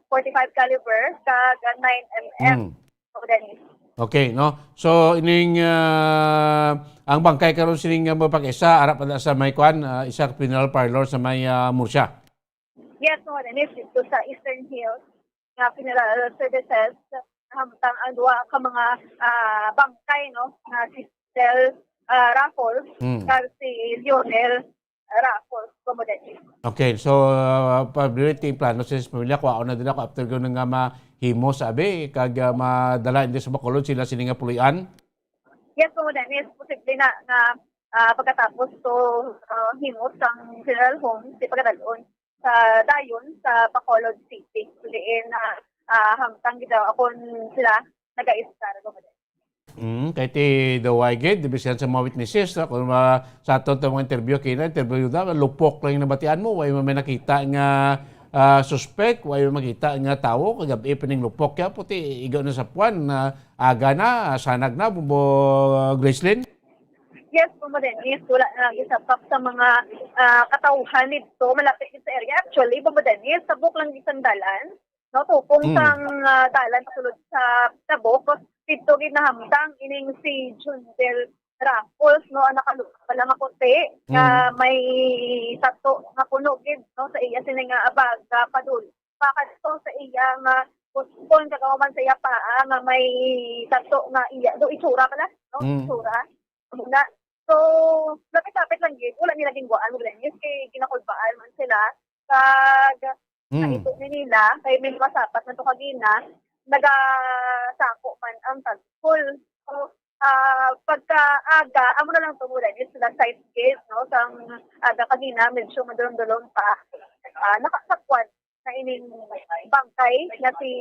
forty-five caliber, kag nine M M. Mm. So, Dennis. Okay, no? So, ining, ah, ang bangkay karon sining, ah, mapag-isa, ara pa sa may kwan, ah, isa ka funeral parlor sa may, ah, Murcia. Yes, Bombo Dennis, dito sa Eastern Hills nga Funeral Services, nahamtang ang duha ka mga, ah, bangkay, no, nga si Sel, ah, Raffles, Hmm. kag si Lionel Raffles, Bombo Dennis. Okay, so, ah, probably ti plano sa pamilya, kuhaon na din ako after ko nga mahimo, sabi, kag, ah, madala hindi sa Bacolod sila sini nga puloy-an? Yes, Bombo Dennis, posible na nga, ah, pagkatapos to, ah, himo sang funeral home, si pagkadalon sa dayon sa Bacolod City. Diin, ah, ah, hamtang gid daw akon sila nagaistar, Bombo Dennis. Mm, kay ti daw ay gid, bisan sa mga witnesses, ah, kung, ah, sa aton to mga interview kina, interview da, lupok lang yung nabatian mo, way mo may nakita nga, ah, suspect, way mo makita nga tawo, kagabi pa ning lupok, kaya puti, igo na sa puwan, na aga na, sanag na, Bombo Gracelyn? Yes, Bombo Dennis, wala na lang isapak sa mga, ah, katawhan dito, malapit din sa area. Actually, Bombo Dennis, sabok lang isang dalan, no? Tupong Mm. sang, ah, dalan pasulod sa Tabok, dito gid nahamtang ining si Jundel Raffles, no? Ang nakalupa lang nga puti, nga Mm. may tato nga puno gid, no? Sa iya sini nga abag, ah, padul-, pakadto sa iya nga puspon, kagawa man sa iya paa nga may tato nga iya, do itsura pala, no? Mm. Itsura. Muna. So, lapit-lapit lang gid, wala nila ginwaan mo, Glennis, kay ginakulbaan man sila. Kag, Mm. sa ito ni nila, kay may mga sapat na to kagina, nagasako man ang tagkol. So, ah, pagka aga, amo na lang to, Glennis, sila side gate, no? Sang aga kagina, medyo madulom-dulom pa. Ah, nakasakwan na ining bangkay nga si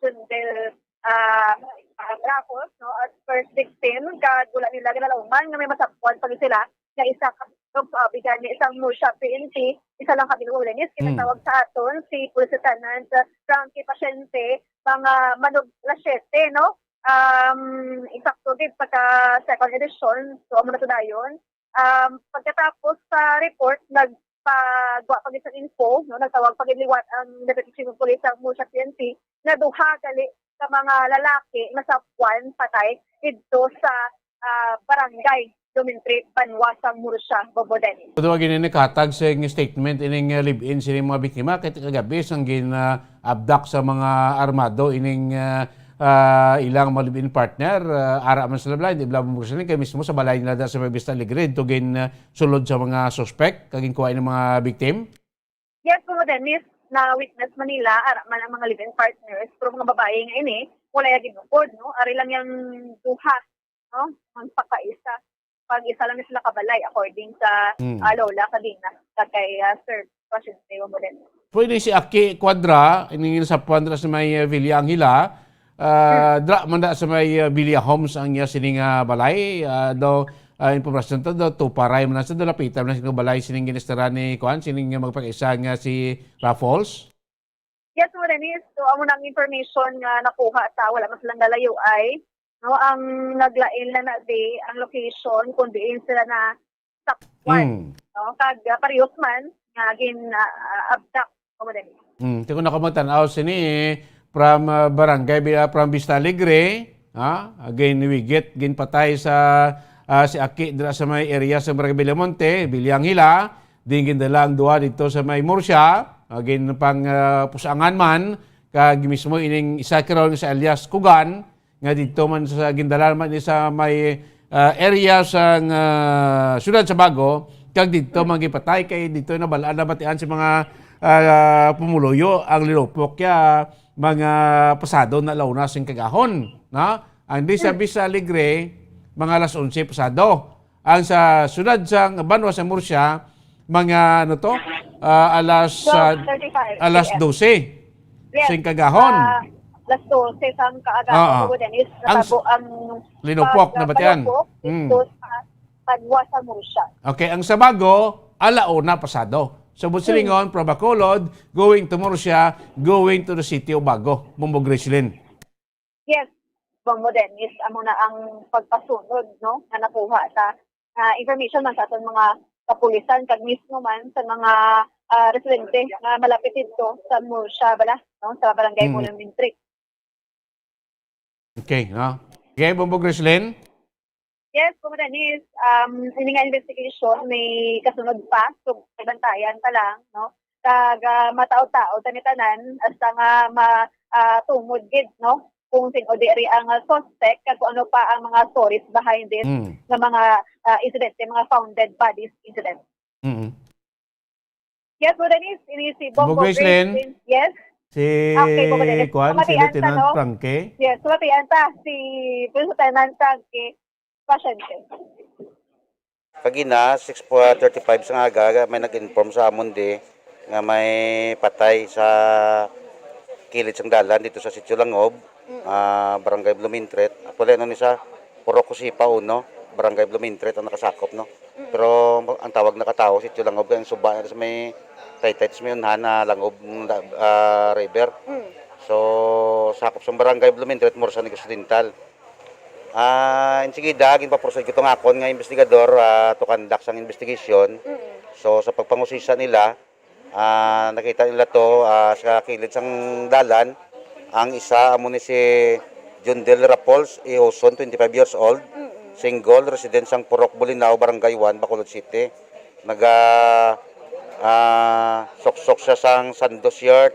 Jundel, ah, ah, Raffles, no, as first victim, kag wala nila ginalauman nga may masabwan pa gid sila nga isa ka, so, abi gani sang Murcia P N P, isa lang ka binulinis, Mm. kinatawag sa aton si Police Lieutenant Frankie Paciente, mga manog las siyete, no? Um, eksakto gid, pagka second edition, so, amo na to dayon. Um, pagkatapos sa report, nagpagwa pa gid sa info, no? Nagtawag pa gid liwat ang Deputy Chief of Police sa Murcia P N P na duha gali ka mga lalaki nasapwan patay didto sa, ah, barangay Lumintre, banwa sang Murcia, Bombo Dennis. Duha gid ini naghatag sing statement ining, ah, live-in sining mga biktima kay kagabi sang gin, ah, abduct sa mga armado ining, ah, ah, ilang mga live-in partner, ah, ara man sila balay, di bala mo sila kay mismo sa balay nila da sa may Vista Alegre, dito gin, ah, sulod sa mga suspect, kag ginkuha ng mga victim? Yes, Kuya Dennis, na-witness man nila, ara man ang mga live-in partners, pero mga babae nga ini, wala yung ginukod, no? Ari lang yung duha, no? Ang pagkaisa. Pag isa lang sila kabalay, according sa, Hmm. ah, Lola Cadena, sa kay, ah, Sir Washington Modelo. Pwede si Aki Cuadra, iningin sa Cuadra sa may, eh, Villa Angela, ah, Hmm. dra man da sa may, ah, Villa Homes ang iya sining, ah, balay, ah, daw, ah, impormasyon to, daw, tuparay man na sa, daw, lapitan man na sa balay sining ginistara ni, kuan, sining, ah, magpakaisa nga si Raffles? Yes, Kuya Dennis. So, amo na ang information nga nakuha sa wala man silang lalayo ay, no, ang naglain lang na di ang location kung diin sila na sakwan. Mm. No? Kag, ah, parehas man nga gin, ah, ah, abduct, Kuya Dennis. Mm. Ti ko nakamagtan-aw sini, eh, from, ah, barangay, bi-, ah, from Vista Alegre, ha? Again, niwigit, ginpatay sa, ah, si Aki dira sa may area sa Barangay Villamonte, Villa Angela. Din gindala ang duha dito sa may Murcia, ah, ginpang, ah, pusangan man, kag mismo ining isa karon sa alias Kugan, nga dito man sa gindala man ni sa may, ah, area sa, ah, siyudad sa Bago, kag dito man gipatay kay dito na bal-an na batian sa mga, ah, pumuluyo ang linupok kaya mga pasado na launa sing kagahon, no? Ang di sa Hmm. Vista Alegre, mga alas onse pasado. Ang sa siyudad sa Banwa sa Murcia, mga ano to, ah, alas, ah, Twelve thirty-five alas A M. dose Yes. sing kagahon. Ah, alas dose sang kaagahon, Oo. Kuya Dennis, Ang s-, natabo ang linupok, pag-, nabatian. Panupok Mm. dito sa Banwa sa Murcia. Okay, ang sa Bago, ala una pasado. So, Mm. Busilingon, from Bacolod, going to Murcia, going to the city of Bago, Bombo Gracelyn. Yes, Bombo Dennis, amo na ang pagpasunod, no, nga nakuha sa, ah, information man sa aton mga kapulisan, kag mismo man sa mga, ah, residente nga malapit dito sa Murcia, bala, no, sa Barangay Mm. Bulong Mintri. Okay, no? Okay, Bombo Gracelyn? Yes, Kuya Dennis, um, ini nga investigation may kasunod pa, so, bantayan pa lang, no? Kag, ah, mataod-taod kami tanan, hasta nga ma-, ah, tungod gid, no? Kung sin-o diri ang, ah, suspect, kag kung ano pa ang mga stories behind this Mm. nga mga, ah, insidente, mga found dead bodies incident. Mm. Yes, Kuya Dennis, ini si Bombo Bombo Gracelyn. Gracelyn. Yes. Si Okay, Bombo Dennis. Kuan, si Pamatian ta, Lieutenant no? Frankie. Yes, pamatian ta, si Police Lieutenant Frankie Pasyente. Kagina, six thirty-five sa aga, may nag-inform sa amon di nga may patay sa kilid sang dalan dito sa Sitio Langob, Mm. ah, Barangay Blumentritt. Actually, ano ni sa Purok Kusipa uno, Barangay Blumentritt ang nakasakop, no? Mm. Pero ang tawag na katawo, Sitio Langob, kay ang suba na sa may Taytay, sa may unhan na Langob, ah, River. Mm. So, sakop sa Barangay Blumentritt, Murcia Negros Oriental. Ah, insigida, ginpaproceed ko tong akon nga investigador, ah, to conduct sang investigation. Mm. So, sa pagpangusisa nila, ah, nakita nila to, ah, sa kilid sang dalan. Ang isa amo ni si Jundel Rapols Ihoson, twenty-five years old, Mm. single, resident sang Purok Bolinao, Barangay one, Bacolod City. Naga, ah, suksok siya sang sando shirt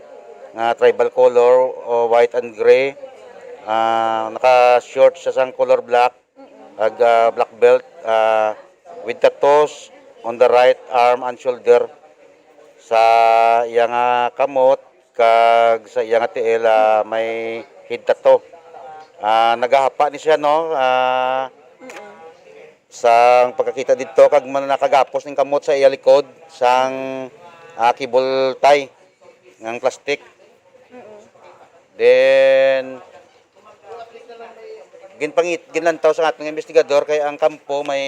nga tribal color, o white and gray. Ah, naka-short siya sang color black, Mm-mm. ag, ah, black belt, ah, with tattoos on the right arm and shoulder. Sa iya nga kamot kag sa iya nga tiil, ah, may head tattoo. Ah, nagahapa ni siya, no? Ah, Mm-mm. Sang pagkakita didto, kag man-, nakagapos ning kamot sa iya likod sang, ah, cable tie ngang plastic. Mm-mm. Then, ginpangit-, ginlantaw sa aton nga investigador kay ang kampo may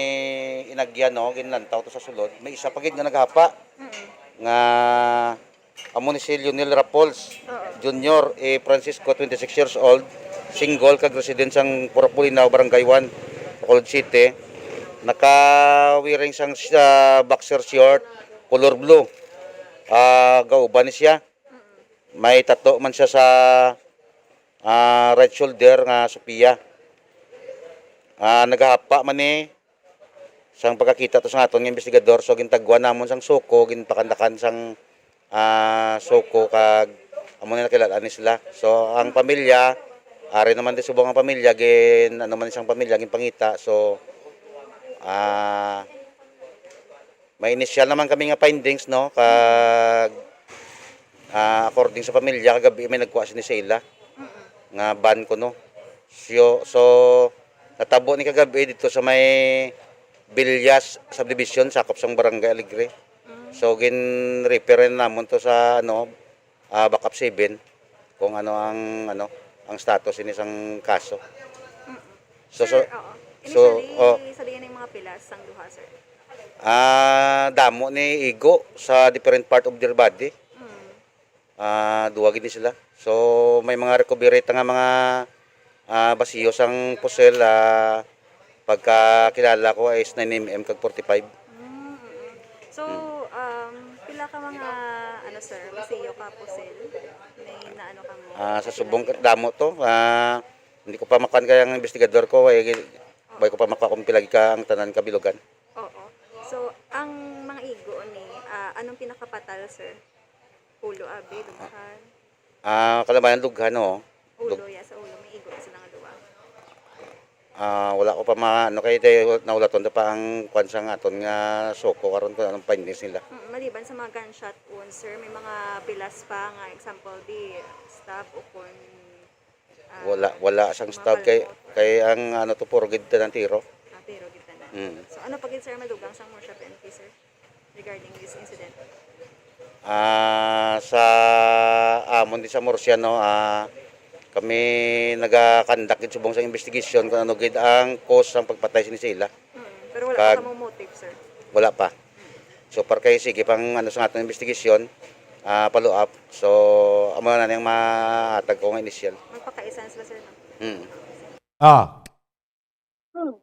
inagyan, no? Ginlantaw to sa sulod. May isa pa gid nga naghapa Mm-mm. nga amo ni si Lionel Rapols Oo. Junior, eh, Francisco, twenty-six years old, single, kag resident sang Purok Bulinaw, Barangay one, Bacolod City. Naka-wearing sang, ah, boxer short, color blue. Ah, gauban ni siya. May tato man siya sa, ah, right shoulder nga Sophia. Ah, nagahapa man ni sang pagkakita to sa aton nga investigador. So, gintagwan namon sang suko, ginpakandakan sang, ah, suko, kag amo na nakilala ni sila. So, ang pamilya, Ari naman di subong ang pamilya, gin, ano man isang pamilya, gin pangita. So, ah, may initial naman kami nga findings, no? Kag, ah, according sa pamilya, kagabi may nagkuha sini sa ila nga van ko, no? So, so, natabo ni kagabi dito sa may Villas Subdivision, sakop sang Barangay Alegre. So, gin-refer na namon to sa, ano, ah, Backup seven, kung ano ang, ano, ang status ini sang kaso. So, so, Sir, oo. so, Initially, oh. Sa diin ang mga pilas sang duha, sir? Ah, damo ni igo sa different part of their body. Mm. Ah, duwa gid ni sila. So, may mga recovery ta nga mga, ah, basiyo sang pusil, ah, pagkakilala ko is nine M M kag forty-five. Mm, mm. So, Hmm. um, pila ka mga, ano, sir, basiyo ka pusil? May naano ka mo? Ah, sa subong ka, damo to. Ah, hindi ko pa makuan kaya ang investigador ko, way, way ko pa makuha kung pila ka ang tanan kabilugan. Oo. So, ang mga igo ni, ah, anong pinakapatal, sir? Ulo, abi, dughan? Ah, kalabayan dughan, no? Ulo, Dug- ya, sa ulo, may igo sila nga duwa. Ah, wala ko pa ma-, ano, kay day, naulaton ta pa ang kwan sa nga aton nga suko karon kung anong findings nila. Mm, maliban sa mga gunshot wounds, sir, may mga pilas pa nga example, di stab o kung, ah, Wala, wala sang mga stab kay, palmot or kay ang ano to, puro gid tanan tiro. Ah, tiro gid tanan. Mm. So, ano pa gid, sir, madugang sang Murcia P N P, sir? Regarding this incident? Ah, sa amon di sa Murcia, no, ah, kami nagakandak gid subong sa investigation kung ano gid ang cause sang pagpatay sini sa ila. Mm, pero wala pa Kag- kamo motive, sir? Wala pa. So, par kay sige pang ano sa atong investigation, ah, follow up. So, amo na nang mahatag ko nga initial. Magpakaisan sila, sir, no? Hmm. Ah, Hmm.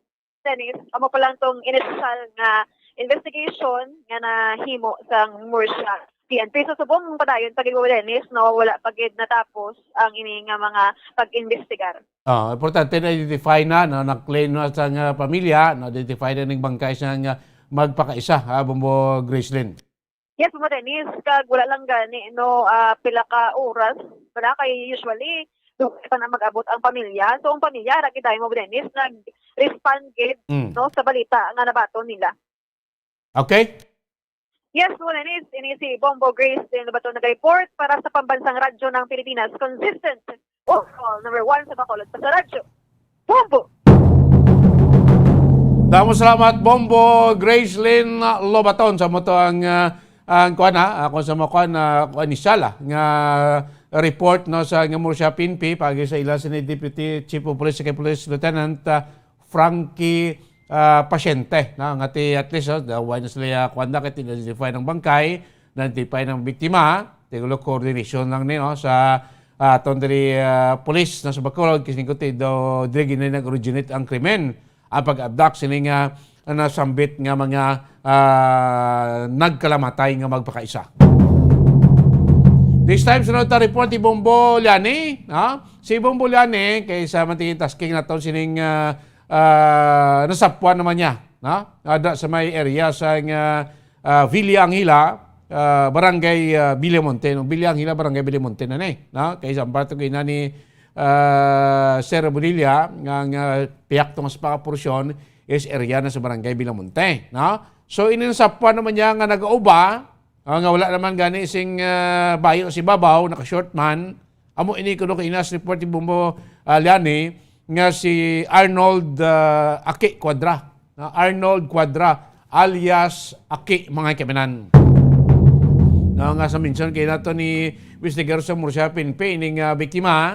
Dennis, amo pa lang tong initial nga investigation nga nahimo sang Murcia P N P. So, subong padayon pa gid, Dennis, no, wala pa gid natapos ang ini nga mga pag-imbestigar. Ah, importante na-identify na, no, na-claim na sa nga pamilya, na-identify na ning bangkay sa nga magpakaisa, ha, Bombo Gracelyn. Yes, Mo Dennis, kag wala lang gani, no, ah, pila ka oras, wala kay usually, dugay pa na mag-abot ang pamilya. So, ang pamilya, ra gid tayo, Mo Dennis, nag-respond gid, Mm. no, sa balita nga nabaton nila. Okay? Yes, Mo Dennis, ini si Bombo Grace din Baton nag-report para sa Pambansang Radyo ng Pilipinas, consistent overall, number one sa Bacolod pa sa radyo. Bombo! Damo salamat, Bombo Gracelyn Lobaton, sa mo to ang, ah, ang kuan, ha, ako sa mo kuan, ah, kuan ni Shala nga report, no, sa nga Murcia P N P, pagi sa ila si Deputy Chief of Police, kay Police Lieutenant, ah, Frankie, ah, Pasyente, no, nga ti, at least, oh, daw wala na sila, ah, kuan na, kay identify ng bangkay, na-identify ng biktima, tigulo coordination lang ni, no, sa, ah, aton diri, ah, police na sa Bacolod, kasi ko ti daw diri gid na nag-originate ang krimen, ang pag-abduct sini nga, ah, nasambit nga mga, ah, nagkalamatay nga magpakaisa. This time, sunod ta report ni Bombo Liani, ha? Si Bombo Liani, kay sa man tingin tasking naton sining, ah, ah, nasapwan naman niya, no? Ada sa may area sa nga, ah, Villa Angela, ah, Barangay, ah, Villamonte, no? Villa Angela, Barangay Villamonte na ni, no? Kay sa parte ko ina ni, ah, Sir Bonilla, nga, nga piyak tong sa mga porsyon is area na sa Barangay Villamonte, no? So, ini nasapwan naman niya nga nag-auba, ah, nga wala naman gani sing, ah, bayo si babaw, naka-short man. Amo ini kuno kay inas report ni Bombo, ah, Liani nga si Arnold, ah, Aki Cuadra. Na Arnold Cuadra alias Aki, mga kaibinan. Na nga sa mention kay nato ni investigador sa Murcia P N P, ining, ah, biktima,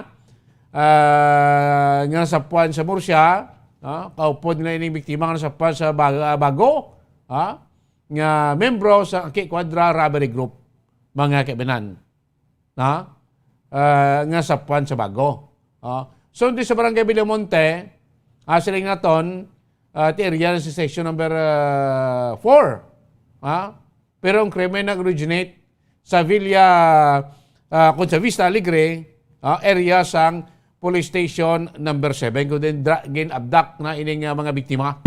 ah, nga nasapwan sa Murcia, ah, kaupod nila ining biktima nga nasapwan sa Bag-, ah, Bago, ah, nga membro sa Aki Cuadra Robbery Group, mga kaibinan, na, ah, nga sapwan sa Bago. Ah, so, di sa Barangay Villamonte, ah, siling naton, ah, ti area na sa section number, ah, four. Ah, pero ang krimen nag-originate sa Villa, ah, kung sa Vista Alegre, ah, area sang Police Station number seven, kung din dra-, gin-abduct na ining, ah, mga biktima.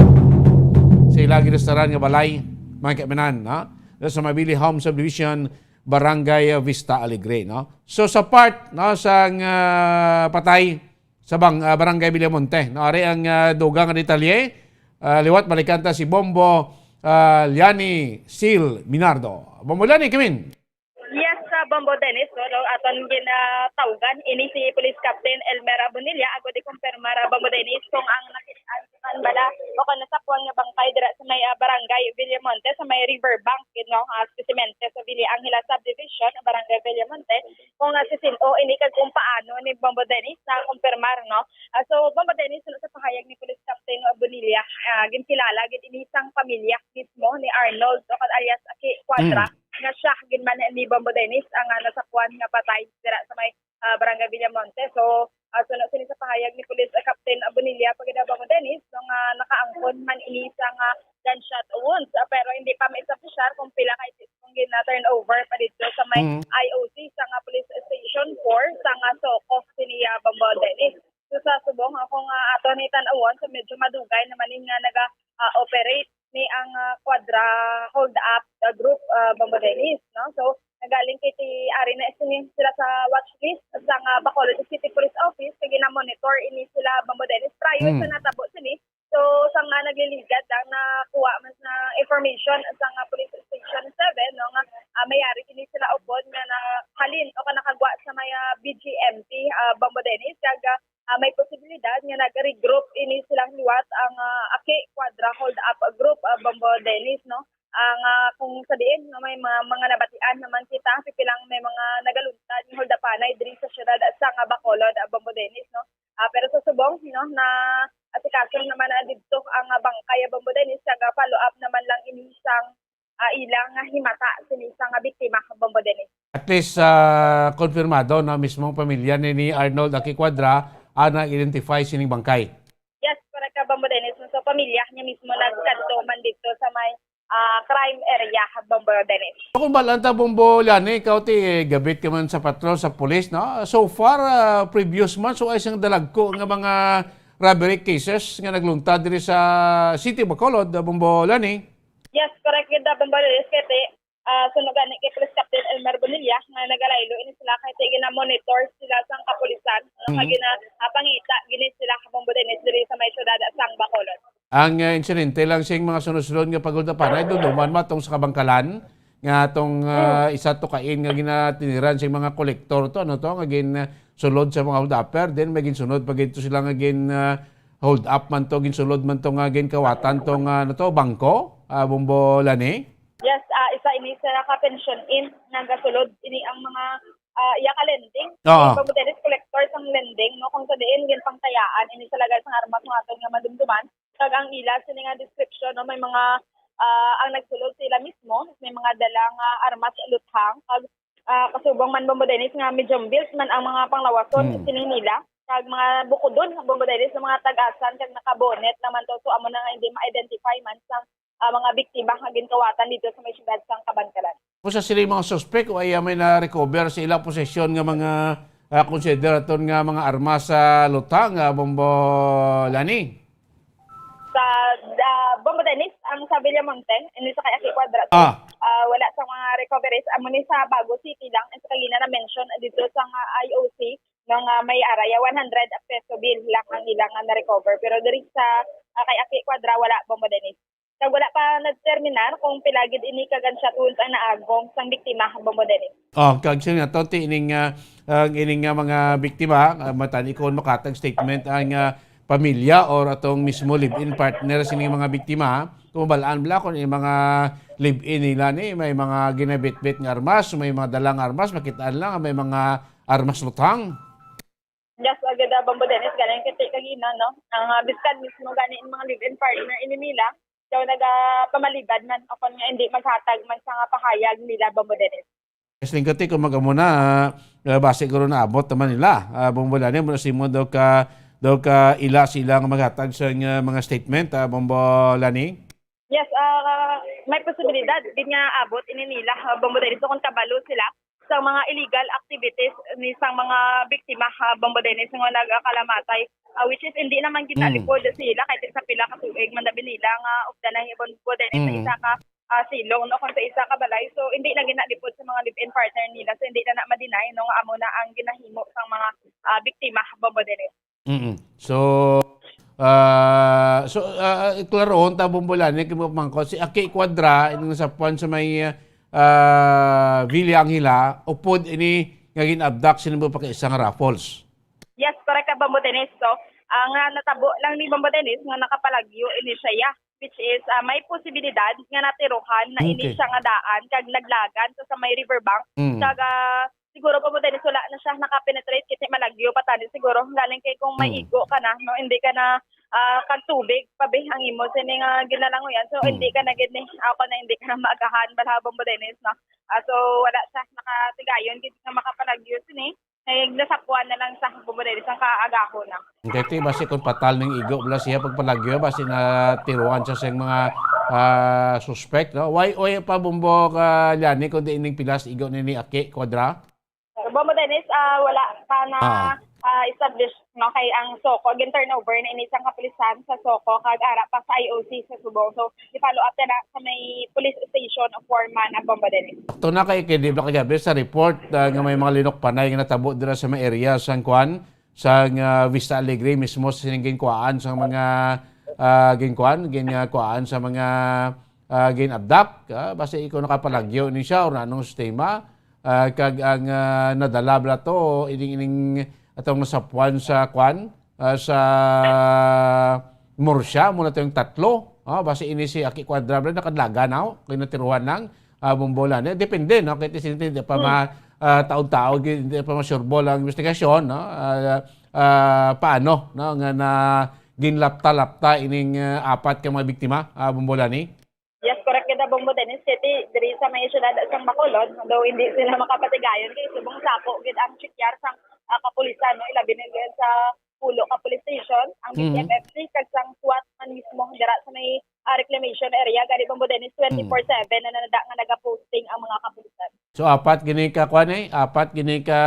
Sa ila ginastaran nga balay, mga kaibinan, no? Sa Mabili Home Subdivision, Barangay, ah, Vista Alegre, no? So, sa part, no, sang, ah, patay, sa bang-, ah, Barangay Villamonte. No, ari ang, ah, dugang nga detalye. Ah, liwat, balikan ta si Bombo, ah, Liani Sil Minardo. Bombo Liani, kamin. Yes, sa Bombo Dennis, no, no, aton ginatawgan ini si Police Captain Elmer Abonilla, agod i-confirmar, ah, Bombo Dennis, kung ang nakit-an bala o kung nasapuan nga bangkay dira sa may, ah, Barangay Villamonte, sa may River Bank, you know, ah, Espesimente sa Villa Angela Subdivision, Barangay Villamonte, kung, ah, sisin-o ini kag kung paano ni Bombo Dennis na-confirmar, no? Ah, so, Bombo Dennis, no, sa pahayag ni Police Captain Abonilla, ah, ginkilala gid ini sang pamilya mismo ni Arnold, o kan alias Aki Cuadra, Mm. nga siya gid man ni Bombo Dennis ang, ah, nasapuan nga patay dira sa may, ah, Barangay Villamonte. So, ah, suno sini sa pahayag ni Police, ah, Captain Abonilla, pagidabang Dennis, no, nga nakaangkon man ini sa nga gunshot wounds, ah, pero hindi pa maestablishar kung pila ka itis kung gina-turn over pa dito sa may Mm. I O C sa nga Police Station four sa nga Soco sini, ah, Bombo Dennis. So, sa subong, ah, kung, ah, ato ni tan-awon, so medyo madugay naman ni nga naga, ah, operate ni ang, ah, Quadra Hold Up, ah, Group, ah, Bombo Dennis, no? So, nagaling kay ti ari na sini sila sa watch list sa nga Bacolod City Police Office, kay gina-monitor ini sila Bombo Dennis prior Mm. sa natabo sini. So, sa nga nagliligad lang, nakuha man sa information sa nga Police Station seven, no, nga, ah, may ari kini sila upod nga nahalin o ka nakagwa sa may, ah, B G M P, ah, Bombo Dennis, kag, ah, may posibilidad nga nag-regroup ini silang liwat ang, ah, Aki Quadra Hold Up Group, ah, Bombo Dennis, no? Ang, ah, kung sa diin, no, may mga, mga nabatian naman kita, pipilang may mga nagaluntad nga holdapanay diri sa siyudad sa nga Bacolod, ah, Bombo Dennis, no? Ah, pero sa subong, no, na asikaso naman na didto ang, ah, bangkay, ah, Bombo Dennis, kag, ah, follow up naman lang ini sang, ah, ilang, ah, himata sini sa nga biktima, Bombo Dennis. At least, ah, konfirmado na mismong pamilya ni, ni Arnold Aki Cuadra ang nag-identify sining bangkay. Yes, correct ka, Bombo Dennis. So, pamilya niya mismo nagkadto man dito sa may, ah, crime area, Bombo Dennis. Kung balaan ta, Bombo Lani, ikaw ti, eh, gabit ka man sa patrol sa pulis, no? So far, ah, previous months, so ay siyang dalagko nga mga robbery cases nga nagluntad diri sa City of Bacolod, ah, Bombo Lani? Yes, correct gid, ah, Bombo Dennis. Kay ti, ah, suno gani kay Police Captain Elmer Bonilla nga nagalaylo ini sila kay ti gina-monitor sila sang kapulisan, no? Nga Mhm. gina-, ah, pangita gini sila, Bombo Dennis, diri sa may siyudad sang Bacolod. Ang, ah, insidente lang sing mga sunod-sunod nga paguldapanay, dunduman matong sa Kabangkalan, nga atong, ah, Mm. isa to kain nga ginatiniran sing mga kolektor to, ano to, nga gin, ah, sulod sa mga hold-upper, then may ginsunod pa gid to sila nga gin, ah, hold up man to, ginsulod man to nga ginkawatan to nga, ano to, bangko, ah, Bombo Lani? Yes, ah, isa ini sa ka-pension in, nagasulod ini ang mga, ah, iya ka lending. Oo. Bombo Dennis, collector sang lending, no, kung sa diin ginpangtayaan ini sa lagay sang armas nga aton nga madumduman. Kag ang ila sini nga description, no, may mga, ah, ang nagsulod sila mismo, may mga dala nga armas, luthang, kag, ah, kasubong man, Bombo Dennis, nga medium build man ang mga panglawason Hmm. sini nila, kag mga bukodon, Bombo Dennis, nga mga tag-asan, kag naka-bonnet naman to, so amo na nga hindi ma-identify man sang, ah, mga biktima nga ginkawatan dito sa may siyudad sang Kabankalan. Kung sa sila mga suspek, o ay may na-recover sa ilang posesyon nga mga, ah, consider aton nga mga armas sa luthang, ah, Bombo Lani? Sa, ah, Bombo Dennis, ang sa Villamonte, ini sa kay Aki Cuadra, Ah. ah, wala sa mga recoveries. Amo ni sa Bago City lang, ang sa kagina na-mention dito sa nga I O C, nga may araya, one hundred peso bill lang ang ilang nga na-recover. Pero diri sa, ah, kay Aki Cuadra, wala, Bombo Dennis. Kag wala pa nagterminar kung pila gid ini ka gunshot wounds ang naagom sang biktima, Bombo Dennis. Oh, kag sino nga to, ti ining, ah, ang ining nga mga biktima, ah, matani kon makatag statement ang, ah, pamilya or atong mismo live-in partner sini mga biktima, kung mabalaan bala kung yung mga live-in nila ni may mga ginabitbit nga armas, may mga dalang armas, makitaan lang may mga armas luthang. Yes, agad, ah, Bombo Dennis, galing kay kagina, no? Ang, ah, biskan mismo gani ang mga live-in partner ini nila, daw nagapamalibad man o kon nga hindi maghatag man sa nga pahayag nila, Bombo Dennis. Yes, Lingkati, kung mag-amo na, ah, base guro na abot naman nila. Ah, Bombo Lani, mo na simo daw ka, daw ka ila sila nga maghatag sa nga mga statement, ah, Bombo Lani? Yes, ah, may posibilidad din nga abot ini nila, ah, Bombo Dennis, kung kabalo sila sa mga illegal activities ni sang mga biktima, ah, Bombo Dennis, nga nagakalamatay, ah, which is hindi naman gid Mm. nalipod sila kahit sa pila ka tuig man dabi nila nga ugdan ang Bombo Dennis sa Mm. isa ka, ah, silong, no, kung sa isa ka balay. So, hindi na ginalipod sa mga live-in partner nila. So, hindi na na ma-deny, no, nga amo na ang ginahimo sang mga, ah, biktima, Bombo Dennis. Mm. So, ah, so, ah, ah, klarohon ta, Bombo Lani, kay mapamangkot si Aki Cuadra, ining nasapwan sa may, ah, Villa Angela, upod ini nga gin-abduct sini mo pa ka isa nga raffles. Yes, correct ka, Bombo Dennis. So, ang, ah, natabo lang ni Bombo Dennis nga nakapalagyo ini siya, which is, ah, may posibilidad nga natiruhan na ini Okay. siya nga daan kag naglagan sa, sa may riverbank. Mm. Kag, ah, siguro, Bombo Dennis, wala na siya nakapenetrate kasi malagyo pa tani siguro. Galing kay kung may Mm. igo ka na, no, hindi ka na, ah, kag tubig pa, be, ang imo sini nga ginalangoyan. So, Mm. hindi ka na gid ni, ako na, hindi ka na maagahan, bala, Bombo Dennis, no? Ah, so, wala siya nakatigayon gid nga makapalagyo sini. Ay, nasapuan na lang sa Bombo Dennis ang kaagahon na. Kay ti, basi kung patal ning igo, bala siya pagpalagyo, basi natiruan siya sa mga, ah, suspect, no? Why, why pa, Bombo, ka Lani, kundi ining pilas igo ni, ni Aki Cuadra? Bombo Dennis, ah, wala pa na, Ah. ah, established, no? Kay ang SOCO, gin-turnover na ini sang kapulisan sa SOCO, kag ara pa sa I O C sa Subo. So, i-follow up na sa may police station of Foreman ang Bombo Dennis. Ito na kay, kay di ba kagabi sa report, ah, nga may mga linukpanay nga natabo dira sa may area sang kwan, sang, ah, Vista Alegre mismo sa sining ginkuhaan sa mga, ah, ginkuhaan, ginkuhaan sa mga, ah, gin-abduct, ah, basi ikaw nakapalagyo ni siya or anong sistema, ah, kag ang, ah, nadala bala to, ining, ining atong nasapuan sa kwan, ah, sa Murcia, muna to yung tatlo. Ah, basi ini si Aki Cuadra, bala, nakadlaga na, oh, kay natiruhan lang, ah, Bombo Lani. Depende, no? Kay ti-, hindi pa Hmm. ma-, ah, taon-taon, hindi pa ma-sureball ang investigasyon, no? Ah, ah, paano, no? Nga na ginlapta-lapta ining, ah, apat ka mga biktima, ah, Bombo Lani? Yes, correct gid, Bombo Dennis. Kay ti diri sa may siyudad sang Bacolod, daw hindi sila makapatigayon kay subong sako gid ang check-yar sang, ah, kapulisan, no? Ilabi na gid sa Pulo ka police station, ang Mm. B P M F C, kag sang SWAT man mismo dira sa may, ah, reclamation area. Gani, Bombo Dennis, Mm. twenty-four seven na nada nga nagaposting ang mga kapulisan. So, apat gini ka, kwan eh, apat gini ka,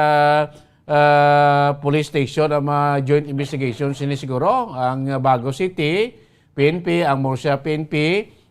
ah, police station ang mga joint investigation sini siguro, ang Bago City, P N P, ang Murcia P N P,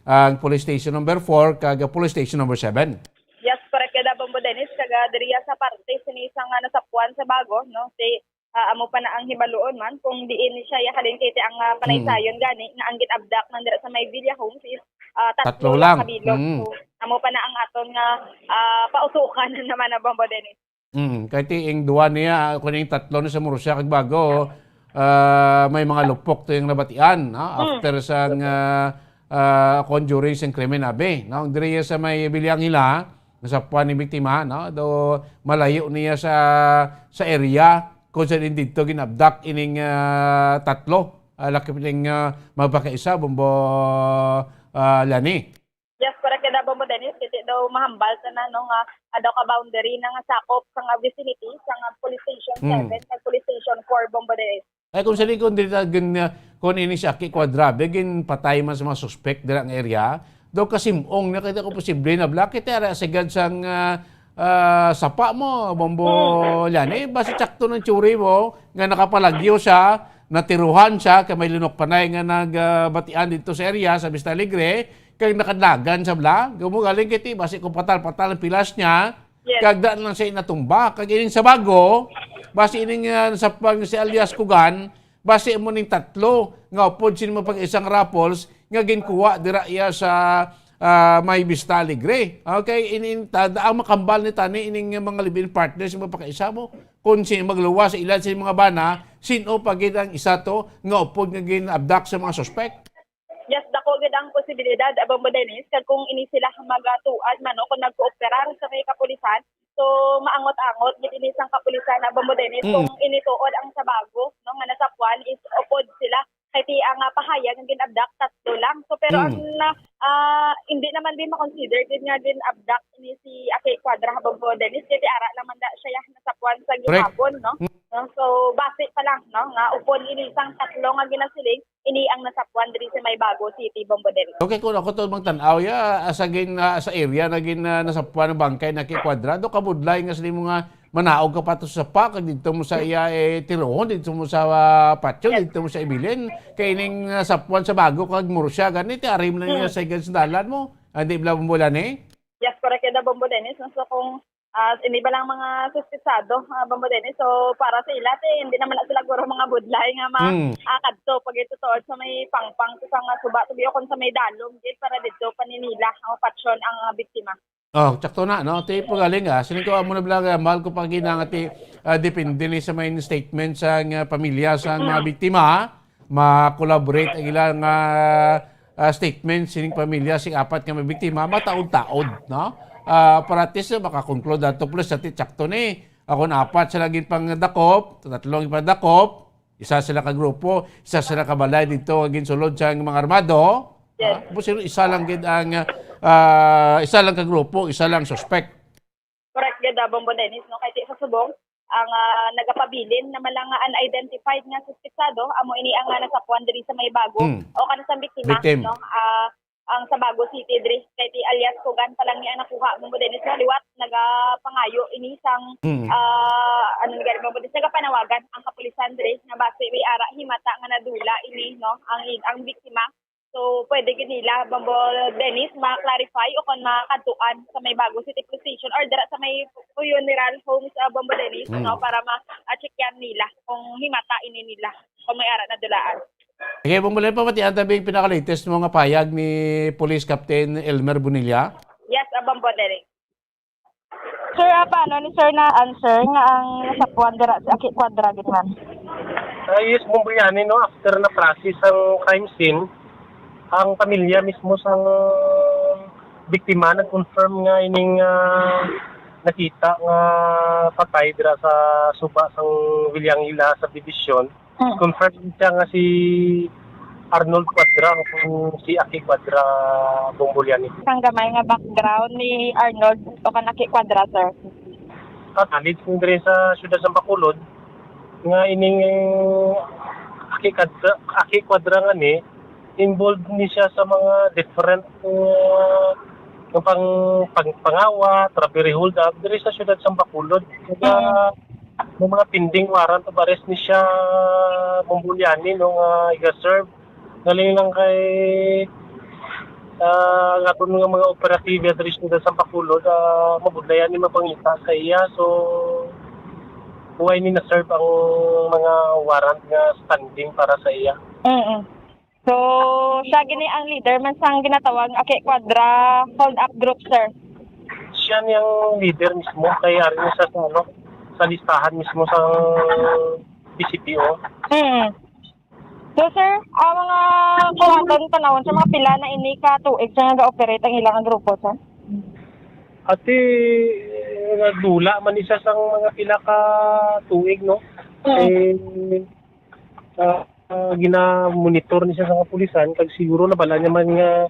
ang Police Station Number Four, kag Police Station Number Seven. Yes, correct gid, Bombo Dennis. Kag, ah, diriya sa parte sini sa nga nasapuan sa Bago, no? Si, ah, amo pa na ang hibaluon man kung diin ni siya yahalin kay ti ang, ah, panaysayon Mm. gani nga ang gin-abduct man dira sa may Villa Homes is, ah, tatlo Tatlo lang lang. Kabilog. Mm. So, amo pa na ang aton nga, ah, pautukan naman na, Bombo Dennis. Mm, kay ti ing duwa niya, ah, kuning tatlo ni sa Murcia kag Bago, ah, may mga lupok to yung nabatian, no? Mm. After sang, ah, ah, conjuring sing krimen, abi, no? Ang diri sa may Villa Angela, nasapuan ni biktima, no? Do malayo niya sa, sa area kung saan dito ginabdak ining, ah, tatlo. Ah, lakip ning, ah, magpakaisa, Bombo, ah, Lani. Yes, correct ka na, Bombo Dennis. Kasi daw mahambal sa na, no, nga, ah, daw ka boundary na nga sakop sa nga vicinity, sa nga Police Station Hmm. seven, sa Police Station four, Bombo Dennis. Ay, kung sa likod, di ta gin-, ah, kung ini si Aki Cuadra, be, ginpatay man sa mga suspect dira nga area, daw kasimong na kita kung posible na bala, kita ara sagad sang, ah, ah, sapa mo, Bombo Hmm. Lani. Basta tsakto ng tsuri mo, nga nakapalagyo siya, natiruhan siya, kay may linok panay nga nag, ah, batian dito sa area, sa Vista Alegre, kag nakadlagan sa bala, gamo galing kay ti, basi kung patal-patal ang pilas niya, Yes. kag daan lang siya inatumba. Kag ining sa Bago, basi ining, ah, sa pang si alias Kugan, basi mo ning tatlo, nga upod sini mo pag isang raffles, nga ginkuha dira iya sa, ah, may Vista Alegre. Okay, inin, ta-, ang makambal ni tani, ining mga live-in partners, mo pakaisa mo, kung sino magluwas sa ilan sa mga bana, sino pa gid ang isa to, nga upod nga gin-abduct sa mga suspect? Yes, dako gid ang posibilidad, Bombo Dennis, kag kung ini sila magatuad man, no, kung nagkooperar sa may kapulisan, so maangot-angot gid ini sang kapulisan, Bombo Dennis, Mm. kung ini tuod ang sa Bago, no, nga nasapuan is upod sila. Kay ti ang, ah, pahayag nga gin-abduct tatlo lang. So, pero Mm. ang, ah, hindi naman din ma-consider gid nga gin-abduct ini si Aki Cuadra, Bombo Dennis, kay ti ara naman da siya nasapuan sa Correct. gihapon, no? Mm. No, so, base pa lang, no, nga upod ini sang tatlo nga ginasiling, ini ang nasapuan diri sa may Bago City, Bombo Dennis. Okay, kung ako to magtan-aw, ya, asa gin, ah, sa area na gin, ah, nasapuan ng bangkay na Aki Cuadra, do kabudlay nga sila mo nga manaog ka pa to sa pa, kag dito mo sa iya, eh, tirohon, dito mo sa, ah, patio, Yes. dito mo sa ibilin, kay ining nasapuan sa Bago, kag Murcia, gani, ti arim na niya Hmm. sa igan sa dalan mo. Ah, di bala mo lang, eh? Yes, correct na, Bombo Dennis. So, kung Ah, ini ba lang mga suspetsado, ah, Bombo Dennis? So, para sa ila, ti, hindi naman na sila guro mga budlay nga ma-, Hmm. ah, kadto pag ito tuod sa may pangpang, sa nga suba, tubi o kung sa may dalom, gid, para dito pa ni nila ang patyon ang, ah, biktima. Oh, tsakto na, no? Ti, po galing, ah. Siling ko, amo na bala, ah, mahal ko pag hinang, ti, ah, depende ni sa may statement sa nga pamilya sa mga biktima, ha? Ma-collaborate ang ilang, ah, ah, statement sining pamilya sing apat nga mga biktima, mataod-taod, no? Ah, para at least makakonklude ato, plus sa ti-, tsakto ni, ako na apat sila ginpangdakop, tatlong ginpangdakop, isa sila ka grupo, isa sila ka balay dito nga ginsulod sa mga armado. Yes. Ah, kung sino, isa lang gid ang, ah, isa lang ka grupo, isa lang suspect. Correct gid, ah, Bombo Dennis, no? Kay ti sa subong, ang, ah, nagapabilin naman lang nga unidentified nga suspetsado, amo ini ang, ah, nasapuan diri sa may bago Hmm. o kana sa biktima, Victim. no? Ah, ang sa Bago City diri, kay ti alias Kugan pa lang ni ang nakuha, Bombo Dennis, no? Liwat, nagapangayo ini sang, Hmm. ah, ano ni gani, Bombo Dennis, nagapanawagan ang kapulisan diri nga basi may ara himata nga nadula ini, no? Ang, ang biktima. So, pwede gid nila, Bombo Dennis, ma-clarify o kon makadtuan sa may Bago City Police Station or dira sa may funeral homes, ah, Bombo Dennis, Hmm. no, para ma-checkyan nila kung himata ini nila, kung may ara nadulaan. Okay, Bombo Dennis, pamatian ta bing pinaka-latest mo nga payag ni Police Captain Elmer Bonilla? Yes, ah, Bombo Dennis. Sir, ah, paano ni sir na-answer nga ang nasapuan dira si Aki Cuadra gid man? Ah, yes, Bombo Liani, no, after na-process ang crime scene, ang pamilya mismo sang biktima nag-confirm nga ining, ah, nakita nga patay dira sa suba sang Villangila subdivision. Mm. Confirm siya nga si Arnold Cuadra o kung si Aki Cuadra, Bombo Liani. Sang gamay nga background ni Arnold o kan Aki Cuadra, sir? Ah, valid kung diri sa siyudad sa Bacolod, nga ining Aki Cuadra, Aki Cuadra nga ni, involved ni siya sa mga different, uh, nga pang, pang, pangawat, robbery, hold up, diri sa siyudad sa Bacolod. Kaya, Mm. may mga pending warrant of arrest ni siya, Bombo Liani, no, nga iga-serve. Galing lang kay, ah, ang aton nga mga operatiba diri sa siyudad sa Bacolod, ah, mabudlayan ni mapangita sa iya. So, buhay ni na-serve ang mga warrant nga standing para sa iya. Mm. So, siya gini ang leader man sang ginatawag nga Aki Cuadra hold-up group, sir? Siya ni ang leader mismo, kay ari ni siya sa, ano, sa listahan mismo sa B C P O. Mm. So, sir, ang mga kuhaton tanawon sa mga pila na ini ka tuig, sir, nga ga-operate ang ilang grupo, sir? Ati, eh, nagdula man ni siya sang mga pila ka tuig, no? Mm. Eh, ah, ah, gina-monitor ni siya sa kapulisan, kag siguro nabala niya man nga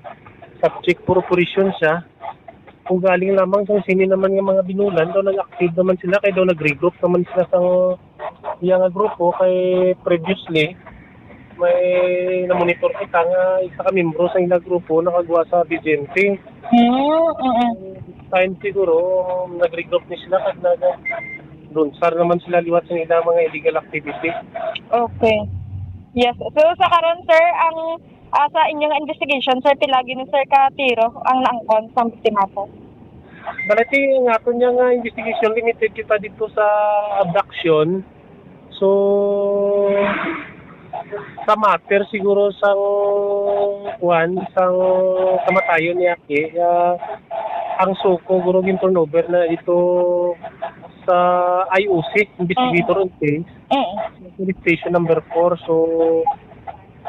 subject for operation siya. Kung galing lamang sa sini naman nga mga binulan, daw nag-active naman sila, kay daw nag-regroup naman sila sa iya nga grupo, kay previously, may na-monitor kita nga isa ka membro sa ila grupo nakagwa sa Vicente. Hmm, mm. Time siguro, nag-regroup ni sila kag nag-, lunsar naman sila liwat sa ilang mga illegal activity. Okay. Yes. So, sa karon, sir, ang, ah, sa inyong investigation, sir, pila gini, sir, ka tiro ang naangkon sa biktima, sir? Balati, ang aton niya nga investigation, limited kita dito sa abduction. So, sa matter siguro sang, kuwan, sang kamatayon ni Aki, ah, ang suko, guro, gin-turnover na dito sa I O C, investigator on case, Mm. police station number four. So,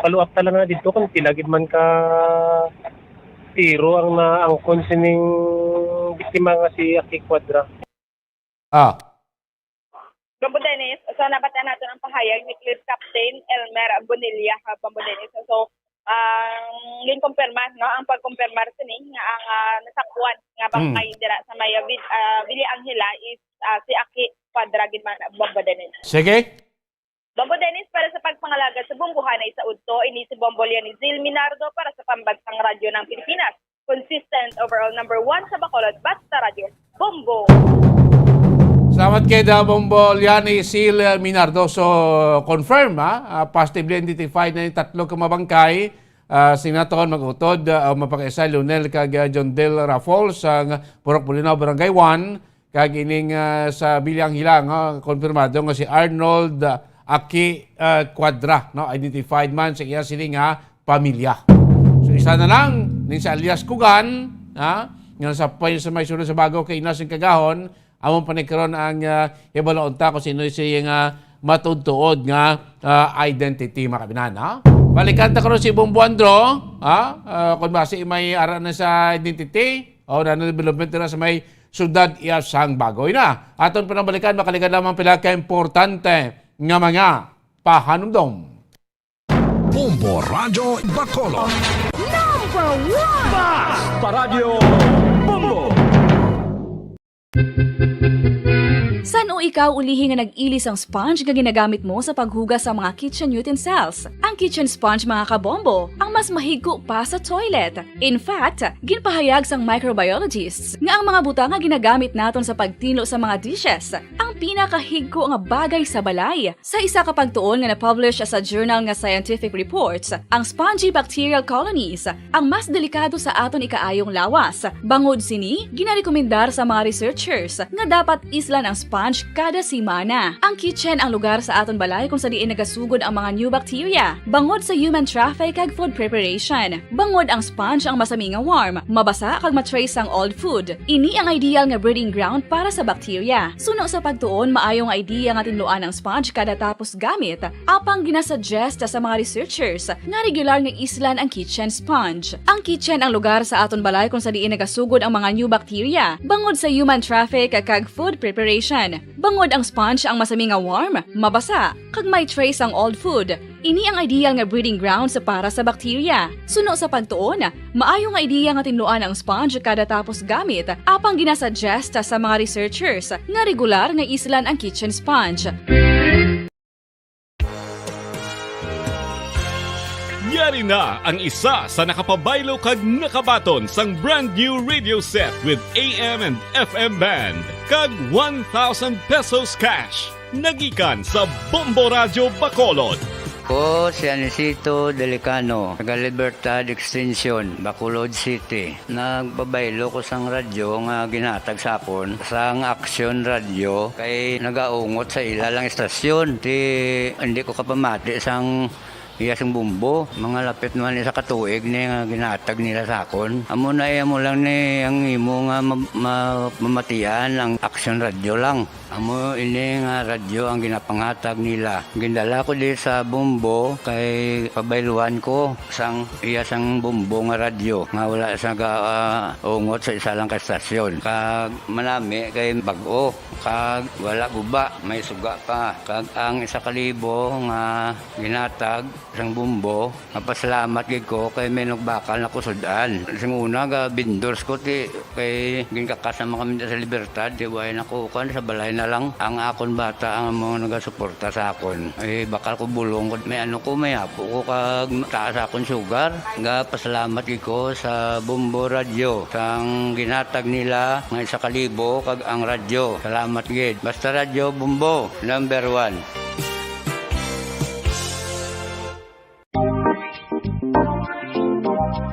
follow up ta lang na dito kung pila gid man ka tiro ang naangkon sining biktima nga si Aki Cuadra. Ah. Bombo Dennis, so nabatian naton ang pahayag ni Police Captain Elmer Bonilla, ah, Bombo Dennis. So, ang ginkumpirma, no, ang pagkumpirmar sini nga ang, ah, nasakuan nga Hmm. bangkay dira sa may, ah, Vil-, ah, Villa Angela is, ah, si Aki Cuadra gid man, Bombo Dennis. Sige. Bombo Dennis, para sa pagpangalagad sa bungguhanay sa udto, ini si Bombo Lianizil Minardo para sa Pambansang Radyo ng Pilipinas. Consistent, overall number one sa Bacolod, Basta Radyo, Bombo! Salamat kay da Bombo Lianizil Minardo. So, confirm, ha? Ah, positively identified na yung tatlo ka mabangkay. Ah, sinaton mag-utod, ah, mapakaisa, Lionel kag, ah, John Del Raffles, ang Purok Bulinaw, Barangay one. Kag ining, ah, sa Villa Anghela, nga konfirmado nga si Arnold, ah, Aki, ah, Cuadra, no? Identified man sa iya sini nga pamilya. So, isa na lang, ning sa alias Kugan, ha? Nga sa pay-, sa may sulod sa Bago kay Ignacio Cagahon, amon pa ni karon ang, ah, hibaluon ta kung sino siya nga matuod-tuod nga, ah, identity, mga kaabyanan, ha? Balikan ta karon si Bombo Andro, ha? Ah, kung basi may ara na sa identity, o na development na sa may syudad iya sang Bago. Ina, aton pa nang balikan, makaligad lamang pila ka importante nga mga pahanumdom. Bombo Radyo Bacolod. Number one! Basta Radyo Bombo! San-o ikaw ulihi nga nag-ili sang sponge nga ginagamit mo sa paghugas sa mga kitchen utensils? Ang kitchen sponge, mga kabombo, ang mas mahigko pa sa toilet. In fact, ginpahayag sang microbiologists nga ang mga butang nga ginagamit naton sa pagtinlo sa mga dishes ang pinakahigko nga bagay sa balay. Sa isa ka pagtuon nga na-publish sa journal nga Scientific Reports, ang spongy bacterial colonies ang mas delikado sa aton ikaayong lawas. Bangod sini, ginarekomendar sa mga researchers nga dapat islan ang sponge kada semana. Ang kitchen ang lugar sa aton balay kung sa diin nagasugod ang mga new bacteria, bangod sa human traffic kag food preparation. Bangod ang sponge ang masami nga warm, mabasa kag ma-trace ang old food. Ini ang ideal nga breeding ground para sa bacteria. Suno sa pagtuon, maayo nga idea nga tinluan ang sponge kada tapos gamit, apang ginasuggest sa mga researchers nga regular nga islan ang kitchen sponge. Ang kitchen ang lugar sa aton balay kung sa diin nagasugod ang mga new bacteria, bangod sa human traffic kag food preparation. Bangod ang sponge ang masami nga warm, mabasa, kag may trace ang old food. Ini ang ideal nga breeding grounds para sa bacteria. Suno sa pagtuon, maayo nga ideya nga tinluan ang sponge kada tapos gamit, apang ginasuggest sa mga researchers nga regular nga islan ang kitchen sponge. Yari na ang isa sa nakapabaylo kag nakabaton sang brand new radio set with A M and F M band kag one thousand pesos cash. Nagikan sa Bombo Radyo Bacolod. Ko si Anisito Delicano, taga Libertad Extension, Bacolod City. Nagpabaylo ko sang radyo nga ginhatag sa akon sang Aksyon Radyo kay nagaungot sa ila lang istasyon. Ti, hindi ko kapamati sang iya sing bombo. Mga lapit naman isa ka tuig ni nga ginhatag nila sa akon. Amo na, eh, amo lang ni ang imo nga ma-, ma-, mamatian ang Aksyon Radyo lang. Amo ini nga radyo ang ginapangatag nila. Gindala ko di sa bombo kay pabayluan ko sang iya sang bombo nga radyo nga wala sa ga, ah, ungot sa isa lang ka estasyon. Kag manami kay bag-o, kag wala guba, may suga pa. Kag ang isa ka libo nga ginatag sang bombo, mapasalamat gid ko kay may nagbakal na ko sud-an. Sing una, ga vendors ko, ti, kay ginkakas naman kami sa Libertad, ti, way na ko, kuan, sa balay na lang. Ang akon bata ang mga nagasuporta sa akon. Eh, bakal ko bulong ko, may ano ko, may apo ko, kag taas akon sugar. Ga pasalamat gid ko sa Bombo Radyo, sang ginatag nila nga isa ka libo, kag ang radyo. Salamat gid. Basta Radyo Bombo, number one.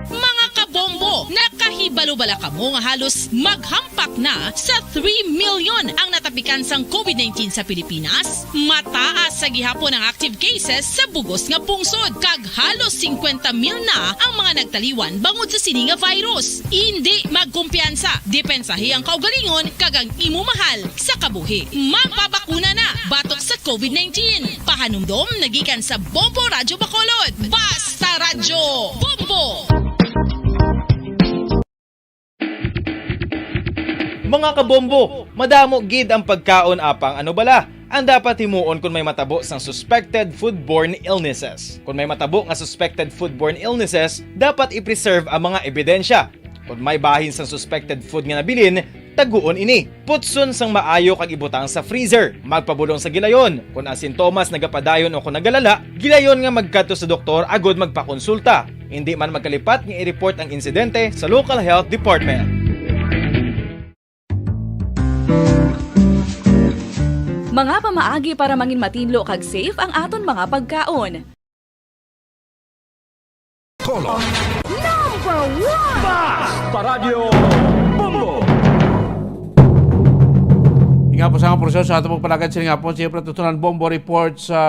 Mga kabombo, nakahibalo bala kamo nga halos maghampak na sa three million ang natapikan sang COVID nineteen sa Pilipinas? Mataas sa gihapon ang active cases sa bugos nga pungsod, kag halos singkwenta mil na ang mga nagtaliwan bangod sa sini nga virus. Indi magkumpiyansa, depensahi ang kaugalingon kag ang imo mahal sa kabuhi. Magpabakuna na batok sa COVID nineteen. Pahanumdom nagikan sa Bombo Radyo Bacolod. Basta Radyo Bombo! Mga kabombo, madamo gid ang pagkaon, apang ano bala ang dapat himuon kon may matabo sang suspected foodborne illnesses? Kon may matabo nga suspected foodborne illnesses, dapat i-preserve ang mga ebidensya. Kon may bahin sang suspected food nga nabilin, taguon ini. Putson sang maayo kag ibutang sa freezer. Magpabulong sa gilayon. Kon ang sintomas nagapadayon o kon nagalala, gilayon nga magkadto sa doktor agud magpakonsulta. Indi man magkalipat nga i-report ang insidente sa local health department. Mga pamaagi para mangin matinlo kag safe ang aton mga pagkaon. Color. Number one! Basta Radyo Bombo! Ang proseso sa ato pagpalagad sining hapon, siyempre, tutunan Bombo Report sa,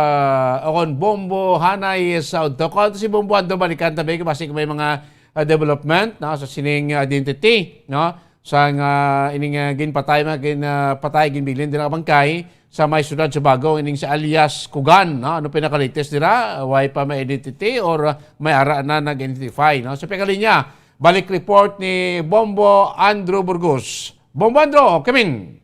o kon Bombo Hanay sa Udto. Kung si Bombo Ando, balikan tabi, basi kung may mga, ah, development, no, sa sining identity, no, sa nga ining, ah, ginpatay, mga gin, ah, patay, ginbilin dira nga bangkay sa may siyudad sa Bago, ining si alias Kugan, no? Ano pinaka-latest dira? Way pa may identity or, ah, may ara na nag-identify, no? Sa pinakalinya, balik report ni Bombo Andrew Burgos. Bombo Andrew, kamin.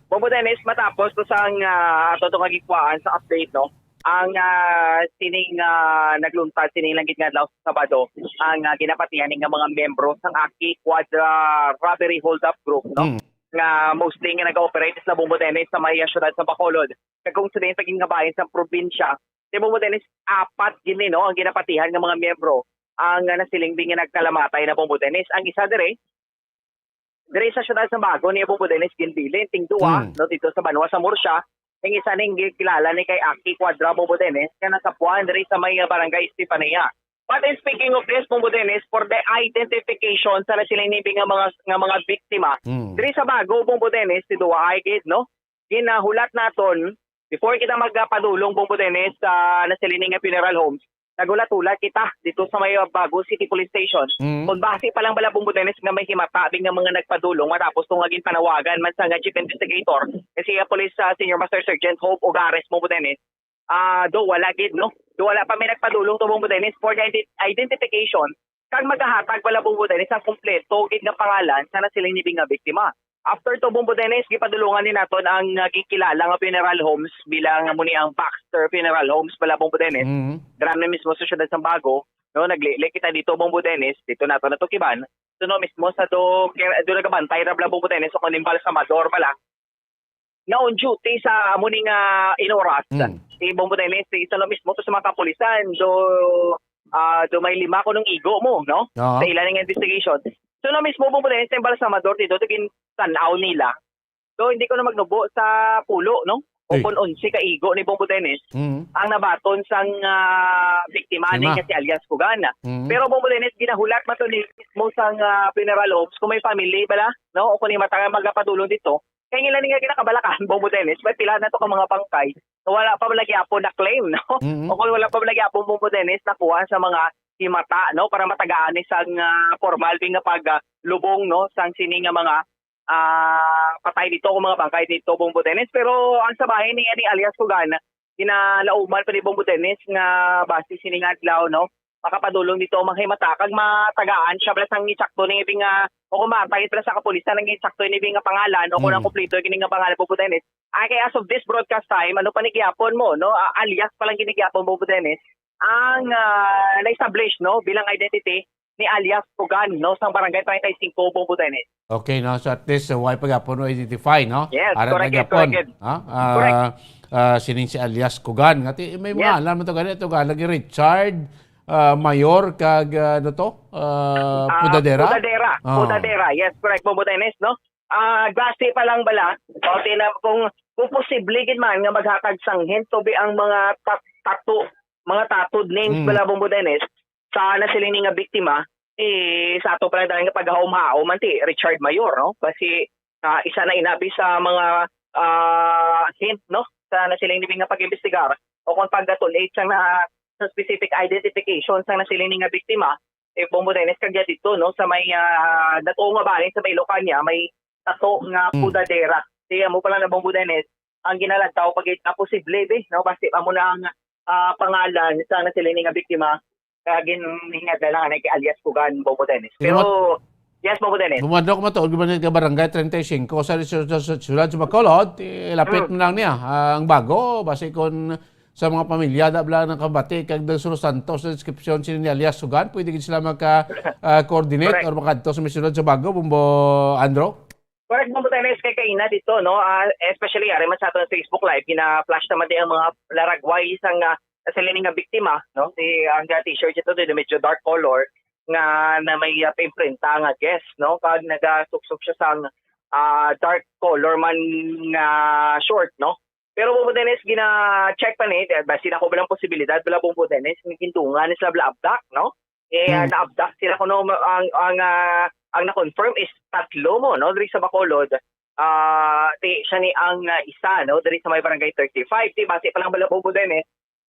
Bombo Dennis, matapos to sang, ah, ato to nga gikuhaan sa update, no? Ang, ah, sining, ah, nagluntad sining lang gid nga adlaw sa Sabado, ang, ah, ginapatihan ni nga mga miyembro sang Aki Quadra Robbery Holdup Group, no? Mm. Nga mostly nga nag-ooperate sa Bombo Dennis sa may, ah, siyudad sa Bacolod. Kag kung sa diin pa gid nga bahin sa probinsya, sa Bombo Dennis, apat gini, no, ang ginapatihan nga mga miyembro ang, ah, nasiling din nga nagkalamatay na Bombo Dennis. Ang isa diri, diri sa siyudad sa Bago ni Bombo Dennis ginbilin, ting duwa, Mm. no, dito sa banwa sa Murcia. Ang isa ning gikilala ni kay Aki Quadra, Bombo Dennis, nga nasapuan diri sa may, ah, barangay Estefania. But in speaking of this, Bombo Dennis, for the identification sa nasiling nibi nga mga, nga mga biktima, Mm. diri sa Bago, Bombo Dennis, si duwa ay gid, no? Ginahulat naton, before kita magpadulong, Bombo Dennis, sa nasiling nga funeral homes, naghulat-hulat kita dito sa may Bago City Police Station. Mm. Kung basi pa lang bala, Bombo Dennis, nga may himata din nga mga nagpadulong matapos to nga ginpanawagan man sa nga chief investigator, kasi ang police, ah, Senior Master Sergeant Hope Ogares, Bombo Dennis, ah, do wala gid, no? Do wala pa may nagpadulong to, Bombo Dennis, for the ident-, identification. Kag magahatag bala, Bombo Dennis, ang kompleto gid nga pangalan sa nasiling nibi nga biktima. After to, Bombo Dennis, gipadulungan ni naton ang, ah, gikilala nga funeral homes bilang amo ni ang Baxter Funeral Homes bala, Bombo Dennis. Mhm. Dira na mismo sa siyudad sa Bago, no? Naglili kita dito, Bombo Dennis, dito nato natukiban. Suno mismo sa do, kaya do nagabantay ra bala, Bombo Dennis, o kung balsamador bala. Na on duty sa amo ni nga inoras. Mm. Si Bombo Dennis, si isa na mismo to sa mga kapulisan. Do, ah, do may lima ko nung igo mo, no? Oo. Sa ila nga investigation. So, na mismo, Bombo Dennis, yung balsamador dito, ito gintan-aw nila. So, hindi ko na magnubo sa pulo, no? O Uy. Kung onse ka igo ni Bombo Dennis, Mm. ang nabaton sang, ah, biktima ni Biktima. nga si alias Kugan. Mm. Pero, Bombo Dennis, ginahulat man to ni mismo sang, ah, funeral homes kung may family bala, no? O kung may matang magapadulong dito, kay nila ni nga ginakabalakan, Bombo Dennis, may pila na to ka mga bangkay na wala pa man lagi apon na claim, no? Mm-hmm. O kung wala pa man lagi apon, Bombo Dennis, nakuha sa mga himata, no? Para matagaan ni sang, ah, formal din nga pag, ah, lubong, no? Sang sini nga mga, ah, patay dito, kung mga bangkay dito, Bombo Dennis. Pero ang sa bahin ni, ni alias Kugan, ginalauman pa ni Bombo Dennis nga basi sini nga adlaw, no? Makapadulong dito ang mga himata, kag matagaan siya bala sang insakto ni nga, o kung matagit bala sa kapulisan ang insakto ni nga pangalan, o kung Mm. ang kompleto kini nga pangalan, Bombo Dennis. Ay, kay as of this broadcast time, ano pa ni gihapon mo, no? Ah, alias pa lang gini gihapon, Bombo Dennis. Ang, ah, na-establish, no, bilang identity ni alias Kugan, no, sa barangay treinta y cinco, Bombo Dennis. Okay, no? So at least, uh, why pa gihapon no identify, no? Yes, Arat correct, na yes, gihapon, correct, yes. Ha? Ah, Correct. Ah, sining si alias Kugan. Ngati, may mga Yes. alam mo to gani, to gani, Richard, ah, Mayor, kag, ah, ano to? Ah, Ah, Pudadera? Pudadera. Oh. Pudadera. Yes, correct, Bombo Dennis, no? Ah, base pa lang bala. O, tina-, kung, kung posible gid man nga maghatag sang hint, to be ang mga tat-, tato, mga tattooed names Mm. bala, Bombo Dennis, sa nasiling ni nga biktima, eh, sa ato pa lang nga paghaom-haom man ti Richard Mayor, no? Kasi, ah, isa na inabi sa mga, ah, hint, no? Sa nasiling ni nga pag-imbestigar o kung paggatulid sa na, sa specific identification sa nasiling ni nga biktima, eh, Bombo Dennis, kagya dito, no? Sa may, ah, natuo nga bahin sa may Ilocania, may tato nga Mm. Pudadera. Kaya mo pala na Bombo Dennis, ang ginalantaw pag na posible, be, no? Basi amo na ang, ah, pangalan sa nasiling ni nga biktima, kaya gin-, hingadlalan na kay alias Kugan, Bombo Dennis. Pero, Salamat. Yes, Bombo Dennis. Bumadlok matuod man ka barangay treinta y cinco sa, sa, sa, sa siyudad sa Bacolod, ilapit Mm. mo lang niya, ah, ang Bago, basi kung sa mga pamilya, da bala nakabati, kag Del Sur Santos sa description, sino ni alias Kugan, pwede gid sila maka, ah, coordinate Correct. or makadto sa may siyudad sa Bago, Bombo Andro? Correct, Bombo Dennis, kay kaina dito, no? Ah, especially, ari man sa aton Facebook Live, gina-flash naman din ang mga laragway sang, ah, sa lining nga biktima, no? Si, ang, ah, t-shirt ito, din medyo dark color, nga na may, ah, paimprenta nga guest, no? Kag nagasuksok siya sang, ah, dark color man nga short, no? Pero, Bombo Dennis, gina-check pa ni, eh, basi na ko balang posibilidad, bala, Bombo Dennis, nga gindungan ni sila bala abduct, no? Eh, ah, Mm. na-abduct sila kuno, ang, ang, ah, ang na-confirm is tatlo mo, no? Diri sa Bacolod. ah, ti siya ni ang, ah, isa, no, diri sa may barangay thirty-five. Ti base pa lang bala, Bombo Dennis,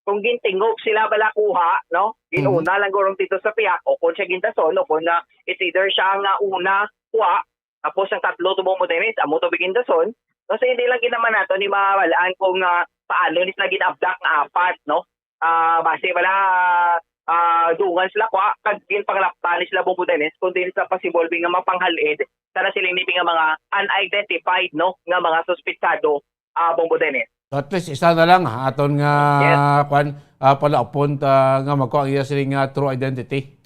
kung gintingog sila bala kuha, no, Mm. ginuna lang guro dito sa pihak, o kung siya gindason, o kung, ah, it's either siya nga una kuha, tapos ang tatlo to, Bombo Dennis, amo to bigindason. Kasi hindi lang ginaman nato ni mawalaan kung, ah, paano ni sila gin-abduct nga apat, no? Ah, base bala, ah, dungan sila kuha, kag ginpanglapta ni sila, Bombo Dennis, kung di sila possible nga mapanghalid sa nasiling ni nga mga unidentified, no, nga mga suspitsado, ah, Bombo Dennis. So, at least isa na lang, ha, aton nga, Yes. kwan, ah, palaupon ta nga magkuha ang iya sining, ah, true identity.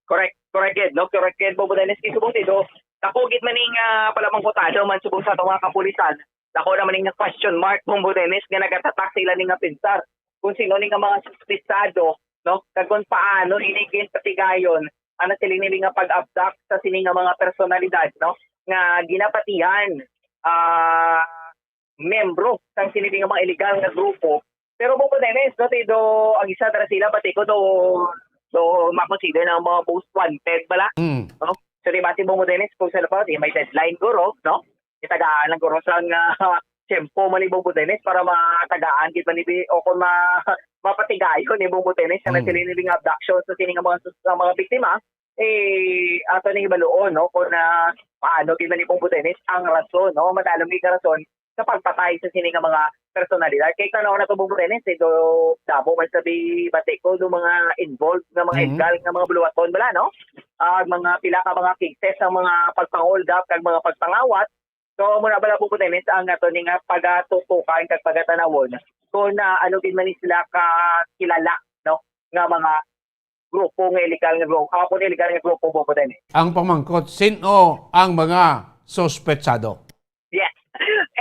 Correct, correct, gid, no? Correct, gid, Bombo Dennis. Kay subong dito, dako gid man ning, ah, palamangkutado man subong sa atong mga kapulisan. Dako naman ning question mark, Bombo Dennis, nga nagatatak sa ila ning nga pensar kung sino ni nga mga suspitsado, no? Kag kung paano ini ginpatigayon ang nasiling nila nga pag-abduct sa sini nga mga personalidad, no? Nga ginapatihan, ah, membro sang sini nga mga illegal nga grupo. Pero, Bombo Dennis, no, ti do ang isa dira sila, bati ko do, do makonsider na mga most wanted bala. Mm. No? So, di ba, si Bombo Dennis, kung sa labaw, di may deadline guro, no? Itagaan lang guro sang, ah, tiyempo man ni Bombo Dennis para matagaan gid man ni bi-, o kung ma-, mapatigayon ni Bombo Dennis ang Mm. nasiling ni nga abduction sa sini nga mga sus-, nga mga biktima, eh, ato ning hibaluon, no, kung na paano gid man ni Bombo Dennis ang rason, no? Madalom gid nga rason sa pagpatay sa sini nga mga personalidad. Kay tanaw na to, Bombo Dennis, eh, do, damo man sabi, bati ko, do mga involved nga mga Mhm. illegal nga mga buluhaton bala, no? Ah, mga pila ka mga cases sa mga pagpang-hold up kag mga pagpangawat. So, amo na bala, Bombo Dennis, ang ato ni nga pagatutukan kag pagatanawon kung na ano gid man ni sila ka kilala, no, nga mga grupo nga illegal nga grupo, ah, kung illegal nga grupo, Bombo Dennis. Ang pamangkot, sin-o ang mga suspetsado? Yes.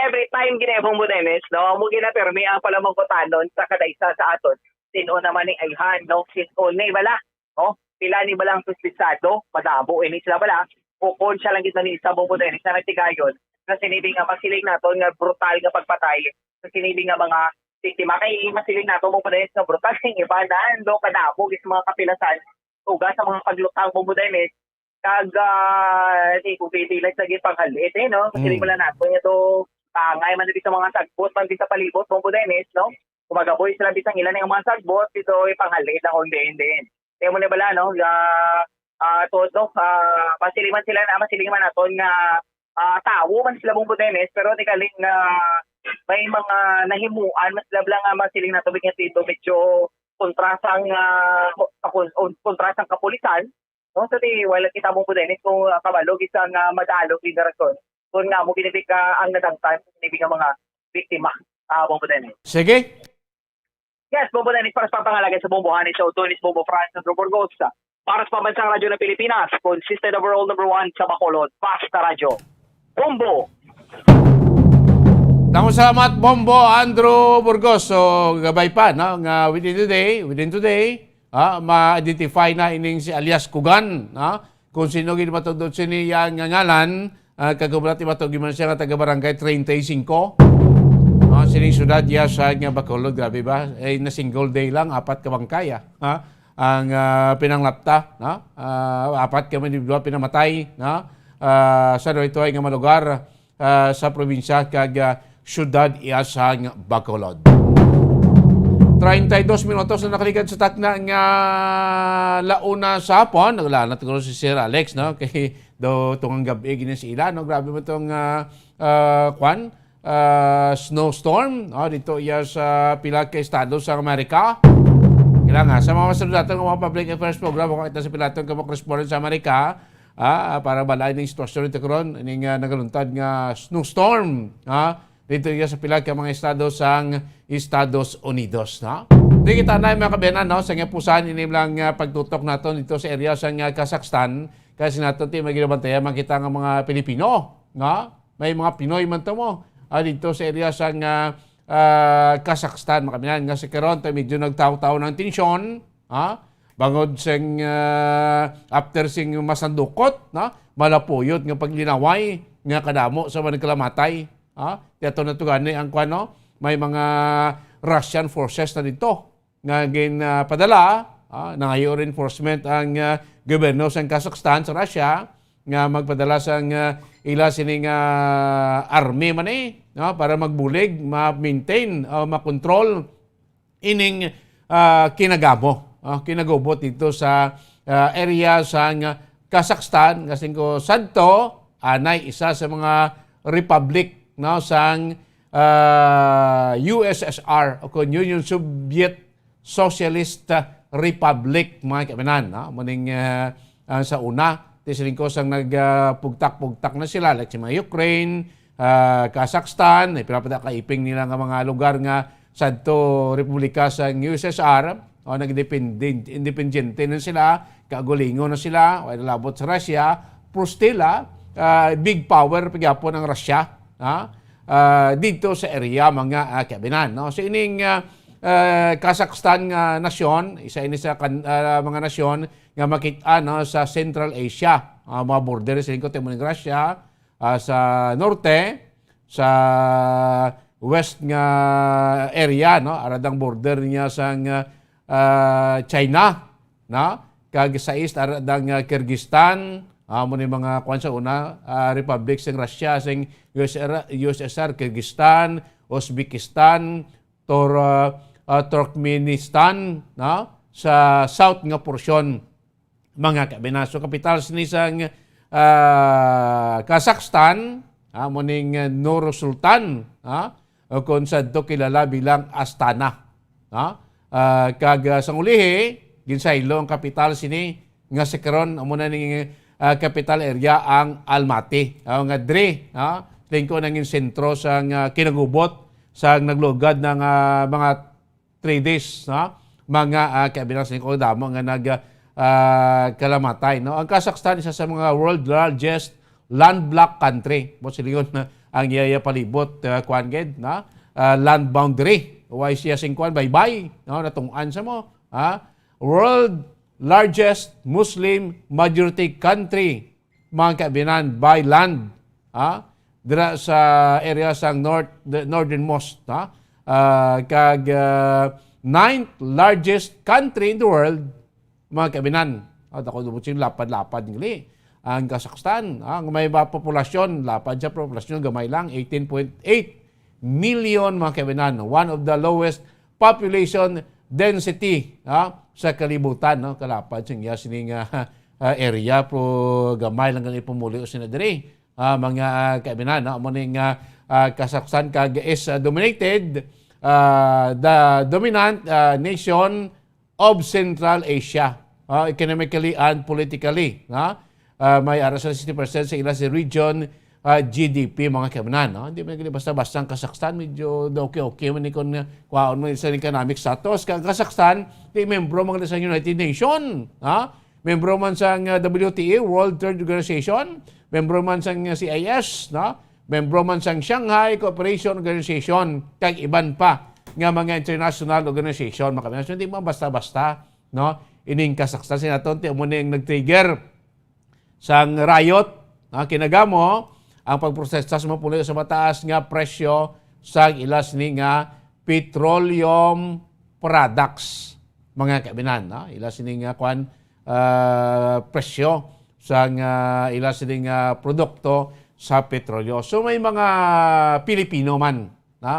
Every time gid, Bombo Dennis, no, amo ginapirmi ang palamangkutanon sa kada isa sa aton. Sin-o naman ni ayhan, no? Sin-o ni bala, no? Pila ni bala ang suspitsado? Madamo ini sila bala. O kung siya lang gid man isa, Bombo Dennis, na nagtigayon na sini nga masiling naton nga brutal nga pagpatay sa sini nga mga biktima. Kay masiling nato, Bombo Dennis, nga brutal ang iba na, no, kadamo gid sa mga kapilasan, uga sa mga paglutang, Bombo Dennis, kag, ah, di ko pwede lang sa gipanghalit, eh, no? Kasi Mm. wala nato nga to, angay man dito sa mga sagbot, man dito sa palibot, Bombo Dennis, no? Kumagaboy sila bisang ilan nga mga sagbot, dito ipanghalit lang kung diin-diin. Kaya mo na bala, no? Ah, ah, tuod, no? Ah, masiling man sila na, masiling man naton nga, ah, tawo man sila, Bombo Dennis, pero di kaling nga may mga nahimuan, mas labla nga masiling nato, bigyan dito, medyo kontra sang, ah, kon-, kon-, kontra sang kapulisan, no? So, di, wala kita mo po, Dennis, kung, ah, kabalo, isa nga madalo, yung rason. Kung nga mo ginibig ka ang nadangtan, ginibig ang mga biktima, ah, Bombo Dennis. Sige. Yes, Bombo Dennis, para sa pangalaga sa Bombo Honey Show, Tony Bombo Franz, Andrew Burgos. Para sa Pambansang Radyo ng Pilipinas, consistent overall number one sa Bacolod, Basta Radyo. Bombo! Damo salamat, Bombo Andrew Burgos. So, gabay pa, no, nga within today, within today, ah, ma-identify na ining si alias Kugan, ah, kung sino gid matudot sini iya nga ngalan, ah, kag kung wala ti matug man siya nga taga Barangay treinta y cinco. Ah, sining syudad iya sa nga Bacolod, grabe ba? Eh, na single day lang, apat ka bangkay, ah. Ha? Ang, ah, pinanglapta, no? Ah, apat ka individual pinamatay, no? Ah, sa duhay-duhay nga mga lugar, ah, sa probinsya kag, ah, siyudad iya sang Bacolod. Treinta y dos minutos na nakaligad sa takna nga launa sa hapon. Naglanat ko si Sir Alex, no? Kay do tungang gabi gini sa ila, no? Grabe mo tong, ah, ah, kwan? Ah, snowstorm, oh, dito iya sa pila ka estado sa Amerika. Kailangan sa mga masunod nato nga mga public affairs program, makakita sa pila tong correspondent sa Amerika, ah, para balay ning sitwasyon dito karon, ining, ah, nagaluntad nga snowstorm, ah, dito iya sa pila ka mga estado sang Estados Unidos, no? Di kita na, mga kabayanan, no, sa nga pusan, ini lang, ah, pagtutok naton dito sa area sa nga Kazakhstan, kasi naton ti may ginabantayan man kita nga mga Pilipino, no? May mga Pinoy man to mo, ah, dito sa area sa nga, ah, Kazakhstan, mga kabayanan, nga sa karon, to medyo nagtaw-taw ng tensyon, ha? Bangod sing, ah, after sing masandukot, no? Malapuyot nga paglinaway nga kadamo sa mga nagkalamatay, ha? Tiyato na to gani ang kwan, no? May mga Russian forces na dito nga gin, ah, padala, ah, nangayo reinforcement ang, ah, gobyerno sa Kazakhstan sa Russia, nga magpadala sang, ah, ila sini nga army man, eh, no, para magbulig, ma-maintain o makontrol ining, ah, kinagamo, ah, kinagubot dito sa, ah, area sang Kazakhstan, nga singko sadto anay isa sa mga republic, no, sang, ah, U S S R o kon Union Soviet Socialist, ah, Republic, mga kaibinan, no? Muning, ah, ang sa una, ti siling ko sang nag, ah, pugtak-pugtak na sila, like sa mga Ukraine, ah, Kazakhstan, eh, pila pa da kaiping nila nga mga lugar nga sadto republika sa U S S R, o nagdepende-, independiente na sila, kagulingon na sila, wala labot sa Russia, pero still, ah, ah, big power pa gyapon ang Russia, ha? Ah, dito sa area, mga, ah, kaibinan, no? So, ining, ah, ah, Kazakhstan nga nasyon, isa ini sa kan-, ah, mga nasyon nga makit-an, no, sa Central Asia, ah, mga border sa lingkod mo ng Russia, ah, sa norte, sa west nga area, no, ara dang border niya sang, ah, China, no, kag sa east ara dang, ah, Kyrgyzstan, ah, mo ni mga kwan sa una, ah, republic sing Russia, sing U S S R, U S S R, Kyrgyzstan, Uzbekistan, Tor-, ah, ah, Turkmenistan, no, sa south nga porsyon, mga kaibinan. So, kapital sini sang, ah, Kazakhstan, ah, mo ning, ah, Nur Sultan, ah, o kung sadto kilala bilang Astana, ah. Ah, kag, ah, sang ulihi, ginsaylo ang kapital sini nga sa karon amo na ning, ah, capital area ang Almaty, ah, nga diri, ah, lingko nangin sentro sang, ah, kinagubot sang naglugad na nga mga three days, no? Mga, ah, kabilang sa ko damo nga nag, ah, kalamatay, no? Ang Kazakhstan isa sa mga world largest landlocked country. Mo silingon na ang iya, iya palibot, ah, kuan gid, no? Ah, land boundary. Why siya sing kuan baybay, no? Natungan sa mo, ha? World largest Muslim majority country, mga kaibinan, by land, ha? Dira sa area sang north, the northernmost, ha? Ah, kag, ah, ninth largest country in the world, mga kaibinan. Ah, dako, dako sing lapad-lapad ngali. Ang Kazakhstan, ha, nga may ba populasyon, lapad sa populasyon, gamay lang, eighteen point eight million, mga kaibinan. One of the lowest population density, ha, sa kalibutan, no? Kalapad sing iya sining, ah, ah, area, pero gamay lang ang ipumuli o sina diri. Ah, mga, ah, kaibinan, no? Amo ning, ah, ah, Kazakhstan kag is, ah, dominated, ah, the dominant, ah, nation of Central Asia, ah, economically and politically, no? Ah, may ara sa sixty percent sa ila sa region, ah, G D P, mga kaibinan, no? Hindi man gani basta-basta ang Kazakhstan, medyo okay-okay man ni kon, ah, kwaon mo sa economic status. Kag Kazakhstan, di membro man sa United Nation, ha? Membro man sa, ah, W T O, World Trade Organization, membro man sa, ah, C I S, no? Membro man sa Shanghai Cooperation Organization, kag iban pa nga mga international organization, mga kaibinan. So, hindi mo basta-basta, no? Ining Kazakhstan, sinaton, ti amo ni ang nag-trigger sang riot, ah, kinagamo ang pagprotesta sa mga puno sa mataas nga presyo sa ila sini nga petroleum products, mga kaibinan, no? Ila sini nga kwan, ah, presyo sa nga ila sini nga produkto sa petrolyo. So, may mga Pilipino man, no?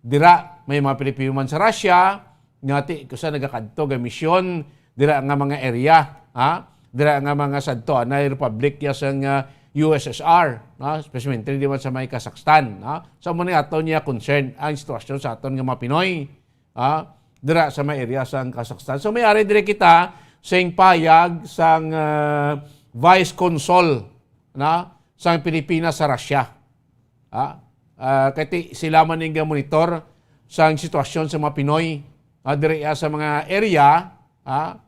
Dira may mga Pilipino man sa Russia, nga ti, kusa nagakadto ga misyon, dira nga mga area, ha? Dira nga mga sadto, anay republic ya sang, ah, U S S R, ha? Especially di man sa may Kazakhstan, ha? So, amo ni aton niya concern ang sitwasyon sa aton nga mga Pinoy, ha? Dira sa may area sang Kazakhstan. So, may ari diri kita sing payag sang, ah, Vice Consul, na, sang Pilipinas sa Russia. Ha? Ah, kay ti-, sila man ning monitor sang sitwasyon sa mga Pinoy, ah, diri, ah, sa mga area, ah,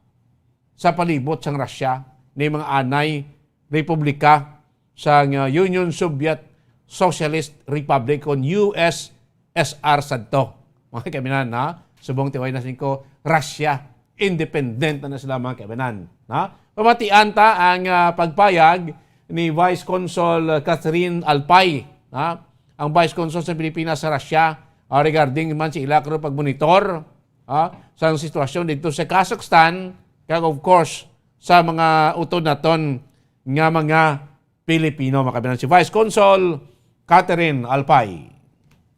sa palibot sang Russia, ni mga anay republika sang, ah, Union Soviet Socialist Republic kon U S S R sadto. Mga kaibinan, ha? Subong ti way na singko, Russia, independent na, na sila, mga kaibinan, ha? Pamatian ta ang, ah, pagpayag ni Vice Consul Catherine Alpay, ha? Ang Vice Consul sa Pilipinas sa Russia, ah, regarding man sa ila karon pagmonitor, ha, sa sitwasyon dito sa Kazakhstan, kag of course, sa mga utod naton nga mga Pilipino, mga kababayan. Si Vice Consul Catherine Alpay.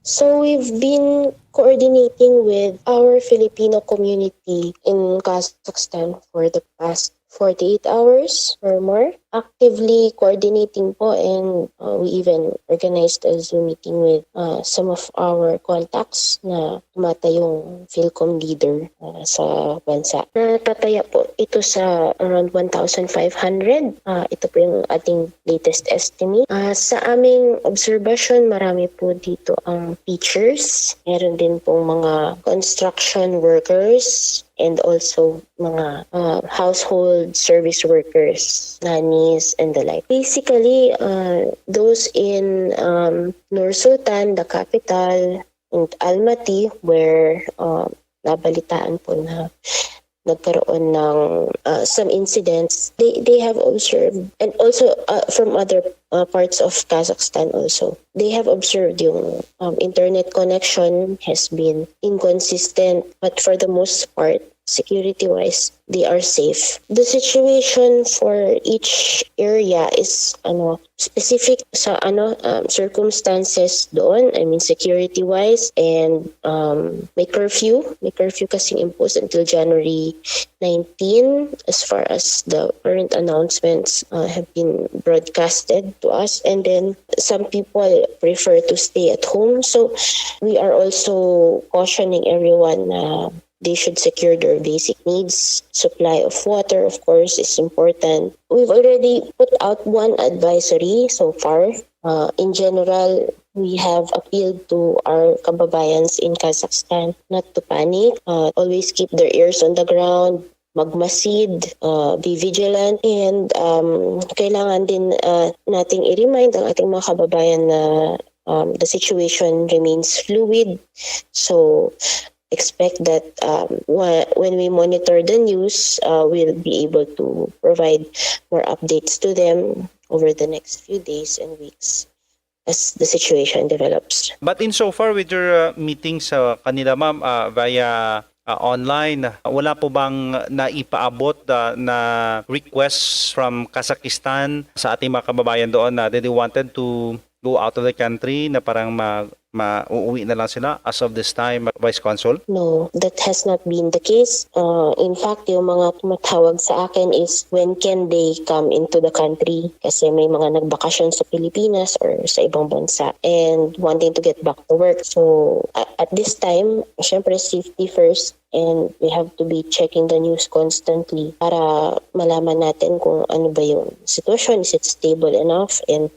So we've been coordinating with our Filipino community in Kazakhstan for the past forty-eight hours or more. Actively coordinating po, and uh, we even organized a Zoom meeting with uh, some of our contacts na tumatayong Filcom leader uh, sa bansa. Natataya po ito sa around one thousand five hundred. Uh, ito po yung ating latest estimate. Uh, sa aming obserbasyon, marami po dito ang teachers. Meron din pong mga construction workers and also mga uh, household service workers, nannies, and the like. Basically, uh, those in um, Nur Sultan, the capital, in Almaty, where uh, nabalitaan po na nagkaroon ng uh, some incidents, they, they have observed, and also uh, from other uh, parts of Kazakhstan also, they have observed yung um, internet connection has been inconsistent, but for the most part, security-wise, they are safe. The situation for each area is ano specific sa ano um, circumstances doon. I mean, security-wise, and um, may curfew. May curfew kasing imposed until January nineteen, as far as the current announcements uh, have been broadcasted to us. And then some people prefer to stay at home. So we are also cautioning everyone na they should secure their basic needs. Supply of water, of course, is important. We've already put out one advisory so far. Uh, in general, we have appealed to our kababayans in Kazakhstan not to panic, uh, always keep their ears on the ground, magmasid, uh, be vigilant, and um, kailangan din uh, nating i-remind ang ating mga kababayan na um, the situation remains fluid. So, expect that um, wha- when we monitor the news, uh, we'll be able to provide more updates to them over the next few days and weeks as the situation develops. But in so far with your uh, meeting sa kanila, ma'am, uh, via uh, online, wala po bang naipaabot uh, na requests from Kazakhstan sa ating mga kababayan doon na they wanted to go out of the country, na parang ma, ma uuwi na lang sila as of this time, Vice Consul? No, that has not been the case. Uh, in fact, yung mga tumatawag sa akin is when can they come into the country? Kasi may mga nagbakasyon sa Pilipinas or sa ibang bansa and wanting to get back to work. So, a- at this time, syempre, safety first. And we have to be checking the news constantly para malaman natin kung ano ba yung sitwasyon. Is it stable enough? And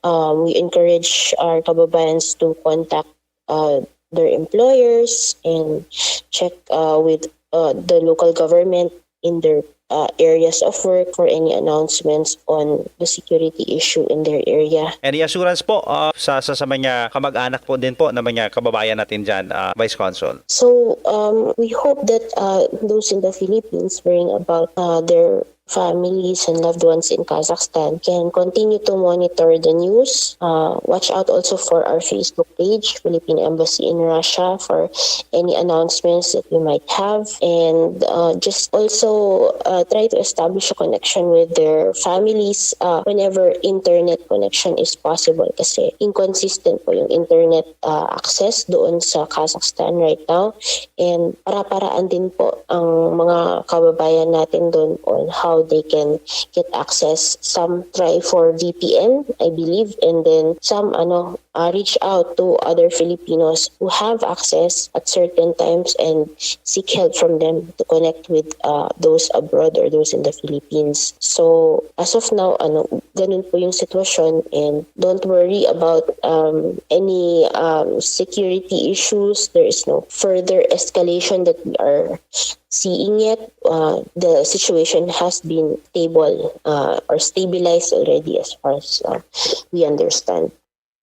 um, we encourage our kababayans to contact uh, their employers and check uh, with uh, the local government in their uh, areas of work for any announcements on the security issue in their area. Any assurance po uh, sa, sa, sa mga kamag-anak po din po ng mga kababayan natin dyan, uh, Vice Consul? So, um, we hope that uh, those in the Philippines worrying about uh, their families and loved ones in Kazakhstan can continue to monitor the news. Uh, watch out also for our Facebook page, Philippine Embassy in Russia, for any announcements that we might have. And uh, just also uh, try to establish a connection with their families uh, whenever internet connection is possible kasi inconsistent po yung internet uh, access doon sa Kazakhstan right now. And para-paraan din po ang mga kababayan natin doon on how they can get access. Some try for V P N, I believe, and then some ano uh, reach out to other Filipinos who have access at certain times and seek help from them to connect with uh, those abroad or those in the Philippines. So, as of now, ano, ganun po yung sitwasyon, and don't worry about um, any um, security issues. There is no further escalation that we are seeing yet. Uh, the situation has been stable uh, or stabilized already as far as uh, we understand.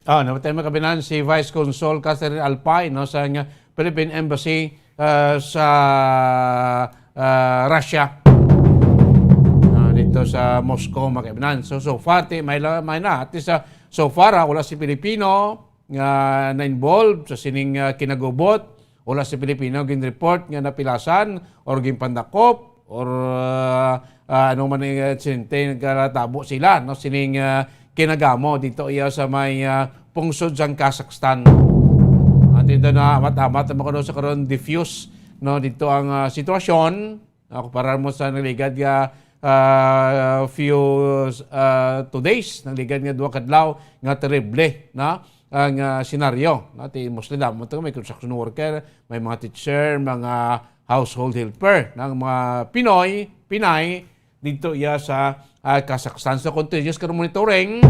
Oh, namatay mga kababayan, si Vice Consul Catherine Alpay, no, sa nga Philippine Embassy uh, sa uh, Russia. Uh, dito sa Moscow, mga kababayan. So, so far, ti, may, la- may na. At least, uh, so far, ah, wala si Pilipino nga na-involve sa sining uh, kinagubot. Wala si Pilipino gin-report nga napilasan or ginpandakop or uh, ah, ano man ang insidente, nagkatabo sila, no, sining, ah, kinagamo dito iya sa may, ah, pungsod sang Kazakhstan. At ito na, amat-amat naman kuno sa karon, diffuse, no, dito ang, ah, sitwasyon. Ako, para mo sa nagligad nga, ah, few, ah, two days, nagligad nga duha kadlaw nga terrible na ang, ah, senaryo. Na ti mostly damo to, may construction worker, may mga teacher, mga household helper, ng mga Pinoy, Pinay, dito iya sa, ah, Kazakhstan. So, continuous ka monitoring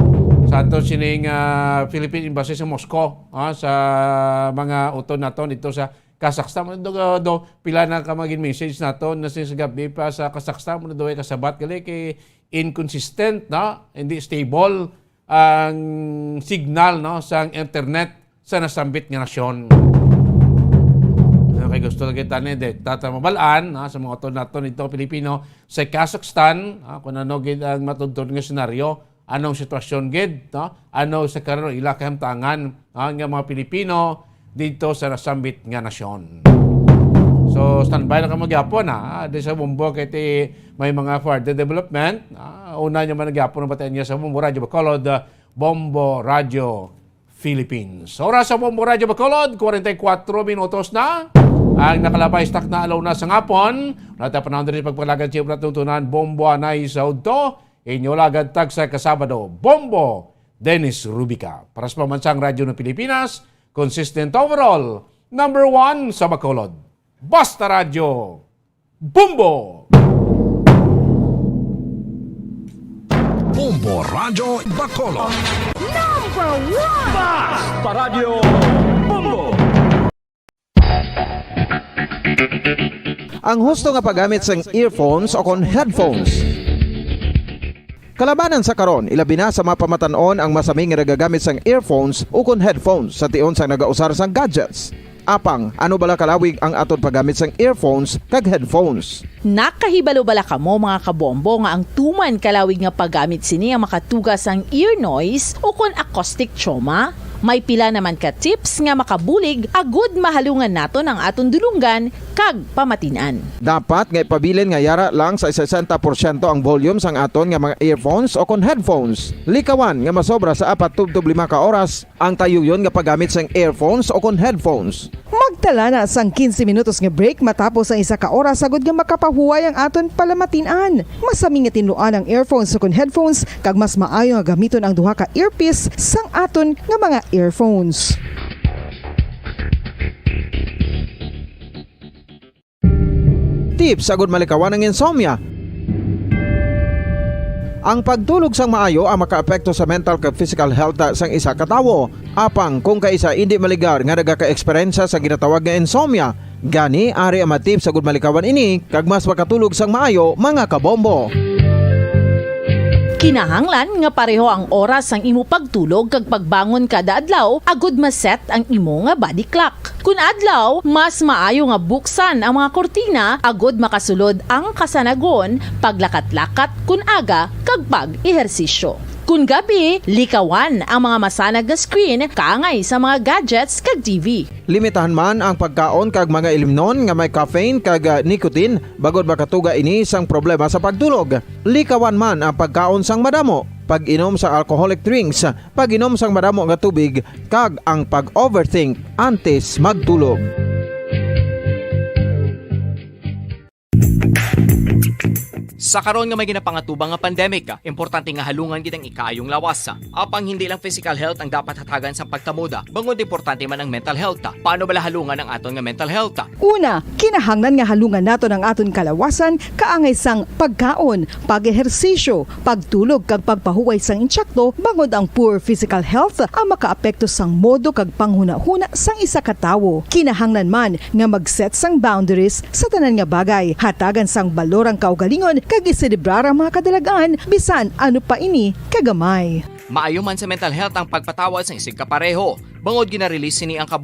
sa ato sining, ah, Philippine Embassy sa Moscow, ah, sa mga utod naton dito sa Kazakhstan. Do, do, pila na ka mga message naton na sa gabi pa sa Kazakhstan, mo na daw ay kasabat gali kay inconsistent, no? Hindi stable ang signal, no, sang internet sa nasambit nga nasyon. So, kay gusto na kita ni, di, tata mabalaan, no, sa mga utod naton dito, Pilipino, sa Kazakhstan, ah, kung ano gid ang matudtod nga senaryo, anong sitwasyon gid, no? Ano sa karon ila kahamtangan, ah, nga mga Pilipino dito sa nasambit nga nasyon. So, standby lang kamo gyapon, ha. Di sa Bombo kay ti may mga further development. Ah, una niya man gyapon ang batayan niya sa Bombo Radyo Bacolod, ah, Bombo Radyo Philippines. Oras sa Bombo Radyo Bacolod, forty-four minutos na ang nakalabay sa takna alauna sa ngapon. Natapanahon diri pagpalagad sa tuntunan, Bombo anay sa udto. Inyo lagad tagsa ka Sabado, Bombo Dennis Rubica. Para sa Pambansang Radyo ng Pilipinas, consistent overall, number one sa Bacolod. Basta Radyo, Bombo! Bombo Radyo Bacolod. Number one! Basta Radyo Bombo! Ang husto nga paggamit sang earphones o kon headphones. Kalabanan sa karon, ilabi na sa mga pamatan-on ang masami nga nagagamit sang earphones o kon headphones sa tion sang nagausar sang gadgets. Apang, ano bala kalawig ang aton paggamit sang earphones kag headphones? Nakahibalo bala kamo, mga kabombo, nga ang tuman kalawig nga paggamit sini ang makatuga sang ear noise o kon acoustic trauma? May pila naman ka tips nga makabulig agud mahalungan naton ang aton dulonggan kag pamatin-an. Dapat nga ipabilin nga yara lang sa sesenta porsyento ang volume sang aton nga mga earphones o kon headphones. Likawan nga masobra sa apat tubtob lima ka oras ang tayuyon nga paggamit sang earphones o kon headphones. Magtala na sang quince minutos nga break matapos ang isa ka oras agud nga makapahuway ang aton palamatin-an. Masami nga tinluan ang earphones o kon headphones, kag mas maayo nga gamiton ang duha ka earpiece sang aton nga mga earphones. Tips agud malikawan ang insomnia. Ang pagtulog sang maayo ang makaapekto sa mental kag physical health sang isa ka tawo. Apang kung kaisa indi maligar nga nagaka-eksperyensya sa ginatawag nga insomnia, gani ari ang mga tips agud malikawan ini kag mas makatulog sang maayo, mga kabombo. Kinahanglan nga pareho ang oras sang imo pagtulog kag pagbangon kada adlaw agud ma-set ang imo nga body clock. Kun adlaw, mas maayo nga buksan ang mga kurtina agud makasulod ang kasanagon, paglakat-lakat kun aga, kag pag-ehersisyo. Kun gabi, likawan ang mga masanag nga screen kaangay sa mga gadgets kag T V. Limitahan man ang pagkaon kag mga ilimnon nga may caffeine kag, ah, nicotine, bangod makatuga ini sang problema sa pagtulog. Likawan man ang pagkaon sang madamo, pag-inom sa alcoholic drinks, pag-inom sang madamo nga tubig, kag ang pag-overthink antes magtulog. Sa karon nga may ginapangatubang nga pandemic, importante nga halungan gid ang ikaayong lawas. Apang hindi lang physical health ang dapat hatagan sang pagkamoda, bangod importante man ang mental health. Paano bala halungan ang aton nga mental health? Una, kinahanglan nga halungan naton ang aton kalawasan kaangay sang pagkaon, pag-ehersisyo, pagtulog kag pagpahuway sang insakto, bangod ang poor physical health ang makaapekto sang modo kag panghunahuna sang isa ka tawo. Kinahanglan man nga mag-set sang boundaries sa tanan nga bagay, hatagan sang balor ang kaugalingon kag iselebrar ang mga kadalag-an, bisan ano pa ini kagamay. Maayo man sa mental health ang pagpatawad sang isigkapareho, bangod gina-release sini ang